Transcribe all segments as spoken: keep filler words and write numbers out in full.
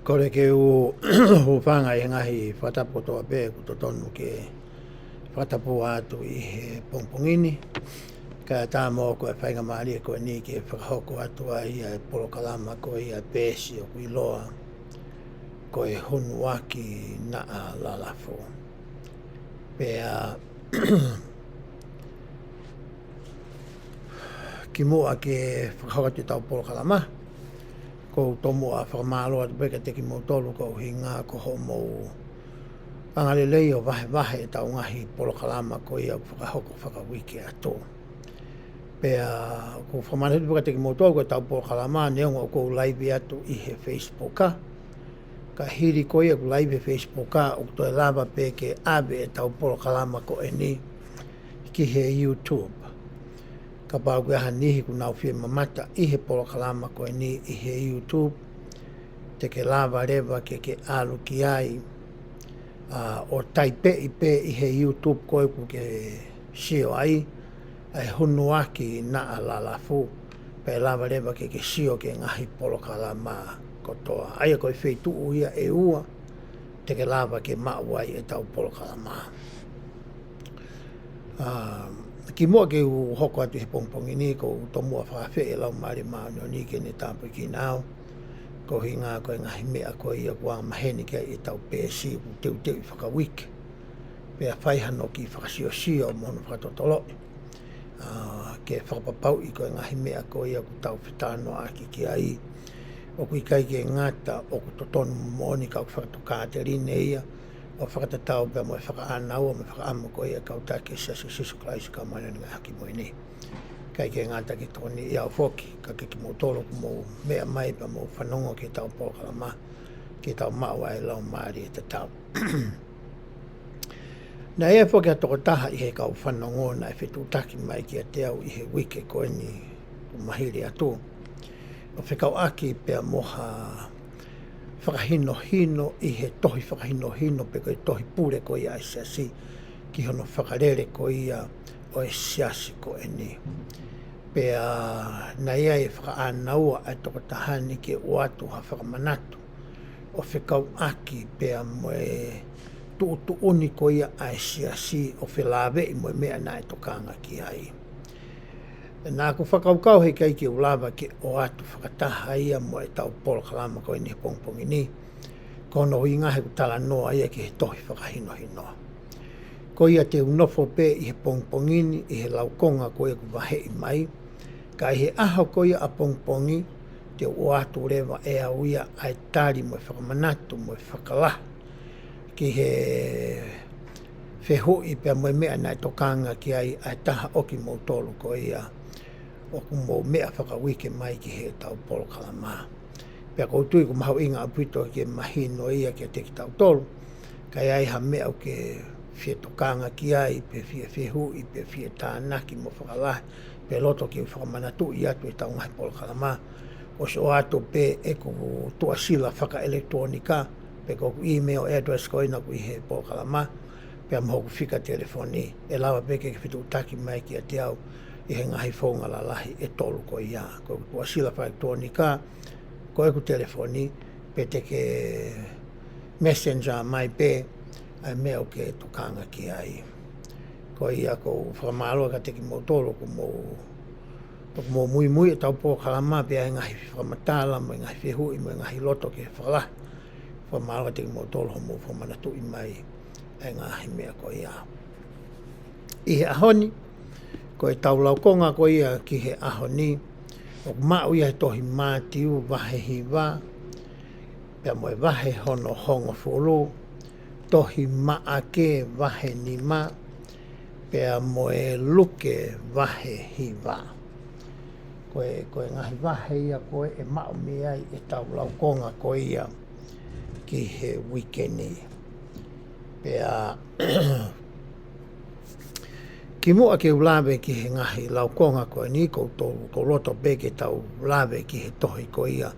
Kole ke u hūfanga ʻi he ngaahi fakatapu kotoa pē ʻoku totonu ke fakatapu atu ʻi he pongipongi ni. Kae ʻatā mo au ko e faingamālie ko eni ke fakahoko atu ai ʻa e polokalama ko ia ʻa e peesi ʻoku ʻiloa ko e Hunuaki Naʻa Lalafu. Pea kimuʻa ke fakahoko atu ʻetau polokalama, ʻoku ou tomuʻa fakamālō atu pē kiate kimoutolu koeʻuhinga ko hoʻomou angalelei ʻo vahevahe ʻetau ngaahi polokalama ko ia ʻoku fakahoko fakauike atu. Pea ʻoku ou fakamālō atu pē kiate kimoutolu ko ʻetau polokalama neongo ʻoku ou live atu ʻi he Facebook. Ka hili ko ia ʻeku live he Facebook, ʻoku toe lava pē ke ʻave ʻetau polokalama ko eni ki he YouTube. Kapau ʻoku ʻi ai ha niʻihi ʻoku nau fie mamata ʻi he polokalama ko eni ʻi he YouTube, te ke lava leva ke ke ʻalu ki ai, ʻa, ʻo taipeʻi pē ʻi he YouTube ko ē ʻoku ke sio ai, ʻa e Hunuaki Naʻa Lalafu, pea lava leva ke ke sio ki he ngaahi polokalama kotoa. ʻA ia ko e feituʻu ia ʻe ua te ke lava ke maʻu ai ʻetau polokalama. ʻA, kimuʻa ke u hoko atu he pongipongi ni, ʻoku ou tomuʻa fakaafeʻi e Laumālie Māʻoniʻoni ke ne tāpuekina au koeʻuhinga ko e ngaahi meʻa ko ia ʻoku angamaheni ki ai ʻetau peesi ʻoku teuteuʻi fakauike. Pea fai hano kiʻi fakasiosio mo hono fakatotoloʻi, ʻa, ke fakapapauʻi ko e ngaahi meʻa ko ia ʻoku tau fetalanoaʻaki ki ai ʻoku ʻikai ke ngata ʻoku totonu mo moʻoni ka ʻoku fakatokāteline ia ʻo fakatatau pea mo e fakaʻānaua mo e fakaʻamu ko ia ʻa e kau taki ʻo e Siasi ʻo Sīsū Kalaisi ʻo e Kau Māʻoniʻoni ʻi he Ngaahi ʻAho Kimui Ni. ʻIkai ke ngata ki he tokoni ia ʻofoʻofa, ka ke kimoutolu ʻoku mou meʻa mai pea mou fanongo ki heʻetau polokalama, ke tau maʻu ʻa e laumālie tatau. Naʻe ʻi ai foki ha tokotaha ʻi he kau fanongo naʻe fetuʻutaki mai kiate au ʻi he uike ko eni ʻoku maliu atu, ʻo fekauʻaki pea mo ha fakahinohino ʻi he tohi fakahinohino pe ko e tohi pule ko ia ʻa e Siasi ki hono fakalele ko ia ʻo e Siasi ko eni. Pea naʻe ʻi ai e fakaʻānaua ʻa e tokotaha ni ke ʻoatu ha fakamanatu ʻo fekauʻaki pea mo e tuʻutuʻuni ko ia ʻa e Siasi ʻo felāveʻi mo e meʻa naʻe tokanga ki ai. Naʻa ku fakakaukau he ʻikai ke u lava ke ʻoatu fakataha ia mo ʻetau polokalama ko eni he pongipongi ni, ko hono ʻuhinga he ʻoku talanoa ia ki he tohi fakahinohino. Ko ia te u nofo pē ʻi he pongipongi ni ʻi he laukonga ko ia ʻoku vaheʻi mai, ka ʻi he ʻaho ko ia ʻapongipongi te u ʻoatu leva ʻe au ia ʻa e tali mo e fakamanatu mo e fakalahi ki he fehuʻi pea mo e meʻa naʻe tokanga ki ai ʻa e taha ʻo kimoutolu ko ia ʻoku mou meʻa fakauike mai ki heʻetau polokalama. Pea ʻoku ou tui ʻoku mahuʻinga ʻaupito ke mahino ia kiate kitautolu, ka ʻi ai ha meʻa ʻoku ke fie tokanga ki ai, pe fie fehuʻi, pe fie tānaki mo fakalahi, pe loto ke u fakamanatuʻi atu ʻetau ngaahi polokalama, ʻosi ʻoatu pē ʻeku tuʻasila fakaʻelekitulōnika, pe ko hoku email address ko ena ʻoku ʻi he polokalama, pea mo hoku fika telefoni, ʻe lava pē ke ke fetuʻutaki mai kiate au ʻi he ngaahi founga lalahi ʻe tolu ko ia. Ko hoku tuʻasila fakaʻelekitulōnika, ko ʻeku telefoni, pe te ke Messenger mai pē ʻa e meʻa ʻoku ke tokanga ki ai. Ko ia ʻoku ou fakamālō kiate kimoutolu ʻoku mou, ʻoku mou muimui ʻetau polokalama pea ʻi he ngaahi fakamatala, mo e ngaahi fehuʻi, mo e ngaahi loto ke fakalahi. Fakamālō kiate kimoutolu hoʻomou fakamanatuʻi mai ʻa e ngaahi meʻa ko ia. ʻI he ʻaho ni, ko ʻetau laukonga ko ia ki he ʻaho ni, ʻoku maʻu ia he tohi Mātiu vahe hiva, pea mo e vahe hono hongofulu, tohi Maʻake vahe nima, pea mo e Luke vahe hiva. Ko e, ko e ngaahi vahe ia ko ē ʻe maʻu mei ai ʻetau laukonga ko ia ki he uike ni. Pea kimuʻa ke u lave ki he ngaahi laukonga ko eni, ʻoku ou, ʻoku ou loto pē ke tau lave ki he tohi ko ia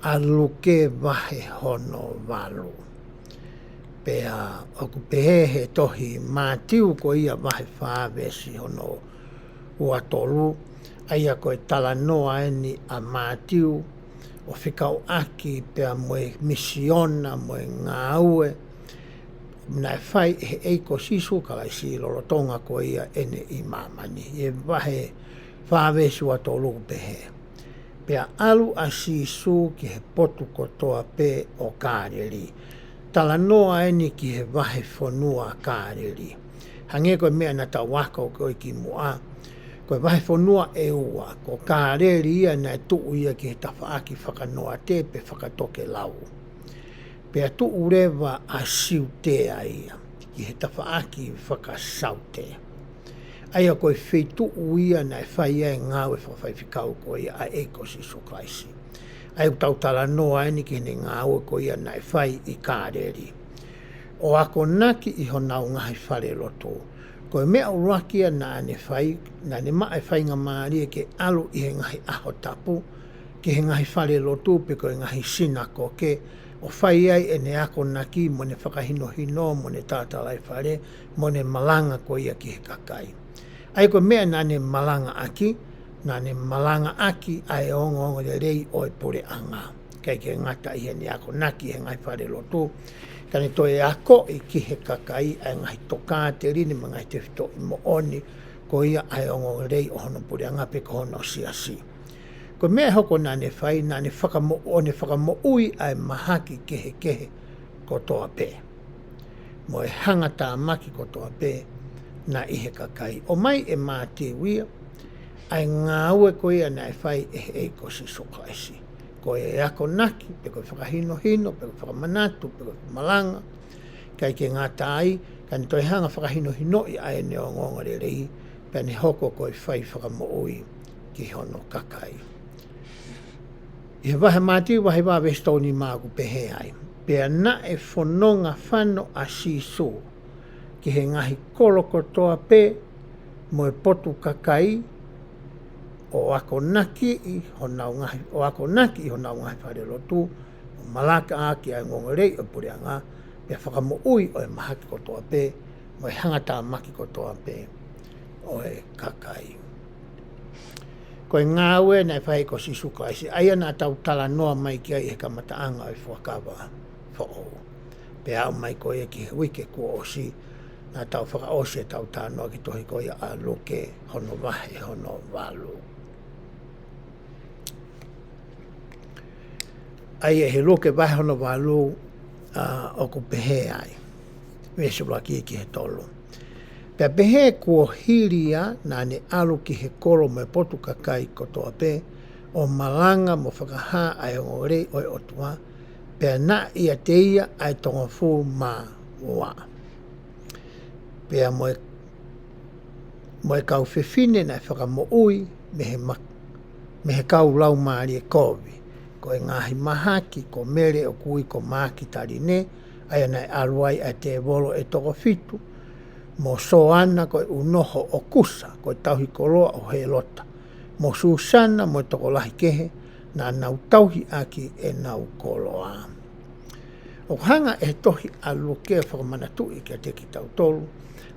ʻa Luke vahe hono valu. Pea ʻoku pehē he tohi Mātiu ko ia vahe fā veesi hono ua tolu, ʻa ia ko e talanoa eni ʻa Mātiu ʻo fekauʻaki pea mo e misiona mo e ngāue naʻe fai ʻe he ʻEiki ko Sīsū Kalaisi lolotonga ko ia ʻene ʻi māmani. ʻI he vahe fā veesi ua tolu ʻoku pehē: Pea ʻalu ʻa Sīsū ki he potu kotoa pē ʻo Kāleli. Talanoa eni ki he vahefonua Kāleli. Hangē ko e meʻa naʻa tau ako ko ē kimuʻa, ko e vahefonua ʻe ua, ko Kāleli ia naʻe tuʻu ia ki he tafaʻaki fakanoate pe fakatokelau. Pea tuʻu leva ʻa Siutea ia ki he tafaʻaki fakasaute. ʻA ia ko e feituʻu ia naʻe fai ai e ngāue fakafaifekau ko ia ʻa e ʻEiki ko Sīsū Kalaisi. ʻA ia ʻoku tau talanoa eni ki heʻene ngāue ko ia naʻe fai ʻi Kāleli, ʻo akonaki ʻi honau ngaahi falelotu. Ko e meʻa ʻuluaki ia naʻa ne fai, naʻa ne maʻu e faingamālie ke ʻalu ʻi he ngaahi ʻaho tapu ki he ngaahi falelotu pe ko e ngaahi sinakoke, ʻo fai ai ʻene akonaki mo ʻene fakahinohino mo ʻene tatalaifale mo ʻene malanga ko ia ki he kakai. ʻA ia ko e meʻa naʻa ne malangaʻaki, naʻa ne malangaʻaki ʻa e ongoongolelei ʻo e puleʻanga. ʻIkai ke ngata ʻi heʻene akonaki he ngaahi falelotu, ka ne toe akoʻi ki he kakai ʻa e ngaahi tokāteline mo e ngaahi tefitoʻi moʻoni ko ia ʻa e ongoongolelei ʻo hono puleʻanga pe ko hono siasi. Ko e meʻa ʻe hoko naʻa ne fai, naʻa ne fakamo-, ʻo ne fakamoʻui ʻa e mahaki kehekehe kotoa pē mo e hangatāmaki kotoa pē naʻe ʻi he kakai. ʻOmai ʻe Mātiu ia ʻa e ngāue ko ia naʻe fai ʻe he ʻEiki ko Sīsū Kalaisi. Ko e akonaki, pe ko e fakahinohino, pe ko e fakamanatu, pe ko e malanga, ʻikai ke ngata ai, ka ne toe hanga fakahinohinoʻi ʻa ʻene ongoongolelei, pea ne hoko ko e fai fakamoʻui ki hono kakai. ʻI he vahe Mātiu, vahe vā veesi tolu nima ʻoku pehē ai: Pea naʻe fononga fano ʻa Sīsū ki he ngaahi kolo kotoa pē mo e potu kakai, ʻo akonakiʻi honau ngaahi, ʻo akonakiʻi honau ngaahi falelotu, ʻo malakaʻaki ʻa e ongoongolelei ʻo e puleʻanga, pea fakamoʻui ʻo e mahaki kotoa pē mo e hangatāmaki kotoa pē ʻo e kakai. Ko e ngāue naʻe fai ʻe he ʻEiki ko Sīsū Kalaisi, ʻa ia naʻa tau talanoa mai ki ai he kamataʻanga ʻo e Fuakava Foʻou. Pea aʻu mai ko ia ki he uike kuo ʻosi, naʻa tau fakaʻosi ʻetau talanoa ki he tohi ko ia ʻa Luke hono vahe hono valu. ʻA ia he Luke vahe hono valu, ʻa, ʻoku pehē ai, veesi ʻuluaki ki he tolu: Pea pehē kuo hili ia, naʻa ne ʻalu ki he kolo mo e potu kakai kotoa pē, ʻo malanga mo fakahā ʻa e ongoongolelei ʻo e ʻOtua, pea naʻe ʻiate ia ʻa e toko hongofulu mā ua. Pea mo e, mo e kau fefine naʻe fakamoʻui mei he ma-, mei he kau laumālie kovi, ko e ngaahi mahaki, ko Mele ʻoku ui ko Makitaline, ʻa ia naʻe ʻalu ai ʻa e tēvolo ʻe toko fitu, mo Soana ko e ʻunoho ʻo Kusa, ko e tauhi koloa ʻo Hēlota, mo Susana mo e tokolahi kehe, naʻa nau tauhi ʻaki ʻenau koloa. ʻOku hanga ʻe he tohi ʻa Luke ʻo fakamanatuʻi kiate kitautolu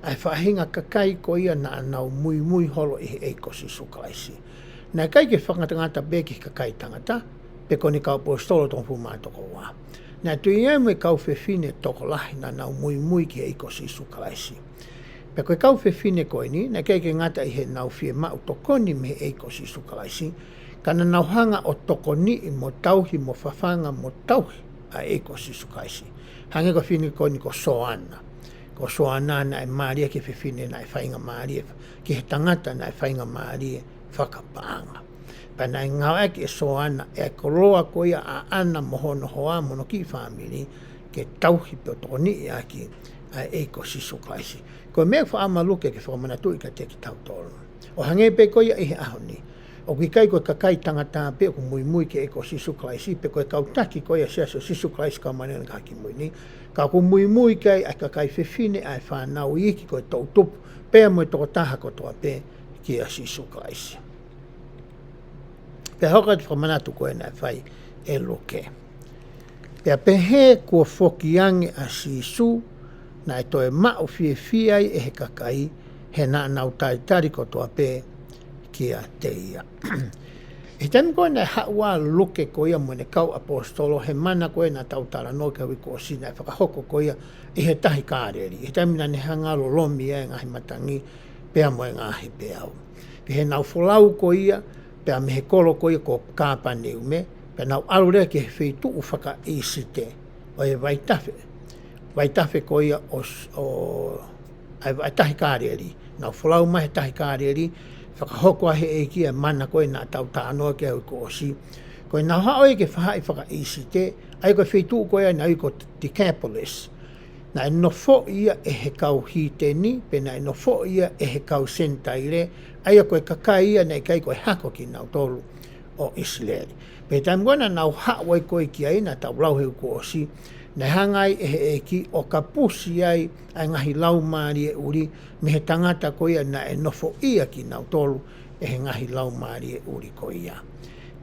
ʻa e faʻahinga kakai ko ia naʻa nau muimui holo ʻi he ʻEiki ko Sīsū Kalaisi. Naʻe ʻikai ke fakangatangata pē ki he kakai tangata, pe ko ʻene kau ʻaposetolo toko hongofulu mā toko ua. Naʻe toe ʻi ai mo e kau fefine tokolahi naʻa nau muimui ki he ʻEiki ko Sīsū Kalaisi. Pea ko e kau fefine ko eni, naʻe ʻikai ke ngata ʻi heʻenau fiemaʻu tokoni mei he ʻEiki ko Sīsū Kalaisi, ka naʻa nau hanga ʻo tokoniʻi mo tauhi mo fafanga mo tauhi ʻa e ʻEiki ko Sīsū Kalaisi. Hangē ko e fefine ko eni ko Soana. Ko Soana naʻe mālie ki he fefine naʻe faingamālie, ki he tangata naʻe faingamālie fakapaʻanga. Pea naʻe ngāueʻaki ʻe Soana ʻa e koloa ko ia ʻaʻana mo hono hoa mo hono kiʻi fāmili ke tauhi pe ʻo tokoniʻi ʻaki ʻa e ʻEiki ko Sīsū Kalaisi. Ko e meʻa ʻoku faʻa maluke ke fakamanatuʻi kiate kitautolu, ʻo hangē pē ko ia ʻi he ʻaho ni, ʻoku ʻikai ko e kakai tangata pē ʻoku muimui ki he ʻEiki ko Sīsū Kalaisi, pe ko e kau taki ko ia ʻa e Siasi ʻo Sīsū Kalaisi Kau Māʻoniʻoni ʻi he Ngaahi ʻAho Kimui Ni, ka ʻoku muimui ki ai ʻa e kakai fefine, ʻa e fānau iiki, ko e toʻutupu, pea mo e tokotaha kotoa pē kia Sīsū Kalaisi. Pea hoko atu e fakamanatu ko ē naʻe fai ʻe Luke. Pea pehē kuo foki ange ʻa Sīsū, naʻe toe maʻu fiefia ai ʻe he kakai, he naʻa nau talitali kotoa pē kiate ia. ʻI he taimi ko ē naʻe haʻu ai ʻa Luke ko ia mo ʻene kau ʻaposetolo he mana ko ē naʻa tau talanoa ki ai he uike kuo ʻosi, naʻe fakahoko ko ia ʻi he tahi Kāleli. ʻI he taimi naʻa ne hanga ʻo lolomi ai e ngaahi matangi pea mo e ngaahi peau. Pea ʻi heʻenau folau ko ia, pea mei he kolo ko ia ko Kāpaneume, pea nau ʻalu leva ki he feituʻu fakaʻīsite ʻo e vaitafe, vaitafe ko ia ʻo s-, ʻo ʻa e, ʻa e tahi Kāleli. Nau folau mai he tahi Kāleli, fakahoko ai ʻe he ʻEiki ʻa e mana ko ē naʻa tau talanoa ki ai he uike kuo ʻosi. Ko ʻenau haʻu ia ki he faʻahi fakaʻīsite, ʻa ia ko e feituʻu ko ia naʻe ui ko Decapolis. Naʻe nofoʻi ia ʻe he kau hīteni, pe naʻe nofoʻi ia ʻe he kau Senitaile, ʻa ia ko e kakai ia naʻe ʻikai ko e hako kinautolu ʻo ʻIsileli. Pea taimi ko ē naʻa nau haʻu ai ko ē ki ai, naʻa tau lau he uike kuo ʻosi, naʻe hanga ai ʻe he ʻEiki ʻo kapusi ai ʻa e ngaahi laumālie ʻuli mei he tangata ko ia naʻe nofoʻia kinautolu ʻe he ngaahi laumālie ʻuli ko ia.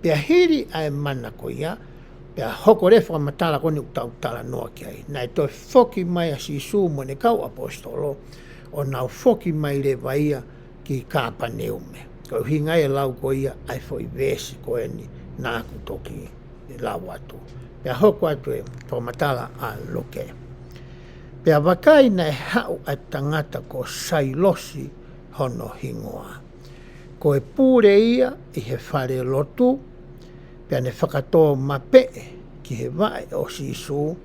Pea hili ʻa e mana ko ia, pea hoko leva e fakamatala ko eni ʻoku tau talanoa ki ai. Naʻe toe foki mai ʻa Sīsū mo ʻene kau ʻaposetolo, ʻo nau foki mai leva ia ki Kāpaneume. Ko e ʻuhinga ia e lau ko ia ʻa e foʻi veesi ko eni naʻa ku toki lau atu. Pea hoko atu e fakamatala ʻa Luke. Pea vakai, naʻe haʻu ʻa e tangata ko Sailosi hono hingoa. Ko e pule ia ʻi he falelotu, pea ne fakatōmapeʻe ki he vaʻe ʻo Sīsū,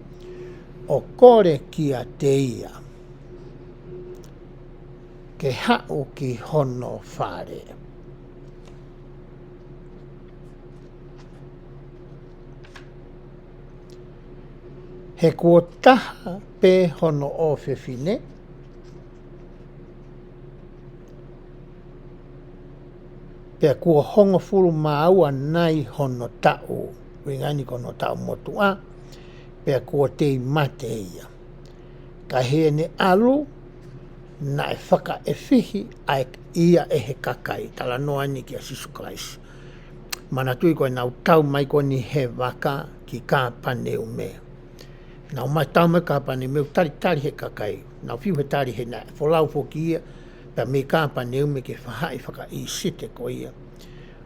ʻo kole kiate ia ke haʻu ki hono fale. He kuo taha pē hono ʻofefine, pea kuo hongofulu mā ua nai hono taʻu, ʻuhinga eni ko hono taʻu motuʻa, pea kuo tei mate ia. Ka ʻi heʻene ʻalu, naʻe fakaʻefihi ai ia ʻe he kakai, talanoa eni kia Sīsū Kalaisi. Manatuʻi ko ʻenau tau mai ko eni he vaka ki Kāpaneume. Nau ō mai, tau mai Kāpaneume, talitali he kakai. Nau fiu he tali he naʻe folau foki ia, pea mei Kāpaneume ki he faʻahi fakaʻīsite ko ia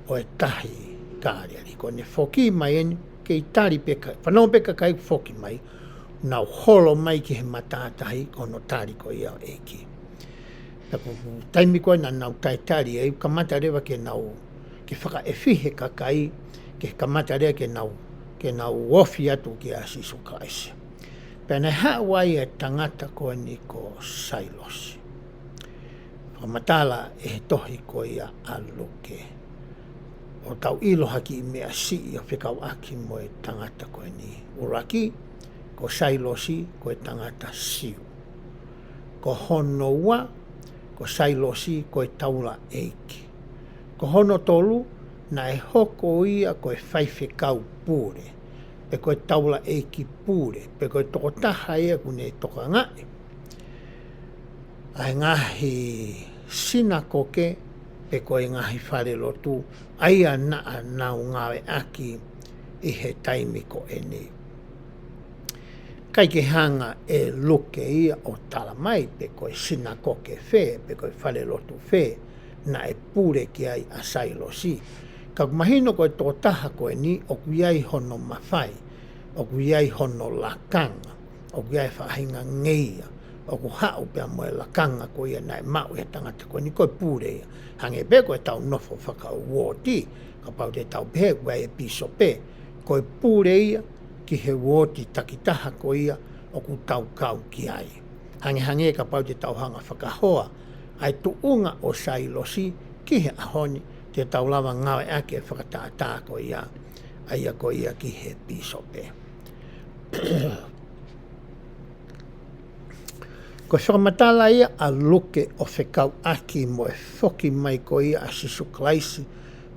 ʻo e tahi Kāleli. Ko ʻene foki mai eni, kei tali pē ka-, fanongo pē kakai foki mai, nau holo mai ki he matātahi ko hono tali ko ia ʻo e ʻEiki. Pea ko e taimi ko ē naʻa nau talitali ai, kamata leva ke nau, ke fakaʻefihi e kakai, ke kamata leva ke nau, ke nau ofi atu kia Sīsū Kalaisi. Pea naʻe haʻu ai e tangata ko eni ko Sailosi. Fakamatala ʻe he tohi ko ia ʻa Luke. ʻO tau ʻilo ha kiʻi meʻa siʻi ʻo fekauʻaki mo e tangata ko eni. ʻUluaki, ko Sailosi, ko e tangata Siu. Ko hono ua, ko Sailosi, ko e taulaʻeiki. Ko hono tolu, naʻe hoko ia ko e faifekau pule, pe ko e taulaʻeiki pule, pe ko e tokotaha ia ʻoku ne tokangaʻi ʻa e ngaahi sinakoke, pe ko e ngaahi falelotu, ʻa ia naʻa nau ngāueʻaki ʻi he taimi ko eni. ʻIkai ke hanga ʻe Luke ia ʻo tala mai pe ko e sinakoke fē, pe ko e falelotu fē, naʻe pule ki ai ʻa Sailosi. Ka ʻoku mahino ko e tokotaha ko eni, ʻoku ʻi ai hono mafai, ʻoku ʻi ai hono lakanga, ʻoku ʻi ai e faʻahinga ngeia, ʻoku haʻu pea mo e lakanga ko ia naʻe maʻu ʻe he tangata ko eni, ko e pule ia. Hangē pē ko ʻetau nofo fakauooti, kapau te tau pehē ʻoku ʻi ai e pīsope, ko e pule ia ki he uooti takitaha ko ia ʻoku tau kau ki ai. Hangehangē kapau te tau hanga fakahoa ʻa e tuʻunga ʻo Sailosi ki he ʻaho ni, te tau lava ngāueʻaki e fakatātā ko ia, ʻa ia ko ia ki he pīsope. Ko e fakamatala ia ʻa Luke ʻo fekauʻaki mo e foki mai ko ia ʻa Sīsū Kalaisi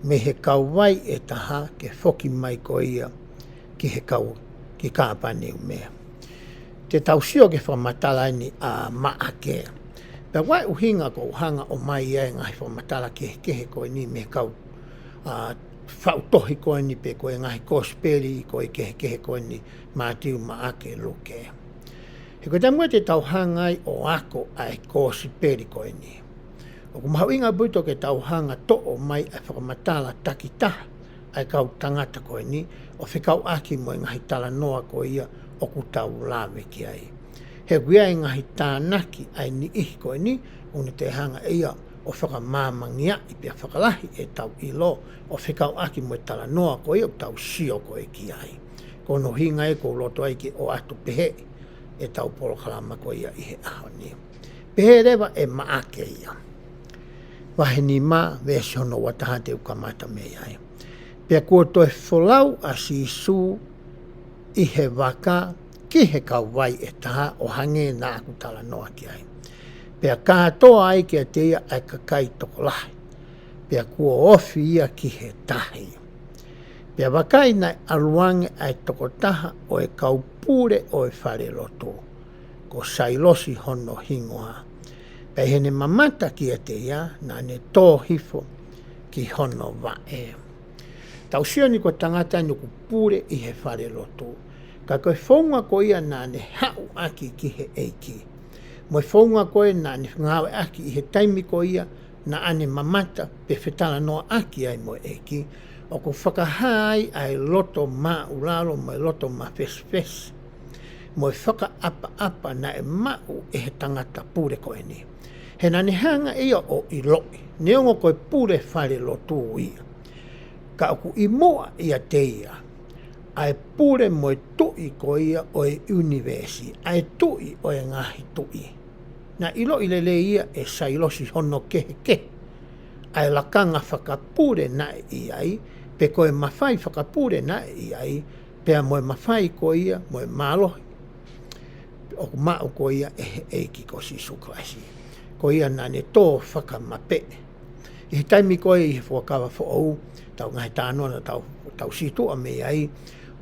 mei he kauvai ʻe taha ke foki mai ko ia ki he kau, ki Kāpaneume. Te tau sio ki he fakamatala eni ʻa Maʻake. Pea ʻoku ʻi ai e ʻuhinga ʻoku ou hanga ʻo ʻomai ai e ngaahi fakamatala kehekehe ko eni mei he kau, ʻa, faʻu tohi ko eni pe ko e ngaahi kosipeli ko ē kehekehe ko eni, Mātiu, Maʻake, Luke. He ko e taimi ko ē te tau hanga ai ʻo ako ʻa e kosipeli ko eni, ʻoku mahuʻinga ʻaupito ke tau hanga ʻo toʻo mai ʻa e fakamatala takitaha ʻa e kau tangata ko eni, ʻo fekauʻaki mo e ngaahi talanoa ko ia ʻoku tau lave ki ai. He ʻoku ʻi ai e ngaahi tānaki ʻa e niʻihi ko eni, ʻoku ne toe hanga ʻe ia ʻo fakamāmangiaʻi pea fakalahi ʻetau ʻilo, ʻo fekauʻaki mo e talanoa ko ia ʻoku tau sio ko ē ki ai. Ko hono ʻuhinga ia ʻoku ou loto ai ke ʻoatu pehē ʻetau polokalama ko ia ʻi he ʻaho ni. Pehē leva ʻe Maʻake ia. Vahe nima, veesi hono ua taha te u kamata mei ai. Pea kuo toe folau ʻa Sīsū ʻi he vaka ki he kauvai ʻe taha ʻo hangē naʻa ku talanoa ki ai. Pea kātoa ai kiate ia ʻa e kakai tokolahi. Pea kuo ofi ia ki he tahi. Pea vakai naʻe ʻalu ange ʻa e tokotaha ʻo e kau pule ʻo e fale lotu, ko Sailosi hono hingoa. Pea ʻi heʻene mamata kiate ia, naʻa ne tō hifo ki hono vaʻe. Tau sio ni ko e tangata eni ʻoku pule ʻi he fale lotu. Ka ko e founga ko ia naʻa ne haʻu ʻaki ki he ʻEiki, mo e founga ko ē naʻa ne ngāueʻaki ʻi he taimi ko ia naʻa ne mamata pe fetalanoaʻaki ai mo e ʻEiki, ʻoku fakahā ai ʻa e loto māʻulalo mo e loto mafesifesi, mo e fakaʻapaʻapa naʻe maʻu ʻe he tangata pule ko eni. He naʻa ne hanga ʻe ia ʻo ʻiloʻi, neongo ko e pule fale lotu ia, ka ʻoku ʻi muʻa ʻiate ia ʻa e pule mo e tuʻi ko ia ʻo e ʻunivēsi, ʻa e tuʻi ʻo e ngaahi tuʻi. Naʻe ʻiloʻi lelei ia ʻe Sailosi hono kehekehe ʻa e lakanga fakapule naʻe ʻi ai, pe ko e mafai fakapule naʻe ʻi ai, pea mo e mafai ko ia, mo e mālohi ʻoku maʻu ko ia ʻe he ʻEiki ko Sīsū Kalaisi. Ko ia naʻa ne tō fakamapeʻe. ʻI he taimi ko ē ʻi he Fuakava Foʻou, tau ngaahi talanoa naʻa tau, tau situʻa mei ai,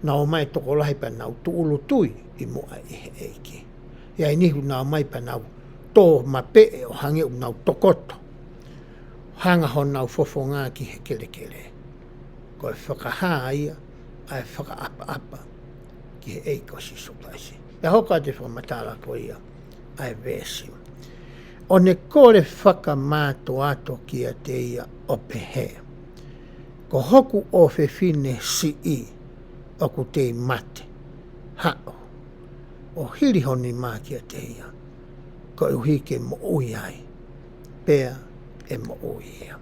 naʻe ʻomai tokolahi pea nau tūʻulutui ʻi muʻa ʻi he ʻEiki. ʻI ai e niʻihi naʻe ʻomai pea nau tō mapeʻe ʻo hangē ʻoku nau tokoto, hanga honau fofonga ki he kelekele. Ko e fakahā ia ʻa e fakaʻapaʻapa ki he ʻEiki ko Sīsū Kalaisi. Pea hoko atu e fakamatala ko ia ʻa e veesi. ʻO ne kole fakamātoato kiate ia ʻo pehē, ko hoku ʻofefine siʻi ʻoku tei mate, haʻu ʻo hili ho nima kiate ia, koeʻuhi ke moʻui ai, pea ʻe moʻui ia.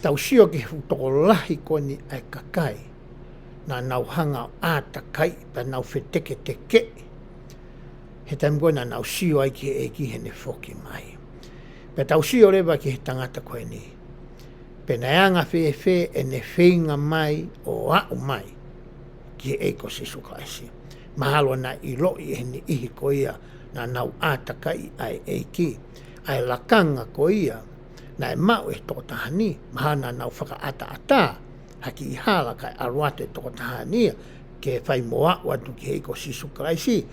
Tau sio ki he fuʻu tokolahi ko eni ʻa e kakai naʻa nau hanga ʻo ʻātakai pea nau feteketekeʻi he taimi ko ē naʻa nau sio ai ki he ʻEiki heʻene foki mai. Pea tau sio leva ki he tangata ko eni, pe naʻe anga fēfē ʻene feinga mai ʻo aʻu mai ki he ʻEiki ko Sīsū Kalaisi. Mahalo naʻe ʻiloʻi ʻe he niʻihi ko ia naʻa nau ʻātakai ʻa e ʻEiki, ʻa e lakanga ko ia naʻe maʻu ʻe he tokotaha ni, mahalo naʻa nau fakaʻataʻatā ha kiʻi hala kae ʻalu atu e tokotaha ni ia ke fai mo aʻu atu ki he ʻEiki ko Sīsū Kalaisi.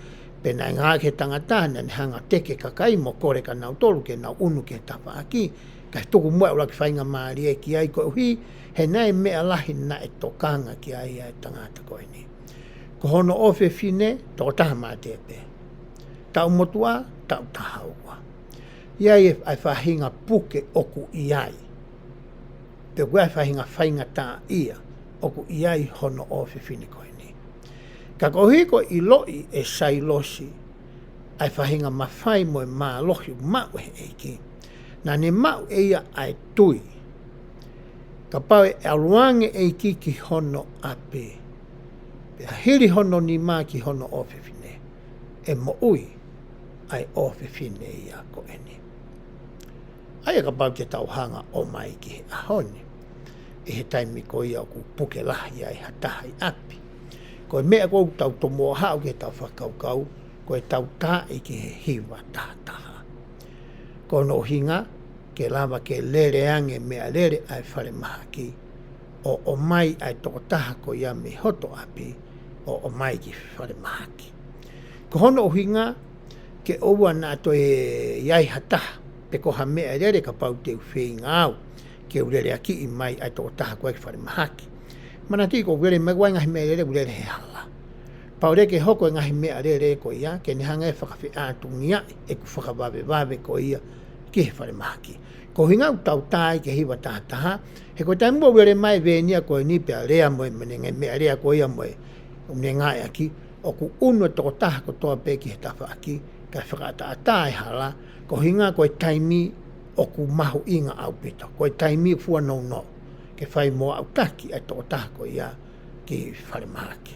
Pe naʻe ngāueʻaki ʻe he tangata naʻa ne hanga ʻo teke kakai mo kole kia nautolu ke nau ʻunu ki he tafaʻaki, kae tuku muʻa e ʻuluaki faingamālie ki ai, koeʻuhi he naʻe meʻa lahi naʻe tokanga ki ai ʻa e tangata ko eni. Ko hono ʻofefine, tokotaha mate pē. Taʻu motuʻa, taʻu taha ua. ʻI ai e, ʻa e faʻahinga puke ʻoku ʻi ai, pe ʻoku ʻi ai e faʻahinga faingataʻaʻia ʻoku ʻi ai hono ʻofefine ko eni. Ka koeʻuhi ko e ʻiloʻi ʻe Sailosi ʻa e faʻahinga mafai mo e mālohi ʻoku maʻu ʻe he ʻEiki, naʻa ne maʻu ʻe ia ʻa e tui, kapau ʻe ʻalu ange e ʻEiki ki hono ʻapi, pea hili hono nima ki hono ʻofefine, ʻe moʻui ʻa e ʻofefine ia ko eni. ʻA ia kapau te tau hanga ʻo ʻomai ki he ʻaho ni, ʻi he taimi ko ia ʻoku puke lahi ai ha taha ʻi ʻapi, ko e meʻa ko ē ʻoku tau tomuʻa haʻu ki heʻetau fakakaukau, ko ʻetau taaʻi ki he hiva tahataha. Ko hono ʻuhinga, ke lava ke lele ange meʻalele ʻa e falemahaki, ʻo ʻomai ʻa e tokotaha ko ia mei hoto ʻapi, ʻo ʻomai ki falemahaki. Ko hono ʻuhinga, ke ʻoua naʻa toe ʻi ai ha taha, pe ko ha meʻalele kapau te u feinga au ke u leleakiʻi mai ʻa e tokotaha ko ia ki falemahaki. Manatuʻi ko e lele mai ko ē ngaahi meʻalele ʻoku lele he hala. Pau leva ke hoko e ngaahi meʻalele ko ia, ke ne hanga ʻe fakafeʻātungiaʻi ʻeku fakavavevave ko ia ki he falemahaki. Ko e ʻuhinga ʻoku tau tā ai ki he hiva taha taha, he ko e taimi ʻoku vele mai e veenia ko eni pea lea mo e meʻa, ngaahi meʻa lea ko ia mo e ʻuhinga ʻaki, ʻoku ʻunu e tokotaha kotoa pē ki he tafaʻaki, kae fakaʻataʻatā e hala, ko e ʻuhinga ko e taimi ʻoku mahuʻinga ʻaupito, ko e taimi fua nounou, ke fai mo aʻutaki e tokotaha ko ia ki falemahaki.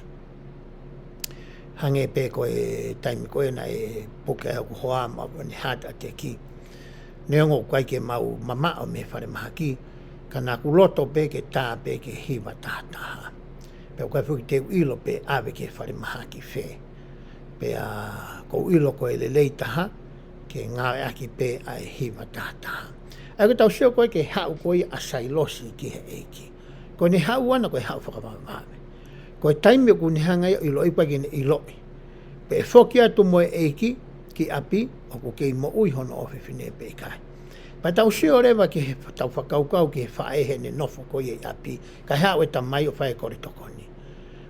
Hangē pē ko e taimi ko ē naʻe puke ai hoku hoa mo ʻene heart attack. Neongo ʻoku ʻikai ke mau mamaʻo mei falemahaki, ka naʻá ku loto pē ke tā pē ki he hiva taha taha. Pea ʻoku ʻikai foki te u ʻilo pe ʻave ki falemahaki fē. Pea ʻoku ou ʻilo ko e lelei taha, ke ngāueʻaki pē ʻa e hiva taha taha. ʻA ia ko ʻetau sio ko ē ki he haʻu ko ia ʻa Sailosi ki he ʻEiki. Ko ʻene haʻu ʻana ko e haʻu fakavavevave. Ko e taimi ʻoku ne hanga ia ʻo ʻiloʻi pea ke ne ʻiloʻi pe ʻe foki atu mo e ʻEiki ki ʻapi ʻoku kei moʻui hono ʻofefine pe ʻikai. Pea tau sio leva ki heʻetau fakakaukau ki he faʻē heʻene nofo ko ia ʻi ʻapi, kae haʻu e tamai ʻo fai e kole tokoni.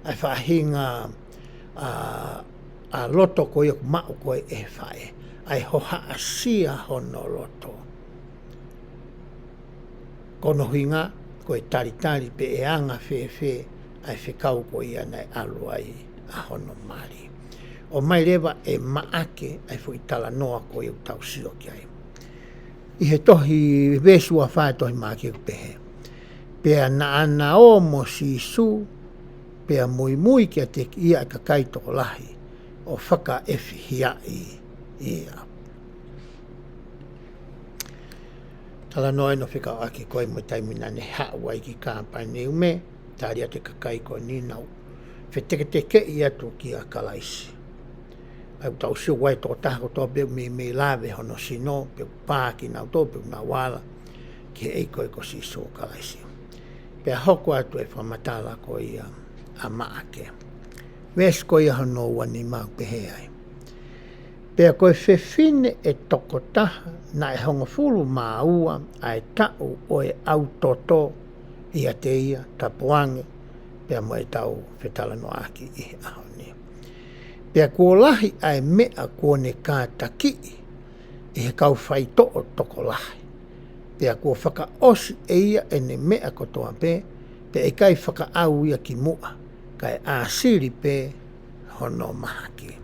ʻA e faʻahinga, ʻa, ʻa loto ko ia ʻoku maʻu ko ē ʻe he faʻē, ʻa e hohaʻasia hono loto. Ko hono ʻuhinga, ko e talitali pe ʻe anga fēfē ʻa e fekau ko ia naʻe ʻalu ai ʻa hono mali. ʻOmai leva ʻe Maʻake ʻa e foʻi talanoa ko ia ʻoku tau sio ki ai. ʻI he tohi veesi ua fā ʻo e tohi Maʻake ʻoku pehē: Pea naʻa na ō mo Sīsū, pea muimui kiate ia ʻa e kakai tokolahi, ʻo fakaʻefihiaʻi ia. Talanoa ʻi hono fekauʻaki ko ē mo e taimi naʻá ne haʻu ai ki Kāpaneume, tali atu e kakai ko eni naʻa nau feteketekeʻi atu kia Kalaisi. ʻA ia ʻoku tau sio ai tokotaha kotoa pē ʻoku meimei lave hono sino, pe ʻoku pā kinautolu, pe ʻoku nau ala ki he ʻEiki ko ē ko Sīsū Kalaisi. Pea hoko atu e fakamatala ko ia ʻa Maʻake. Veesi ko ia hono ua nima ʻoku pehē ai: Pea ko e fefine ʻe toko taha naʻe hongofulu mā ua ʻa e taʻu ʻo e ʻau toto ʻiate ia, tapu ange pea mo ʻetau fetalanoaʻaki ʻi he ʻaho ni. Pea kuo lahi ʻa e meʻa kuo ne kātakiʻi ʻi he kau faitoʻo tokolahi. Pea kuo fakaʻosi ʻe ia ʻene meʻa kotoa pē, pea ʻikai fakaʻau ia ki muʻa, kae ʻāsili pē hono mahaki.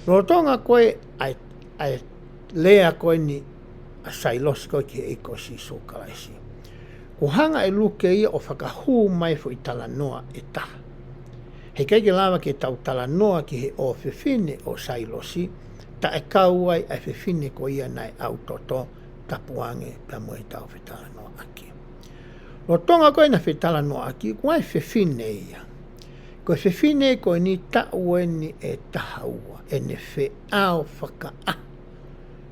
Lolotonga ko ē ʻa e, ʻa e lea ko eni ʻa Sailosi ko ē ki he ʻEiki ko Sīsū Kalaisi, kuo hanga ʻe Luke ia ʻo fakahū mai foʻi talanoa ʻe taha. He ʻikai ke lava ke tau talanoa ki he ʻofefine ʻo Sailosi, taʻe kau ai ʻa e fefine ko ia naʻe ʻau toto, tapu ange pea mo ʻetau fetalanoaʻaki. Lolotonga ko ē ʻena fetalanoaʻaki, ko e fefine ia. Ko e fefine ko eni taʻu eni ʻe taha ua, ʻene feʻao fakaʻaho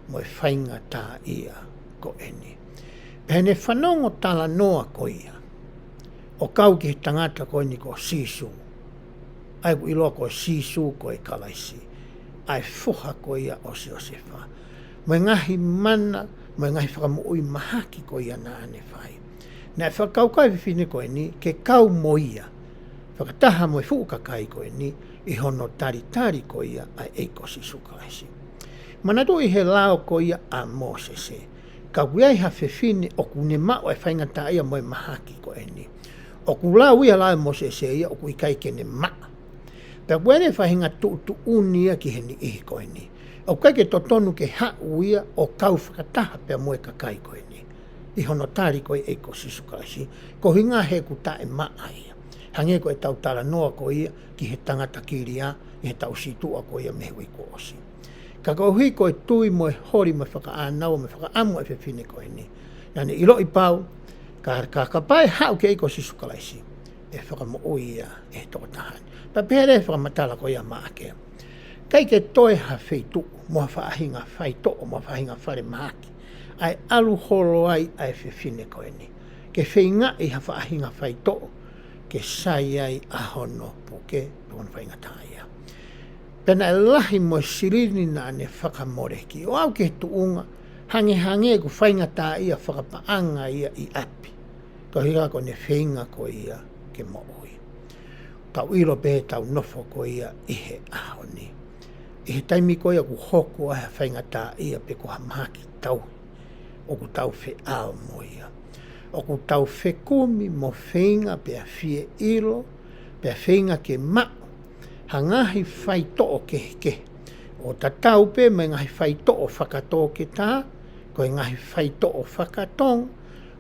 mo e faingataʻaʻia ko eni. Pea ʻi heʻene fanongo talanoa ko ia, ʻo kau ki he tangata ko eni ko Sīsū. ʻA ia ʻoku ʻiloa ko Sīsū ko e Kalaisi, ʻa e foha ko ia ʻo Siosefa. Mo e ngaahi mana, mo e ngaahi fakamoʻui mahaki ko ia naʻá ne fai. Naʻe fakakaukau e fefine ko eni ke kau mo ia, fakataha mo e fuʻu kakai ko eni, ʻi hono talitali ko ia ʻa e ʻEiki ko Sīsū Kalaisi. Manatuʻi he lao ko ia ʻa Mōsese, ka ʻoku ʻi ai ha fefine ʻoku ne maʻu e faingataʻaʻia mo e mahaki ko eni, ʻoku lau ia ʻe he lao ʻa Mōsese ia ʻoku ʻikai ke ne maʻa. Pea ʻoku ʻi ai e faʻahinga tuʻutuʻuni ia ki he niʻihi ko eni. ʻOku ʻikai ke totonu ke haʻu ia ʻo kau fakataha pea mo e kakai ko eni ʻi hono tali ko ē ʻa e ʻEiki ko Sīsū Kalaisi, ko e ʻuhinga he ʻoku taʻemaʻa ia. Hangē ko ʻetau talanoa ko ia ki he tangata kilia ʻi heʻetau situʻa ko ia mei he uike kuo ʻosi. Ka koeʻuhi ko e tui mo e holi mo e fakaʻānaua mo e fakaʻamu ʻa e fefine ko eni, naʻá ne ʻiloʻi pau, ka, ka, kapau ʻe haʻu ki he ʻEiki ko Sīsū Kalaisi, ʻe fakamoʻui ia ʻe he tokotaha ni. Pea pehē leva e fakamatala ko ia ʻa Maʻake: ʻIkai ke toe ha feituʻu, mo ha faʻahinga faitoʻo, mo ha faʻahinga falemahaki, ʻa e ʻalu holo ai ʻa e fefine ko eni ke feingaʻi ha faʻahinga faitoʻo ke sai ai ʻa hono puke, pe ko hono faingataʻaʻia. Pea naʻe lahi mo e silini naʻá ne fakamoleki, ʻo aʻu ki he tuʻunga, hangehangē ʻoku faingataʻaʻia fakapaʻanga ia ʻi ʻapi, ka ʻoku ʻikai ko ʻene feinga ko ia ke moʻui. Tau ʻilo pē heʻetau nofo ko ia ʻi he ʻaho ni. ʻI he taimi ko ia ʻoku hoko ai ha faingataʻaʻia pe ko ha mahaki tauhi ʻoku tau feʻao mo ia, ʻoku tau fekumi mo feinga pea fie ʻilo, pea feinga ke maʻu ha ngaahi faitoʻo kehekehe. ʻO tatau pē mo e ngaahi faitoʻo fakatōketā, ko e ngaahi faitoʻo fakatonga,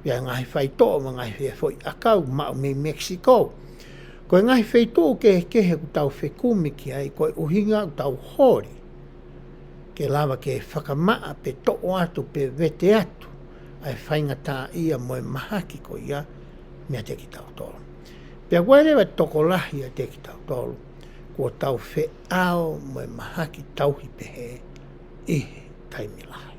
pea ngaahi faitoʻo mo e ngaahi foʻi ʻakau maʻu mei Mexico. Ko e ngaahi feituʻu kehekehe ʻoku tau fekumi ki ai, ko e ʻuhinga ʻoku tau holi ke lava ke fakamaʻa pe toʻo atu pe vete atu ʻa e faingataʻaʻia mo e mahaki ko ia meiate kitautolu. Pea ʻoku ʻi ai leva e tokolahi ʻiate kitautolu kuo tau feʻao mo e mahaki tauhi pehē ʻi he taimi lahi.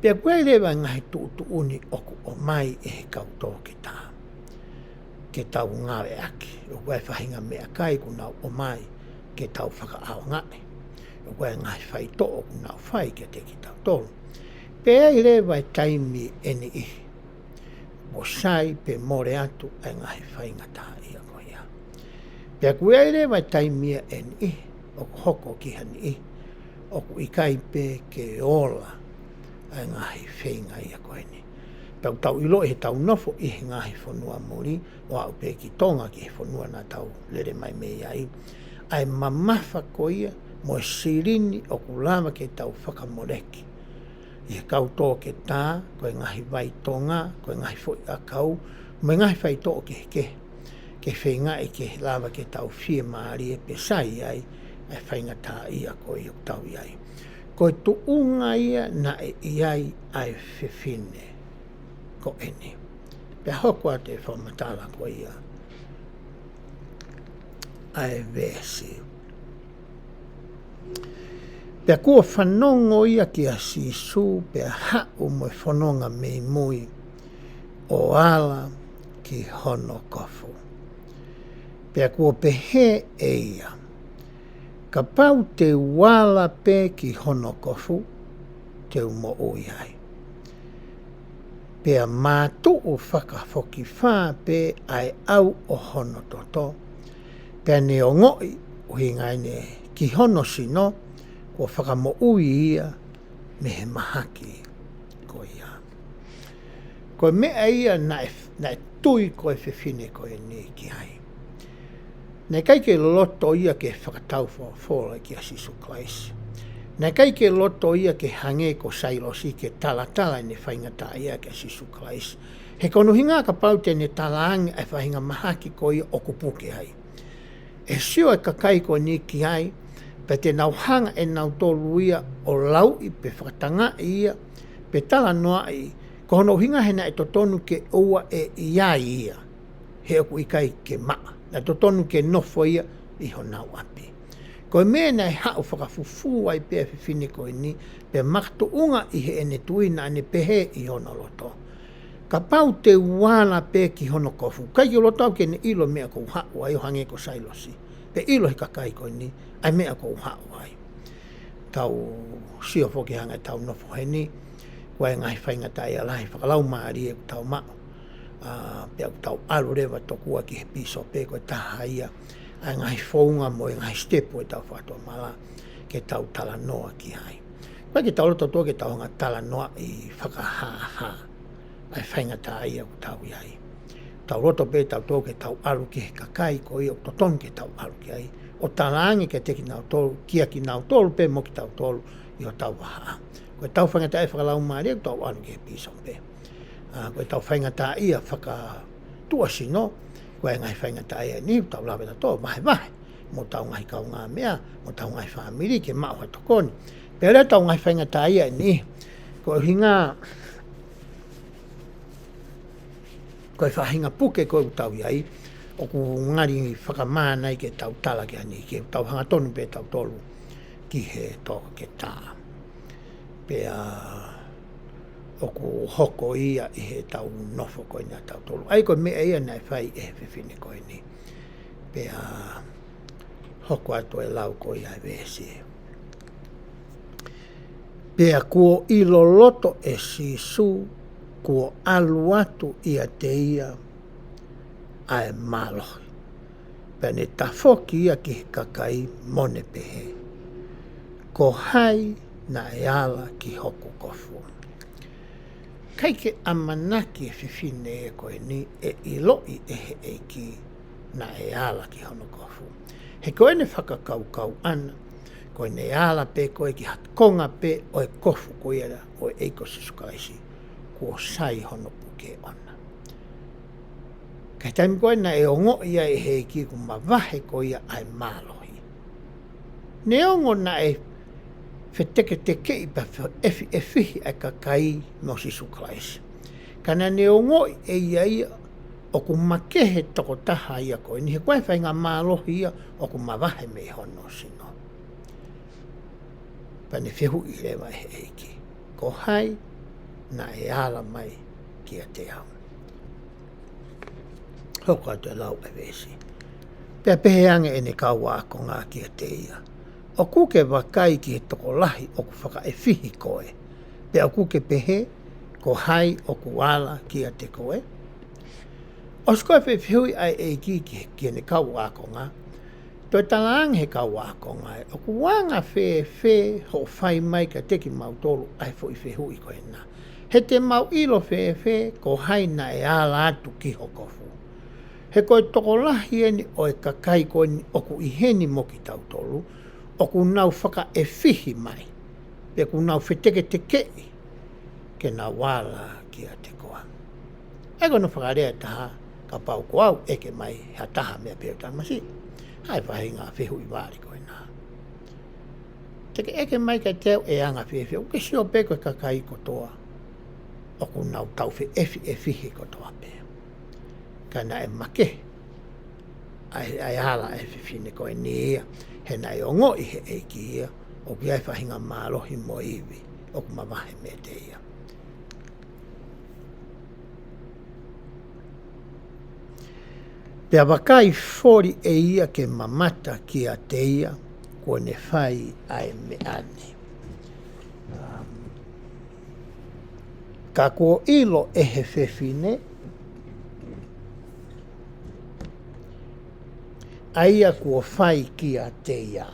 Pea ʻoku ʻi ai leva e ngaahi tuʻutuʻuni ʻoku ʻomai ʻe he kau tōketā ke tau ngāueʻaki. ʻOku ʻi ai e faʻahinga meʻakai ʻoku nau ʻomai ke tau fakaʻaongaʻi. ʻOku ʻi ai e ngaahi faitoʻo ʻoku nau fai kiate kitautolu. Pea ʻi ai leva e taimi ʻe niʻihi kuo sai pe mole atu ʻa e ngaahi faingataʻaʻia ko ia. Pea ʻoku ʻi ai leva e taimi ia ʻe niʻihi ʻoku hoko ki ha niʻihi ʻoku ʻikai pē ke ola ʻa e ngaahi feinga ia ko eni. Pea ʻoku tau ʻiloʻi heʻetau nofo ʻi he ngaahi fonua muli, ʻo aʻu pē ki Tonga ki he fonua naʻa tau lele mai mei ai, ʻa e mamafa ko ia mo e silini ʻoku lava ke tau fakamoleki ʻi he kau tōketā, ko e ngaahi vai tonga, ko e ngaahi foʻi ʻakau, mo e ngaahi faitoʻo kehekehe, ke feingaʻi ke lava ke tau fiemālie pe sai ai ʻa e faingataʻaʻia ko ia ʻoku tau ʻi ai. Ko e tuʻunga ia naʻe ʻi ai ʻa e fefine ko eni. Pea hoko atu e fakamatala ko ia ʻa e veesi. Pea kuo fanongo ia kia Sīsū, pea haʻu mo e fononga mei mui ʻo ala ki hono kofu. Pea kuo pehē ʻe ia, kapau te u ala pē ki hono kofu, te u moʻui ai. Pea mātuʻu fakafokifā pē ʻa e ʻau ʻo hono toto, pea ne ongoʻi ʻuhinga ʻene ki hono sino, kuo fakamoʻui ia mei he mahaki ko ia. Ko e meʻa ia naʻe, naʻe tui ko e fefine ko eni ki ai. Naʻe ʻikai ke loto ia ke fakatau folofola kia Sīsū Kalaisi. Naʻe ʻikai ke loto ia ke hangē ko Sailosi ke talatala ʻene faingataʻaʻia kia Sīsū Kalaisi. He ko hono ʻuhinga kapau te ne talaange ʻa e faʻahinga mahaki ko ia ʻoku puke ai, ʻe sio e kakai ko eni ki ai, pea te nau hanga ʻe nautolu ia ʻo lauʻi pe fakatangaʻi ia, pe talanoaʻi, ko hono ʻuhinga he naʻe totonu ke ʻoua ʻe ʻi ai ia, he ʻoku ʻikai ke maʻa. Naʻe totonu ke nofo ia ʻi honau ʻapi. Ko e meʻa naʻe haʻu fakafufū ai pē ʻa e fefine ko eni, pea makatuʻunga ʻi heʻene tui naʻa ne pehē ʻi hono loto, kapau te u ala pē ki hono kofu. ʻIkai ke u loto au ke ne ʻilo e meʻa ʻoku ou haʻu ai ʻo hangē ko Sailosi, pe ʻilo he kakai ko eni ʻa e meʻa ʻoku ou haʻu ai. Tau sio foki hangē ʻetau nofo heni, ʻoku ʻi ai e ngaahi faingataʻaʻia lahi fakalaumālie ʻoku tau maʻu. ʻA, pea ʻoku tau ʻalu leva tokua ki he pīsope, ko e taha ia ʻa e ngaahi founga mo e ngaahi sitepu ʻetau fakatomala ke tau talanoa ki ai. ʻIkai ke tau loto atu ke tau hanga talanoaʻi fakahāhā ʻa e faingataʻaʻia ʻoku tau ʻi ai. Tau loto pē tautolu ke tau ʻalu ki he kakai ko ia ʻoku totonu ke tau ʻalu ki ai, ʻo talaange kiate kinautolu, kia kinautolu pē mo kitautolu ʻi hotau vahaʻa. Ko ʻetau faingataʻaʻia fakalaumālie ʻoku tau ʻalu ki he pīsope. ʻA, ko ʻetau faingataʻaʻia fakatuʻasino, ko e ngaahi faingataʻaʻia ni ʻoku tau lava tautolu ʻo vahevahe mo ʻetau ngaahi kaungāmeʻa, mo ʻetau ngaahi fāmili ke maʻu ha tokoni. Pea lea ʻetau ngaahi faingataʻaʻia ni, ko e ʻuhinga, ko e faʻahinga puke ko ē ʻoku tau ʻi ai, ʻoku ngali fakamānai ke tau tala ki ai ni, ke tau hangatonu pē tautolu ki he toketā. Pea ʻoku hoko ia ʻi heʻetau nofo ko eni ʻa tautolu. ʻA ia ko e meʻa ia naʻe fai ʻe he fefine ko eni. Pea hoko atu e lau ko ia e veesi. Pea kuo ʻilo loto ʻe Sīsū kuo ʻalu atu ʻiate ia ʻa e mālohi. Pea ne tafoki ia ki he kakai mo ne pehē, Ko hai naʻe ala ki hoku kofu? ʻIkai ke ʻamanaki e fefine ko eni ʻe ʻiloʻi ʻe he ʻEiki naʻe ala ki hono kofu. He ko ʻene fakakaukau ʻana, ko ʻene ala pē ko ē ki ha konga pē ʻo e kofu ko ia ʻo e ʻEiki ko Sīsū Kalaisi, kuo sai hono puke ʻona. Ka ʻi he taimi ko ē naʻe ongoʻi ai ʻe he ʻEiki kuo mavahe ko ia ʻa e mālohi. Neongo naʻe feteketekeʻi pea fe-, ʻefi-, ʻefihi ʻa e kakai mo Sīsū Kalaisi. Ka naʻa ne ongoʻi ʻe ia ia ʻoku makehe tokotaha ia ko eni, he ko e faʻahinga mālohi ia ʻoku mavahe mei hono sino. Pea ne fehuʻi leva ʻe he ʻEiki, Ko hai naʻe ala mai kiate au? Hoko atu e lau e veesi. Pea pehē ange ʻene kau ākonga kiate ia, ʻOku ke vakai ki he tokolahi ʻoku fakaʻefihi koe, pea ʻoku ke pehē, Ko hai ʻoku ala kiate koe? ʻOsi ko e fehuʻi ʻa e ʻEiki ki he, ki heʻene kau ākonga, toe talaange he kau ākonga ē, ʻOku anga fēfē hoʻo fai mai kiate kimautolu ʻa e foʻi fehuʻi ko ena? He te mau ʻilo fēfē ko hai naʻe ala atu ki ho kofu? He ko e tokolahi eni ʻo e kakai ko eni ʻoku ʻi heni mo kitautolu, ʻoku nau fakaʻefihi mai, pea ʻoku nau feteketekeʻi ke nau ala kiate koe. ʻA ia ko hono fakalea ʻe taha, Kapau ko au, ʻeke mai ha taha mei he peu tamasiʻi. ʻA e faʻahinga fehuʻi vale ko ena. Te ke ʻeke mai kiate au ʻe anga fēfē? ʻOku ke sio pē ko e kakai kotoa ʻoku nau tau feʻefiʻefihi kotoa pē. Ka naʻe makehe ʻa e, ʻa e ala ʻa e fefine ko eni ia, he naʻe ongoʻi ʻe he ʻEiki ia ʻoku ʻi ai e faʻahinga mālohi mo e ivi ʻoku mavahe meiate ia. Pea vakai, foli ʻe ia ke mamata kiate ia kuo ne fai ʻa e meʻa ni. Ka kuo ʻilo ʻe he fefine ʻa ia kuo fai kiate ia,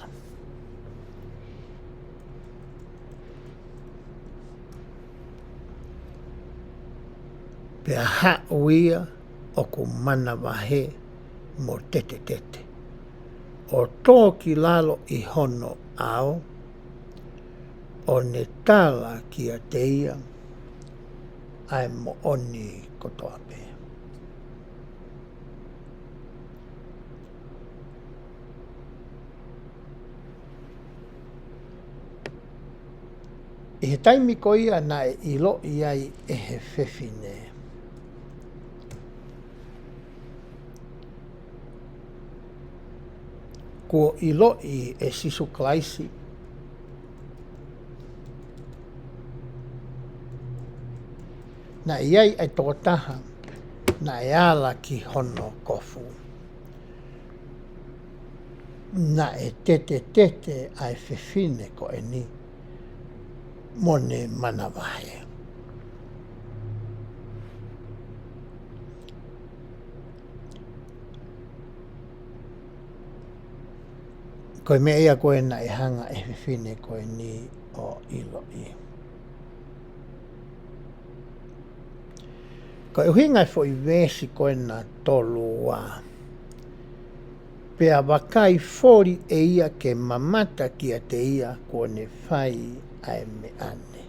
pea haʻu ia ʻoku manavahē mo tetetete, ʻo tō ki lalo ʻi hono ʻao, ʻo ne tala kiate ia ʻa e moʻoni kotoa pē. ʻI he taimi ko ia naʻe ʻiloʻi ai ʻe he fefine kuo ʻiloʻi ʻe Sīsū Kalaisi, naʻe ʻi ai ʻa e tokotaha naʻe ala ki hono kofu. Naʻe tetetete ʻa e fefine ko eni mo ne manavahē. Ko e meʻa ia ko ē naʻe hanga ʻe he fefine ko eni ʻo ʻiloʻi. Ko e ʻuhinga e foʻi veesi ko ena tolu ua. Pea vakai, foli ʻe ia ke mamata kiate ia kuo ne fai ʻa e meʻa ni.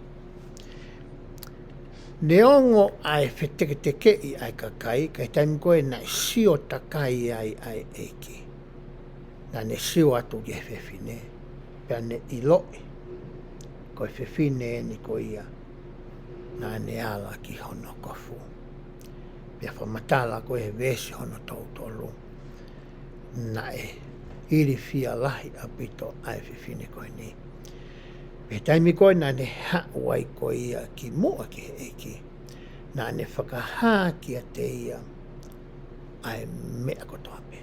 Neongo ʻa e feteketekeʻi ʻa e kakai, ka ʻi he taimi ko ē naʻe sio takai ai ʻa e ʻEiki, naʻa ne sio atu ki he fefine, pea ne ʻiloʻi ko e fefine eni ko ia naʻa ne ala ki hono kofu. Pea fakamatala ko ē he veesi hono tolu tolu, naʻe ilifia lahi ʻaupito ʻa e fefine ko eni. Pea taimi ko ē naʻa ne haʻu ai ko ia ki muʻa ki he ʻEiki, naʻa ne fakahā kiate ia ʻa e meʻa kotoa pē.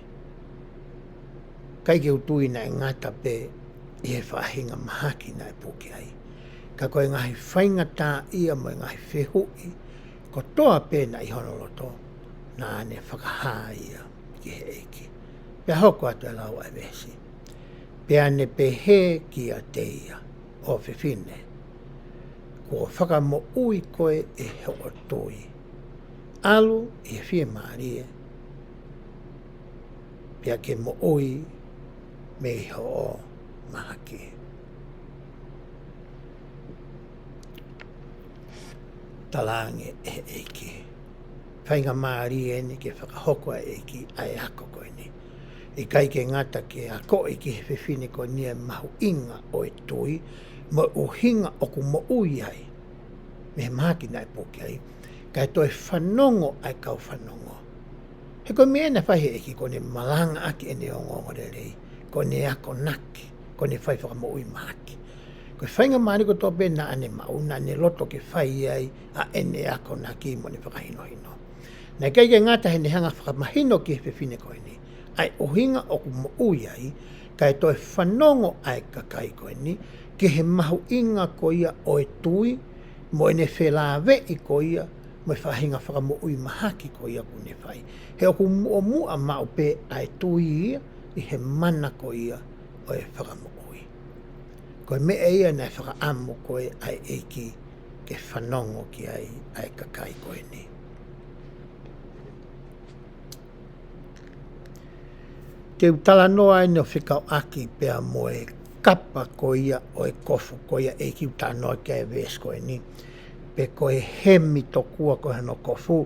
ʻIkai ke u tui naʻe ngata pē ʻi he faʻahinga mahaki naʻe puke ai, ka ko e ngaahi faingataʻaʻia mo e ngaahi fehuʻi kotoa pē naʻe ʻi hono loto, naʻa ne fakahā ia ki he ʻEiki. Pea hoko atu e lau ʻa e veesi. Pea ne pehē kiate ia, ʻOfefine, kuo fakamoʻui koe ʻe hoʻo tui. ʻAlu ʻi he fiemālie, pea ke moʻui mei hoʻo mahaki. Talaange ʻe he ʻEiki. Faingamālie eni ke fakahoko ʻe he ʻEiki ʻa e ako ko eni. ʻIkai ke ngata ke akoʻi ki he fefine ko eni e mahuʻinga ʻo e tui, mo e ʻuhinga ʻoku moʻui ai mei he mahaki naʻe puke ai, kae toe fanongo ʻa e kau fanongo. He ko e meʻa naʻe fai ʻe he ʻEiki ko ʻene malangaʻaki ʻene ongoongolelei, ko ʻene akonaki, ko ʻene fai fakamoʻui mahaki. Ko e faingamālie kotoa pē naʻa ne maʻu, naʻa ne loto ke fai ai ʻa ʻene akonaki mo ʻene fakahinohino. Naʻe ʻikai ke ngata heʻene hanga fakamahino ki he fefine ko eni ʻa e ʻuhinga ʻoku moʻui ai, kae toe fanongo ʻa e kakai ko eni ki he mahuʻinga ko ia ʻo e tui, mo ʻene felāveʻi ko ia mo e faʻahinga fakamoʻui mahaki ko ia kuo ne fai. He ʻoku muʻomuʻa maʻu pē ʻa e tui ia ʻi he mana ko ia ʻo e fakamoʻui. Ko e meʻa ia naʻe fakaʻamu ko ē ʻa e ʻEiki ke fanongo ki ai ʻa e kakai ko eni. Te u talanoa eni ʻo fekauʻaki pea mo e kapa ko ia ʻo e kofu ko ia ʻEiki ʻoku talanoa ki ai e veesi ko eni. Pe ko e hemi tokua ko hono kofu,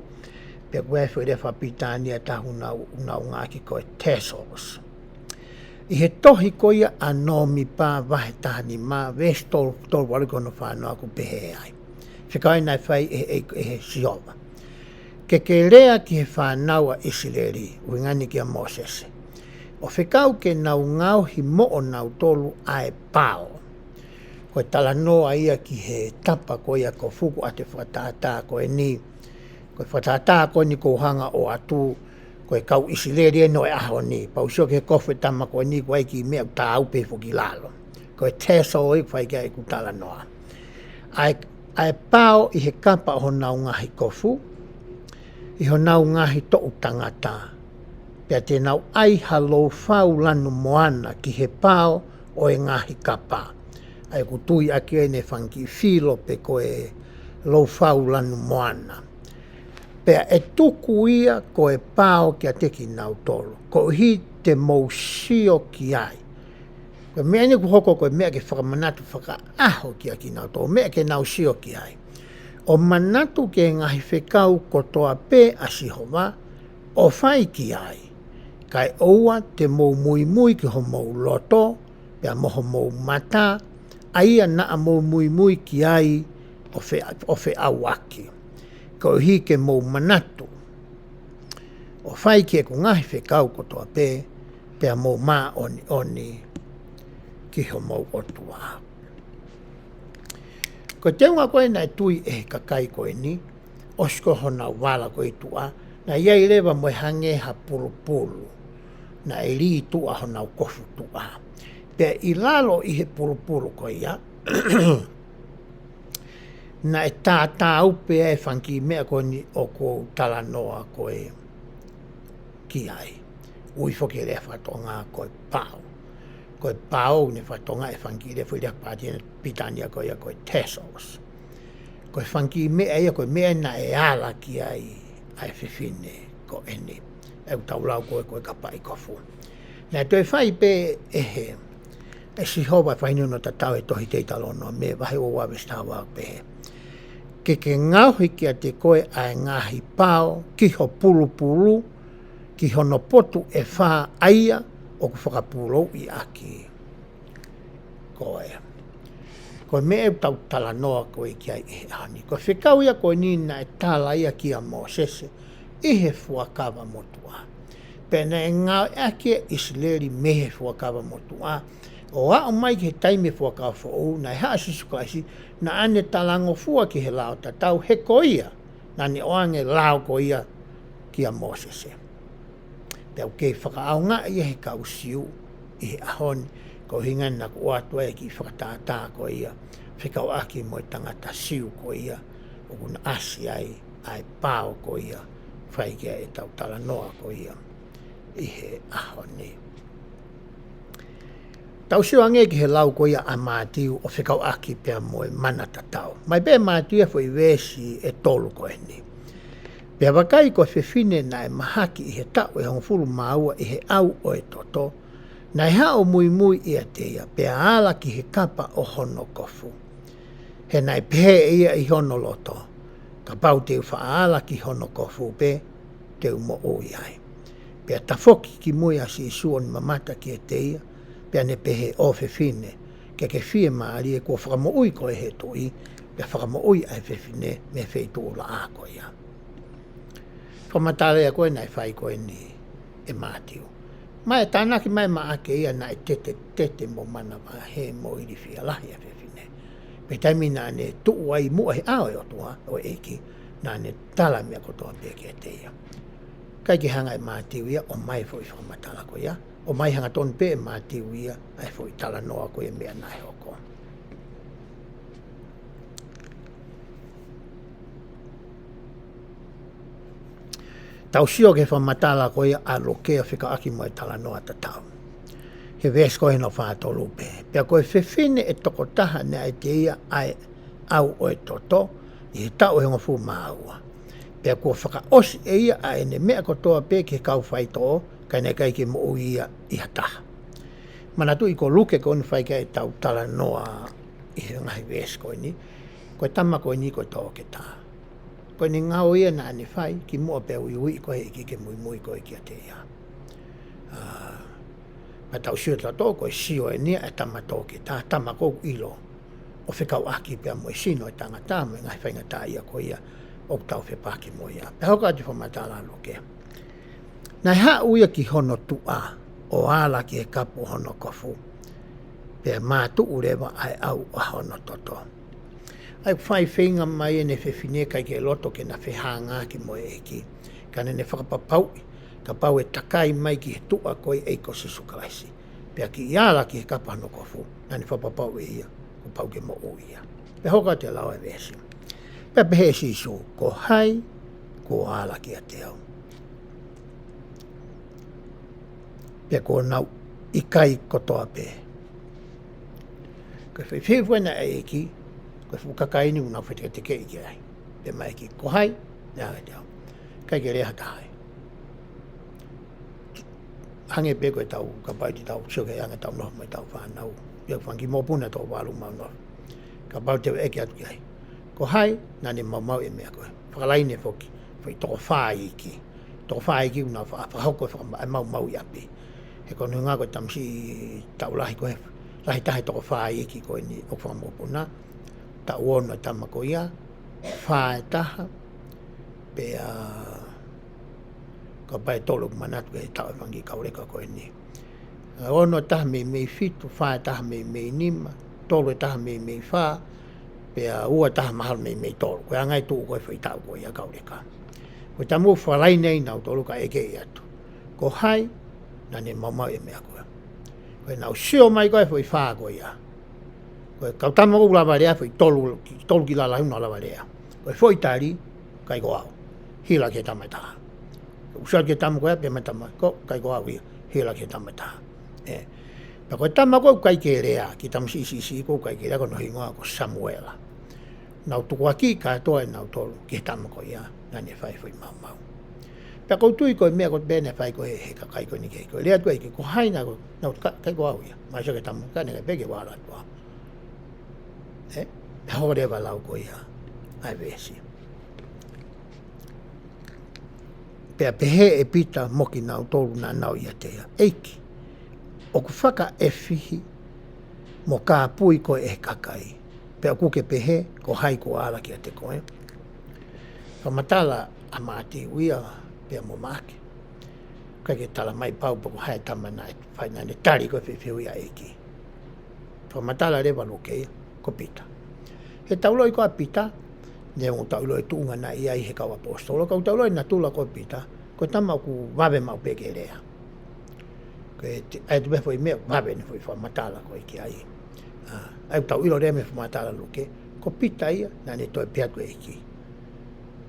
pe ko e foʻi lea fakapilitānia ʻe taha ʻoku nau, ʻoku nau ngāueʻaki ko e tassels. ʻI he tohi ko ia ʻa Nōmipa vahe taha nima, veesi tolu, tolu valu ko hono fānau ʻoku pehē ai. Fekau naʻe fai ʻe, ʻe, ʻe he Sihova. Ke ke lea ki he fānau ʻa ʻIsileli, ʻuhinga eni kia Mōsese. ʻO fekau ke nau ngaohi moʻonautolu ʻa e pao. Ko e talanoa ia ki he tapa ko ia kofu ʻoku ʻoatu e fakatātā ko eni. Ko e fakatātā ko eni ʻoku ou hanga ʻo ʻoatu, ko e kau ʻIsileli eni ʻo e ʻaho ni. Pea u sio ki he kofu e tama ko eni ʻoku ʻai e kiʻi meʻa ʻoku tāupe foki ki lalo. Ko e tassel ʻoku fai ki ai ʻeku talanoa. ʻA e, ʻa e pao ʻi he kapa ʻo honau ngaahi kofu, ʻi honau ngaahi toʻu tangata. Pea te nau ʻai ha loufau lanu moana ki he pao ʻo e ngaahi kapa. ʻA ia ʻoku tui ʻaki ʻene fanga kiʻi filo pe ko e loufau lanu moana. Pea ʻe tuku ia ko e pao kiate kinautolu, koeʻuhi te mou sio ki ai. Ko e meʻa eni ʻoku hoko ko e meʻa ke fakamanatu fakaʻaho kia kinautolu, meʻa ke nau sio ki ai. ʻO manatu ki he ngaahi fekau kotoa pē ʻa Sihova, ʻo fai ki ai. Kae ʻoua te mou muimui ki homou loto, pea mo homou mata, ʻa ia naʻa mou muimui ki ai ʻo fe-, ʻo feʻauaki. Koeʻuhi ke mou manatu ʻo fai ki heʻeku ngaahi fekau kotoa pē, pea mou māʻoniʻoni ki homou ʻOtua. Ko e teunga ko ē naʻe tui ʻe he kakai ko eni, ʻosi ko honau vala ko ē ʻi tuʻa, naʻe ʻi ai leva mo e hangē ha pulupulu, naʻe lī ʻi tuʻa honau kofu tuʻa. Pea ʻi lalo ʻi he pulupulu ko ia, naʻe tātāupe ai e fanga kiʻi meʻa ko eni ʻoku ou talanoa ko ē ki ai. Ui foki e lea faka-Tonga ko e pao. Ko e pao ʻoku ne faka-Tonga e fanga kiʻi lea foʻi lea fakapilitānia ko ia ko e tassels. Ko e fanga kiʻi meʻa ia ko e meʻa naʻe ala ki ai ʻa e fefine ko eni. ʻOku tau lau ko ē ko e kapaʻi kofu. Naʻe toe fai pē ʻe he, ʻe Sihova e fakahinohino tatau he tohi Teutalōnome vahe ua veesi taha ua ʻo pehē. Ke ke ngaohi kiate koe ʻa e ngaahi pao ki ho pulupulu, ki hono potu ʻe fā ʻa ia ʻoku fakapulouʻi ʻaki koe. Ko e meʻa ʻoku tau talanoa ko ē ki ai he ʻaho ni. Ko e fekau ia ko eni naʻe tala ia kia Mōsese ʻi he Fuakava Motuʻa. Pea naʻe ngāueʻaki ʻe ʻIsileli mei he Fuakava Motuʻa. ʻO aʻu mai ki he taimi e Fuakava Foʻou, naʻe haʻu ʻa Sīsū Kalaisi, naʻa ne talangofua ki he lao tatau, he ko ia naʻa ne ʻoange e lao ko ia kia Mōsese. Pea ʻoku kei fakaʻaongaʻi ia ʻe he kau Siu ʻi he ʻaho ni, ko e ʻuhinga naʻa ku ʻoatu ai e kiʻi fakatātā ko ia, fekauʻaki mo e tangata Siu ko ia, ʻoku na ʻasi ai ʻa e pao ko ia, fai ki ai ʻetau talanoa ko ia. ʻi he ʻaho ni. Tau sio ange ki he lau ko ia ʻa Mātiu ʻo fekauʻaki pea mo e mana tatau. Mai pē Mātiu ʻa e foʻi veesi ʻe tolu ko eni. Pea vakai, ko e fefine naʻe mahaki ʻi he taʻu ʻe hongofulu mā ua ʻi he ʻau ʻo e toto, naʻe haʻu ʻo muimui ʻiate ia, pea ala ki he kapa ʻo hono kofu. He naʻe pehē ʻe ia ʻi hono loto, kapau te u faʻa ala ki hono kofu pē, te u moʻui ai. Pea tafoki ki mui ʻa Sīsū ʻo ne mamata kiate ia, pea ne pehē, ʻo fefine, ke ke fiemālie, kuo fakamoʻui koe ʻe he Tuʻi, pea fakamoʻui ʻa e fefine mei he feituʻu laʻā ko ia. Fakamatala ia ko ē naʻe fai ko eni ʻe Mātiu. Mai tānaki mai Maʻake ia naʻe tete, tete mo manavahē mo ilifia lahi ʻa e fefine. Pea taimi naʻa ne tuʻu ai muʻa he ʻao ʻo e ʻOtua, ʻo e ʻEiki, naʻa ne tala meʻa kotoa pē kiate ia. ʻIkai ke hanga ʻe Mātiu ia ʻo ʻomai foʻi fakamatala ko ia, ʻomai hangatonu pē ʻe Mātiu ia ʻa e foʻi talanoa ko ia meʻa naʻe hoko. Tau sio ki he fakamatala ko ia ʻa Luke ʻo fekauʻaki mo e talanoa tatau. He veesi ko ē hono fā tolu pē. Pea ko e fefine ʻe toko taha naʻe ʻiate ia ʻa e ʻau ʻo e toto, ʻi he taʻu ʻe hongofulu mā ua. Pea kuo fakaʻosi ʻe ia ʻa ʻene meʻa kotoa pē ki he kau faitoʻo, ka naʻe ʻikai ke moʻui ia ʻi ha taha. Manatuʻi ko Luke ko eni fai ki ai ʻetau talanoa ʻi he ngaahi veesi ko eni, ko e tama ko eni ko e toketā. Ko ʻene ngāue ia naʻa ne fai, kimuʻa pea uiuiʻi ko ē ʻe he ʻEiki ke muimui ko ē kiate ia. ʻA, pea tau sio tautolu ko e sio eni ia ʻa e tama toketā, tama ʻoku ʻilo ʻo fekauʻaki pea mo e sino ʻo e tangata mo e ngaahi faingataʻaʻia ko ia ʻoku tau fepaki mo ia. Pea hoko atu e fakamatala ʻa Luke. Naʻe haʻu ia ki hono tuʻa ʻo ala ki he kapa ʻo hono kofu, pea mātuʻu leva ʻa e ʻau ʻa hono toto. ʻA ia ʻoku fai feinga mai ʻene fefine ʻikai ke loto ke na fehangahangai mo e ʻEiki, ka naʻa ne fakapapauʻi kapau ʻe takai mai ki he tuʻa ko ē ʻa e ʻEiki ko Sīsū Kalaisi, pea kiʻi ala ki he kapa hono kofu, naʻa ne fakapapauʻi ʻe ia kuo pau ke moʻui ia. Pea hoko atu e lau ʻa e veesi. Pea pehē ʻe Sīsū, ko hai kuo ala kiate au? Pea kuo nau ʻikai kotoa pē. Ko e fehuʻi foki ena ʻa e ʻEiki, ko e fuʻu kakai ni ʻoku nau feteketekeʻi ki ai. Pea mai ʻEiki, ko hai naʻe ala kiate au? ʻIkai ke lea ha taha ai. Hangē pē ko ʻetau, kapau te tau sio ki he anga ʻetau nofo mo ʻetau fānau. Ia fanga mokopuna ʻe toko valu ʻoku mau nofo. Kapau te u ʻeke atu ki ai, ko hai naʻa ne maumauʻi e meʻa ko ē? Fakalaine foki, foʻi toko fā iiki. Toko fā iiki ʻoku nau fa-, fakahoko e fakama-, e maumau ʻi ʻapi. He ko hono ʻuhinga ko e tamasiʻi taʻu lahi ko ē, lahi taha e toko fā iiki ko eni ʻoku fanga mokopuna. Taʻu ono e tama ko ia, fā e taha, pea kapau ʻe tolu ʻoku manatu ki he taʻu ʻa e fanga kiʻi kau leka ko eni. Ono e taha meimei fitu, fā e taha meimei nima, tolu e taha meimei fā, pea ua e taha mahalo meimei tolu. Ko e anga e tuʻu ko ē foʻi taʻu ko ia kau leka. Ko e taimi ʻoku fakalaine ai nautolu ka ʻeke atu, ko hai naʻa ne maumauʻi e meʻa ko ē? Ko ʻenau sio mai ko ē foʻi fā ko ia, ko e kau tama ʻoku lava lea, foʻi tolu, tolu ki lalo ʻoku nau lava lea. Ko e foʻi tali, ʻikai ko au. Hila ki he tama ʻe taha. Ko e usa ki he tama ko ia, pea mai tama, ko, ʻikai ko au ia. Hila ki he tama ʻe taha. ʻE. Pea ko e tama ko ē ʻoku ʻikai ke lea, kiʻi tamasiʻi siʻisiʻi ko ē ʻoku ʻikai ke lea, ko hono hingoa ko Samuela. Nau tukuakiʻi kātoa ʻe nautolu ki he tama ko ia naʻa ne fai e foʻi maumau. Pea ʻoku ou tui ko e meʻa ko ē pē naʻe fai ko ē he, he kakai ko eni ki he ʻEiki, ko e lea atu ʻa e ʻEiki, ko hai naʻa, naʻa, ka, ʻikai ko au ia. Mai sio ki he tama, ka naʻe ʻikai pē ke u ala atu au. ʻE, pea hoko leva e lau ko ia ʻa e veesi. Pea pehē ʻe Pita mo kinautolu naʻa nau ʻiate ia, ʻEiki, ʻoku fakaʻefihi mo kāpui koe ʻe he kakai, pea ʻoku ke pehē, ko hai kuo ala kiate koe? Fakamatala ʻa Mātiu ia pea mo Maʻake. ʻIkai ke tala mai pau pe ko hai e tama naʻe fai, naʻa ne tali ko ē e fehuʻi ʻa e ʻEiki. Fakamatala leva ʻa Luke ia, ko Pita. He tau ʻiloʻi ko ē ʻa Pita, neongo ʻetau ʻilo e tuʻunga naʻe ʻi ai he kau ʻaposetolo, ka ʻoku tau ʻiloʻi e natula ko ē ʻo Pita, ko e tama ʻoku vave maʻu pē ke lea. Ko e te-, ʻai atu pē foʻi meʻa, vave ʻene foʻi fakamatala ko ē ki ai. ʻA, ʻa ia ʻoku tau ʻilo leva mei he fakamatala ʻa Luke, ko Pita ia, naʻa ne toe pehē atu ki he ʻEiki,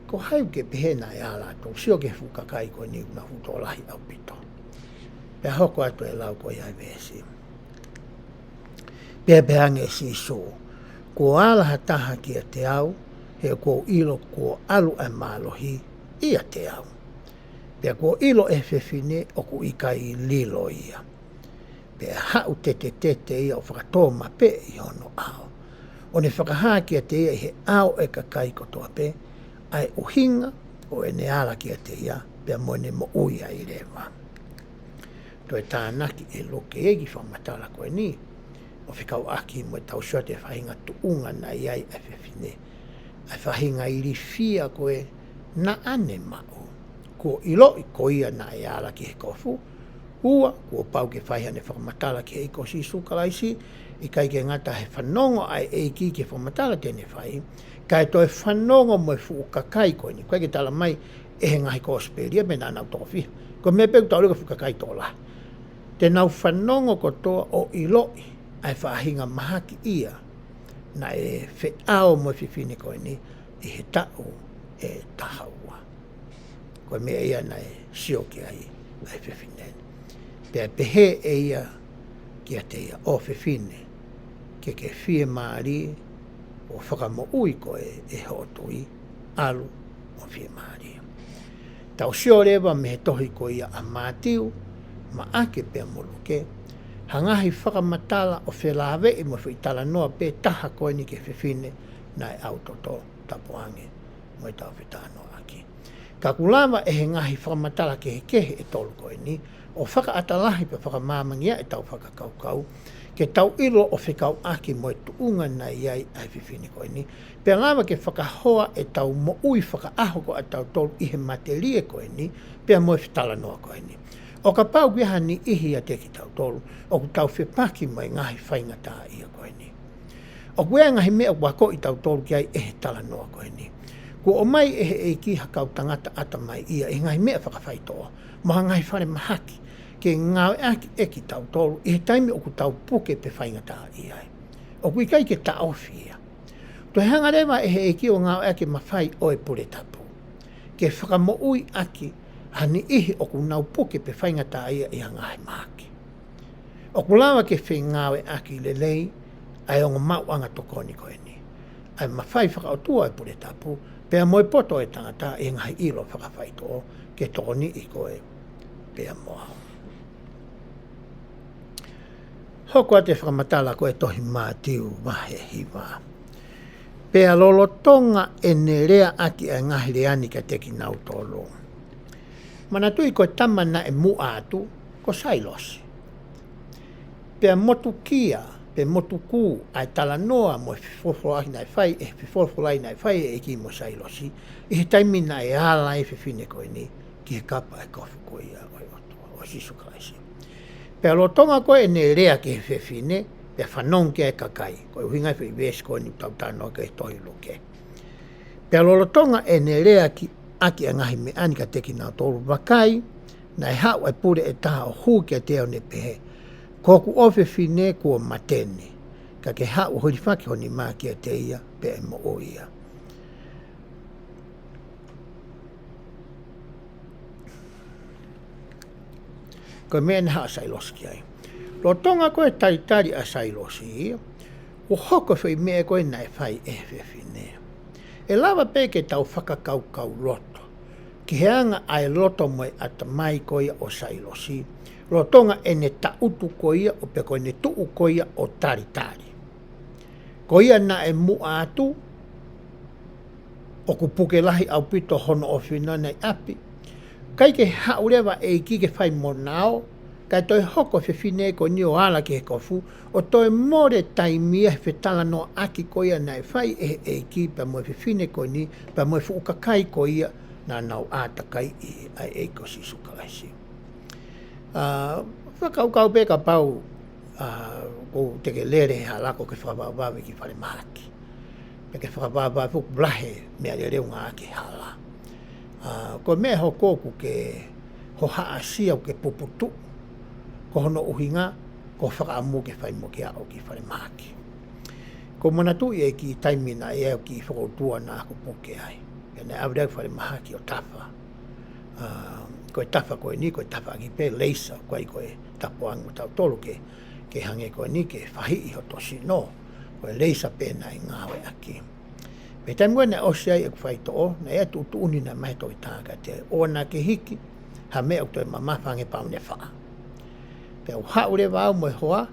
ko hai ʻoku ke pehē naʻe ala atu? Sio ki he fuʻu kakai ko eni ʻoku nau fuʻu tokolahi ʻaupito. Pea hoko atu e lau ko ia e veesi. Pea pehē ange ʻe Sīsū, kuo ala ha taha kiate au, he kuo u ʻilo kuo ʻalu ʻa e mālohi ʻiate au. Pea kuo ʻilo ʻe he fefine ʻoku ʻikai lilo ia. Pea haʻu tetetete ia ʻo fakatōmapeʻe ʻi hono ʻao. ʻO ne fakahā kiate ia ʻi he ʻao ʻo e kakai kotoa pē, ʻa e ʻuhinga ʻo ʻene ala kiate ia, pea mo ʻene moʻui ai leva. Toe tānaki ʻe Luke ʻa e kiʻi fakamatala ko eni, ʻo fekauʻaki mo ʻetau sio atu ki he faʻahinga tuʻunga naʻe ʻi ai ʻa e fefine. ʻA e faʻahinga ilifia ko ē naʻa ne maʻu. Kuo ʻiloʻi ko ia naʻe ala ki he kofu. Ua, kuo pau ke fai haʻane fakamatala ki he ʻEiki ko Sīsū Kalaisi, ʻikai ke ngata he fanongo ʻa e ʻEiki ki he fakamatala te ne fai, kae toe fanongo mo e fuʻu kakai ko eni, ʻoku ʻikai ke tala mai ʻe he ngaahi kosipeli ia pe naʻa nau toko fiha. Ko e meʻa pē ʻoku tau ʻilo ko e fuʻu kakai toko lahi. Te nau fanongo kotoa ʻo ʻiloʻi ʻa e faʻahinga mahaki ia naʻe feʻao mo e fefine ko eni ʻi he taʻu ʻe taha ua. Ko e meʻa ia naʻe sio ki ai ʻa e fefine ni. Pea pehē ʻe ia kiate ia, ʻo fefine, ke ke fiemālie, ʻo fakamoʻui koe ʻe hoʻo tui, ʻalu ʻo fiemālie. Tau sio leva mei he tohi ko ia ʻa Mātiu, Maʻake pea mo Luke, ha ngaahi fakamatala ʻo felāveʻi mo e foʻi talanoa pē taha ko eni ki he fefine naʻe ʻau toto, tapu ange mo ʻetau fetalanoaʻaki. Ka ʻoku lava ʻe he ngaahi fakamatala kehekehe ʻe tolu ko eni, ʻo fakaʻatalahi pea fakamāmangia ʻetau fakakaukau, ke tau ʻilo ʻo fekauʻaki mo e tuʻunga naʻe ʻi ai ʻa e fefine ko eni, pea lava ke fakahoa ʻetau moʻui fakaʻaho ko ʻatautolu ʻi he matelie ko eni, pea mo e fetalanoa ko eni. ʻO kapau ʻoku ʻi ai ha niʻihi ʻiate kitautolu ʻoku tau fepaki mo e ngaahi faingataʻaʻia ko eni. ʻOku ʻi ai e ngaahi meʻa ʻoku akoʻi kitautolu ki ai ʻe he talanoa ko eni. Kuo ʻomai ʻe he ʻEiki ha kau tangata ʻatamaiʻia ʻi he ngaahi meʻa fakafaitoʻo, mo ha ngaahi falemahaki, ke ngāueʻaki ʻe kitautolu ʻi he taimi ʻoku tau puke pe faingataʻaʻia ai. ʻOku ʻikai ke taʻofi ia. Toe hanga leva ʻe he ʻEiki ʻo ngāueʻaki e mafai ʻo e pule tapu ke fakamoʻui ʻaki ha niʻihi ʻoku nau puke pe faingataʻaʻia ʻi ha ngaahi mahaki. ʻOku lava ke fengāueʻaki lelei ʻa e ongo maʻuʻanga tokoni ko eni, ʻa e mafai fakaʻotua ʻo e pule tapu, pea mo e poto ʻo e tangata ʻi he ngaahi ʻilo fakafaitoʻo, ke tokoniʻi koe pea mo au. Hoko atu e fakamatala ko e tohi Mātiu vahe hiva. Pea lolotonga ʻene leaʻaki ʻa e ngaahi lea ni kiate kinautolu, manatuʻi ko e tama naʻe muʻa atu, ko Sailosi. Pea motukia, pe motukū, ʻa e talanoa mo e fefolofolai naʻe fai, ʻe he fefolofolai naʻe fai ʻe he ʻEiki mo Sailosi, ʻi he taimi naʻe ala ai e fefine ko eni ki he kapa ʻo e kofu ko ia ʻo e ʻOtua, ʻo Sīsū Kalaisi. Pea lolotonga ko ē ʻene lea ki he fefine, pea fanongo ki ai e kakai, ko e ʻuhinga ia e foʻi veesi ko eni ʻoku tau talanoa ki ai he tohi Luke. Pea lolotonga ʻene leaʻaki ʻa e ngaahi meʻa ni kiate kinautolu, vakai, naʻe haʻu ʻa e pule ʻe taha ʻo hū kiate ia ʻo ne pehē, ko hoku ʻofefine kuo mate ni, ka ke haʻu ʻo hilifaki ho nima kiate ia, pea ʻe moʻui ia. Ko e meʻa naʻe haʻu ʻa Sailosi ki ai. Lolotonga ko ē e talitali ʻa Sailosi, ʻo hoko e foʻi meʻa ko ē naʻe fai ʻe he fefine. ʻE lava pē ke tau fakakaukau loto ki he anga ʻa e loto mo e ʻatamai ko ia ʻo Sailosi, lolotonga ʻene taʻutu ko ia ʻo pea ko ʻene tuʻu ko ia ʻo talitali. Ko ia naʻe muʻa atu, ʻoku puke lahi ʻaupito hono ʻofefine ʻi ʻapi. ʻIkai ke haʻu leva e ʻEiki ke fai mo nao, kae toe hoko e fefine ko eni ʻo ala ki he kofu, ʻo toe mole taimi ia he fetalanoaʻaki ko ia naʻe fai ʻe he ʻEiki pea mo e fefine ko eni, pea mo e fuʻu kakai ko ia naʻa nau ʻātakaiʻi ʻa e ʻEiki ko Sīsū Kalaisi. ʻA, fakakaukau pē kapau, ʻa, ʻoku te ke lele he hala ʻoku ke fakavavevave ki falemahaki. Pe ke fakavavevave foki, lahi e meʻa lelei ʻoku ngāueʻaki he hala. ʻA, ko e meʻa ʻe hoko ʻoku ke hohaʻasia, ʻoku ke puputuʻu. Ko hono ʻuhinga, ko e fakaʻamu ke fai mo ke aʻu ki falemahaki. ʻOku ou manatuʻi e kiʻi taimi naʻe ʻi ai e kiʻi fokoutua naʻa ku puke ai. Pea naʻe ʻave au ki falemahaki ʻo tafa. ʻA, ko e tafa ko eni, ko e tafaʻaki pē laser, ko ai ko e tapuangi mo tautolu ke, ke hangē ko eni, ke fahiʻi hoto sino, ko e laser pē naʻe ngāueʻaki. Pea taimi ko ē naʻe ʻosi ai ʻeku faitoʻo, naʻe ʻi ai e tuʻutuʻuni naʻe ʻomai ʻe he toketā kiate au, ʻoua naʻa ke hiki ha meʻa ʻoku toe mamafa ange pauni ʻe fā. Pea u haʻu leva au mo e hoa,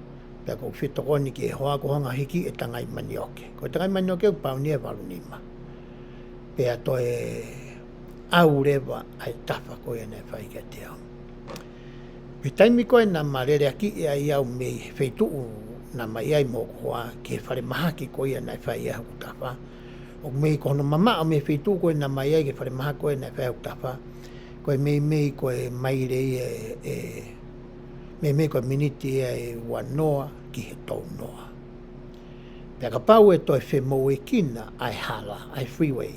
pea ʻoku ou fetokoni ki he hoa ko hono hiki e tangai manioke. Ko e tangai manioke ʻoku pauni ʻe valu nima. Pea toe ʻau leva ʻa e tafa ko ia naʻe fai kiate au. Pea taimi ko ē naʻa ma leleakiʻi ai au mei he feituʻu naʻa ma ʻi ai mo hoku hoa ki he falemahaki ko ia naʻe fai ai hoku tafa. ʻOku meimei ko hono mamaʻo mei he feituʻu ko ē naʻa ma ʻi ai ki he falemahaki ko ia naʻe fai ai hoku tafa, ko e meimei ko e maile ia ʻe, ʻe, meimei ko e miniti ia ʻe ua noa ki he tolu noa. Pea kapau ʻe toe femouekina ʻa e hala, ʻa e freeway,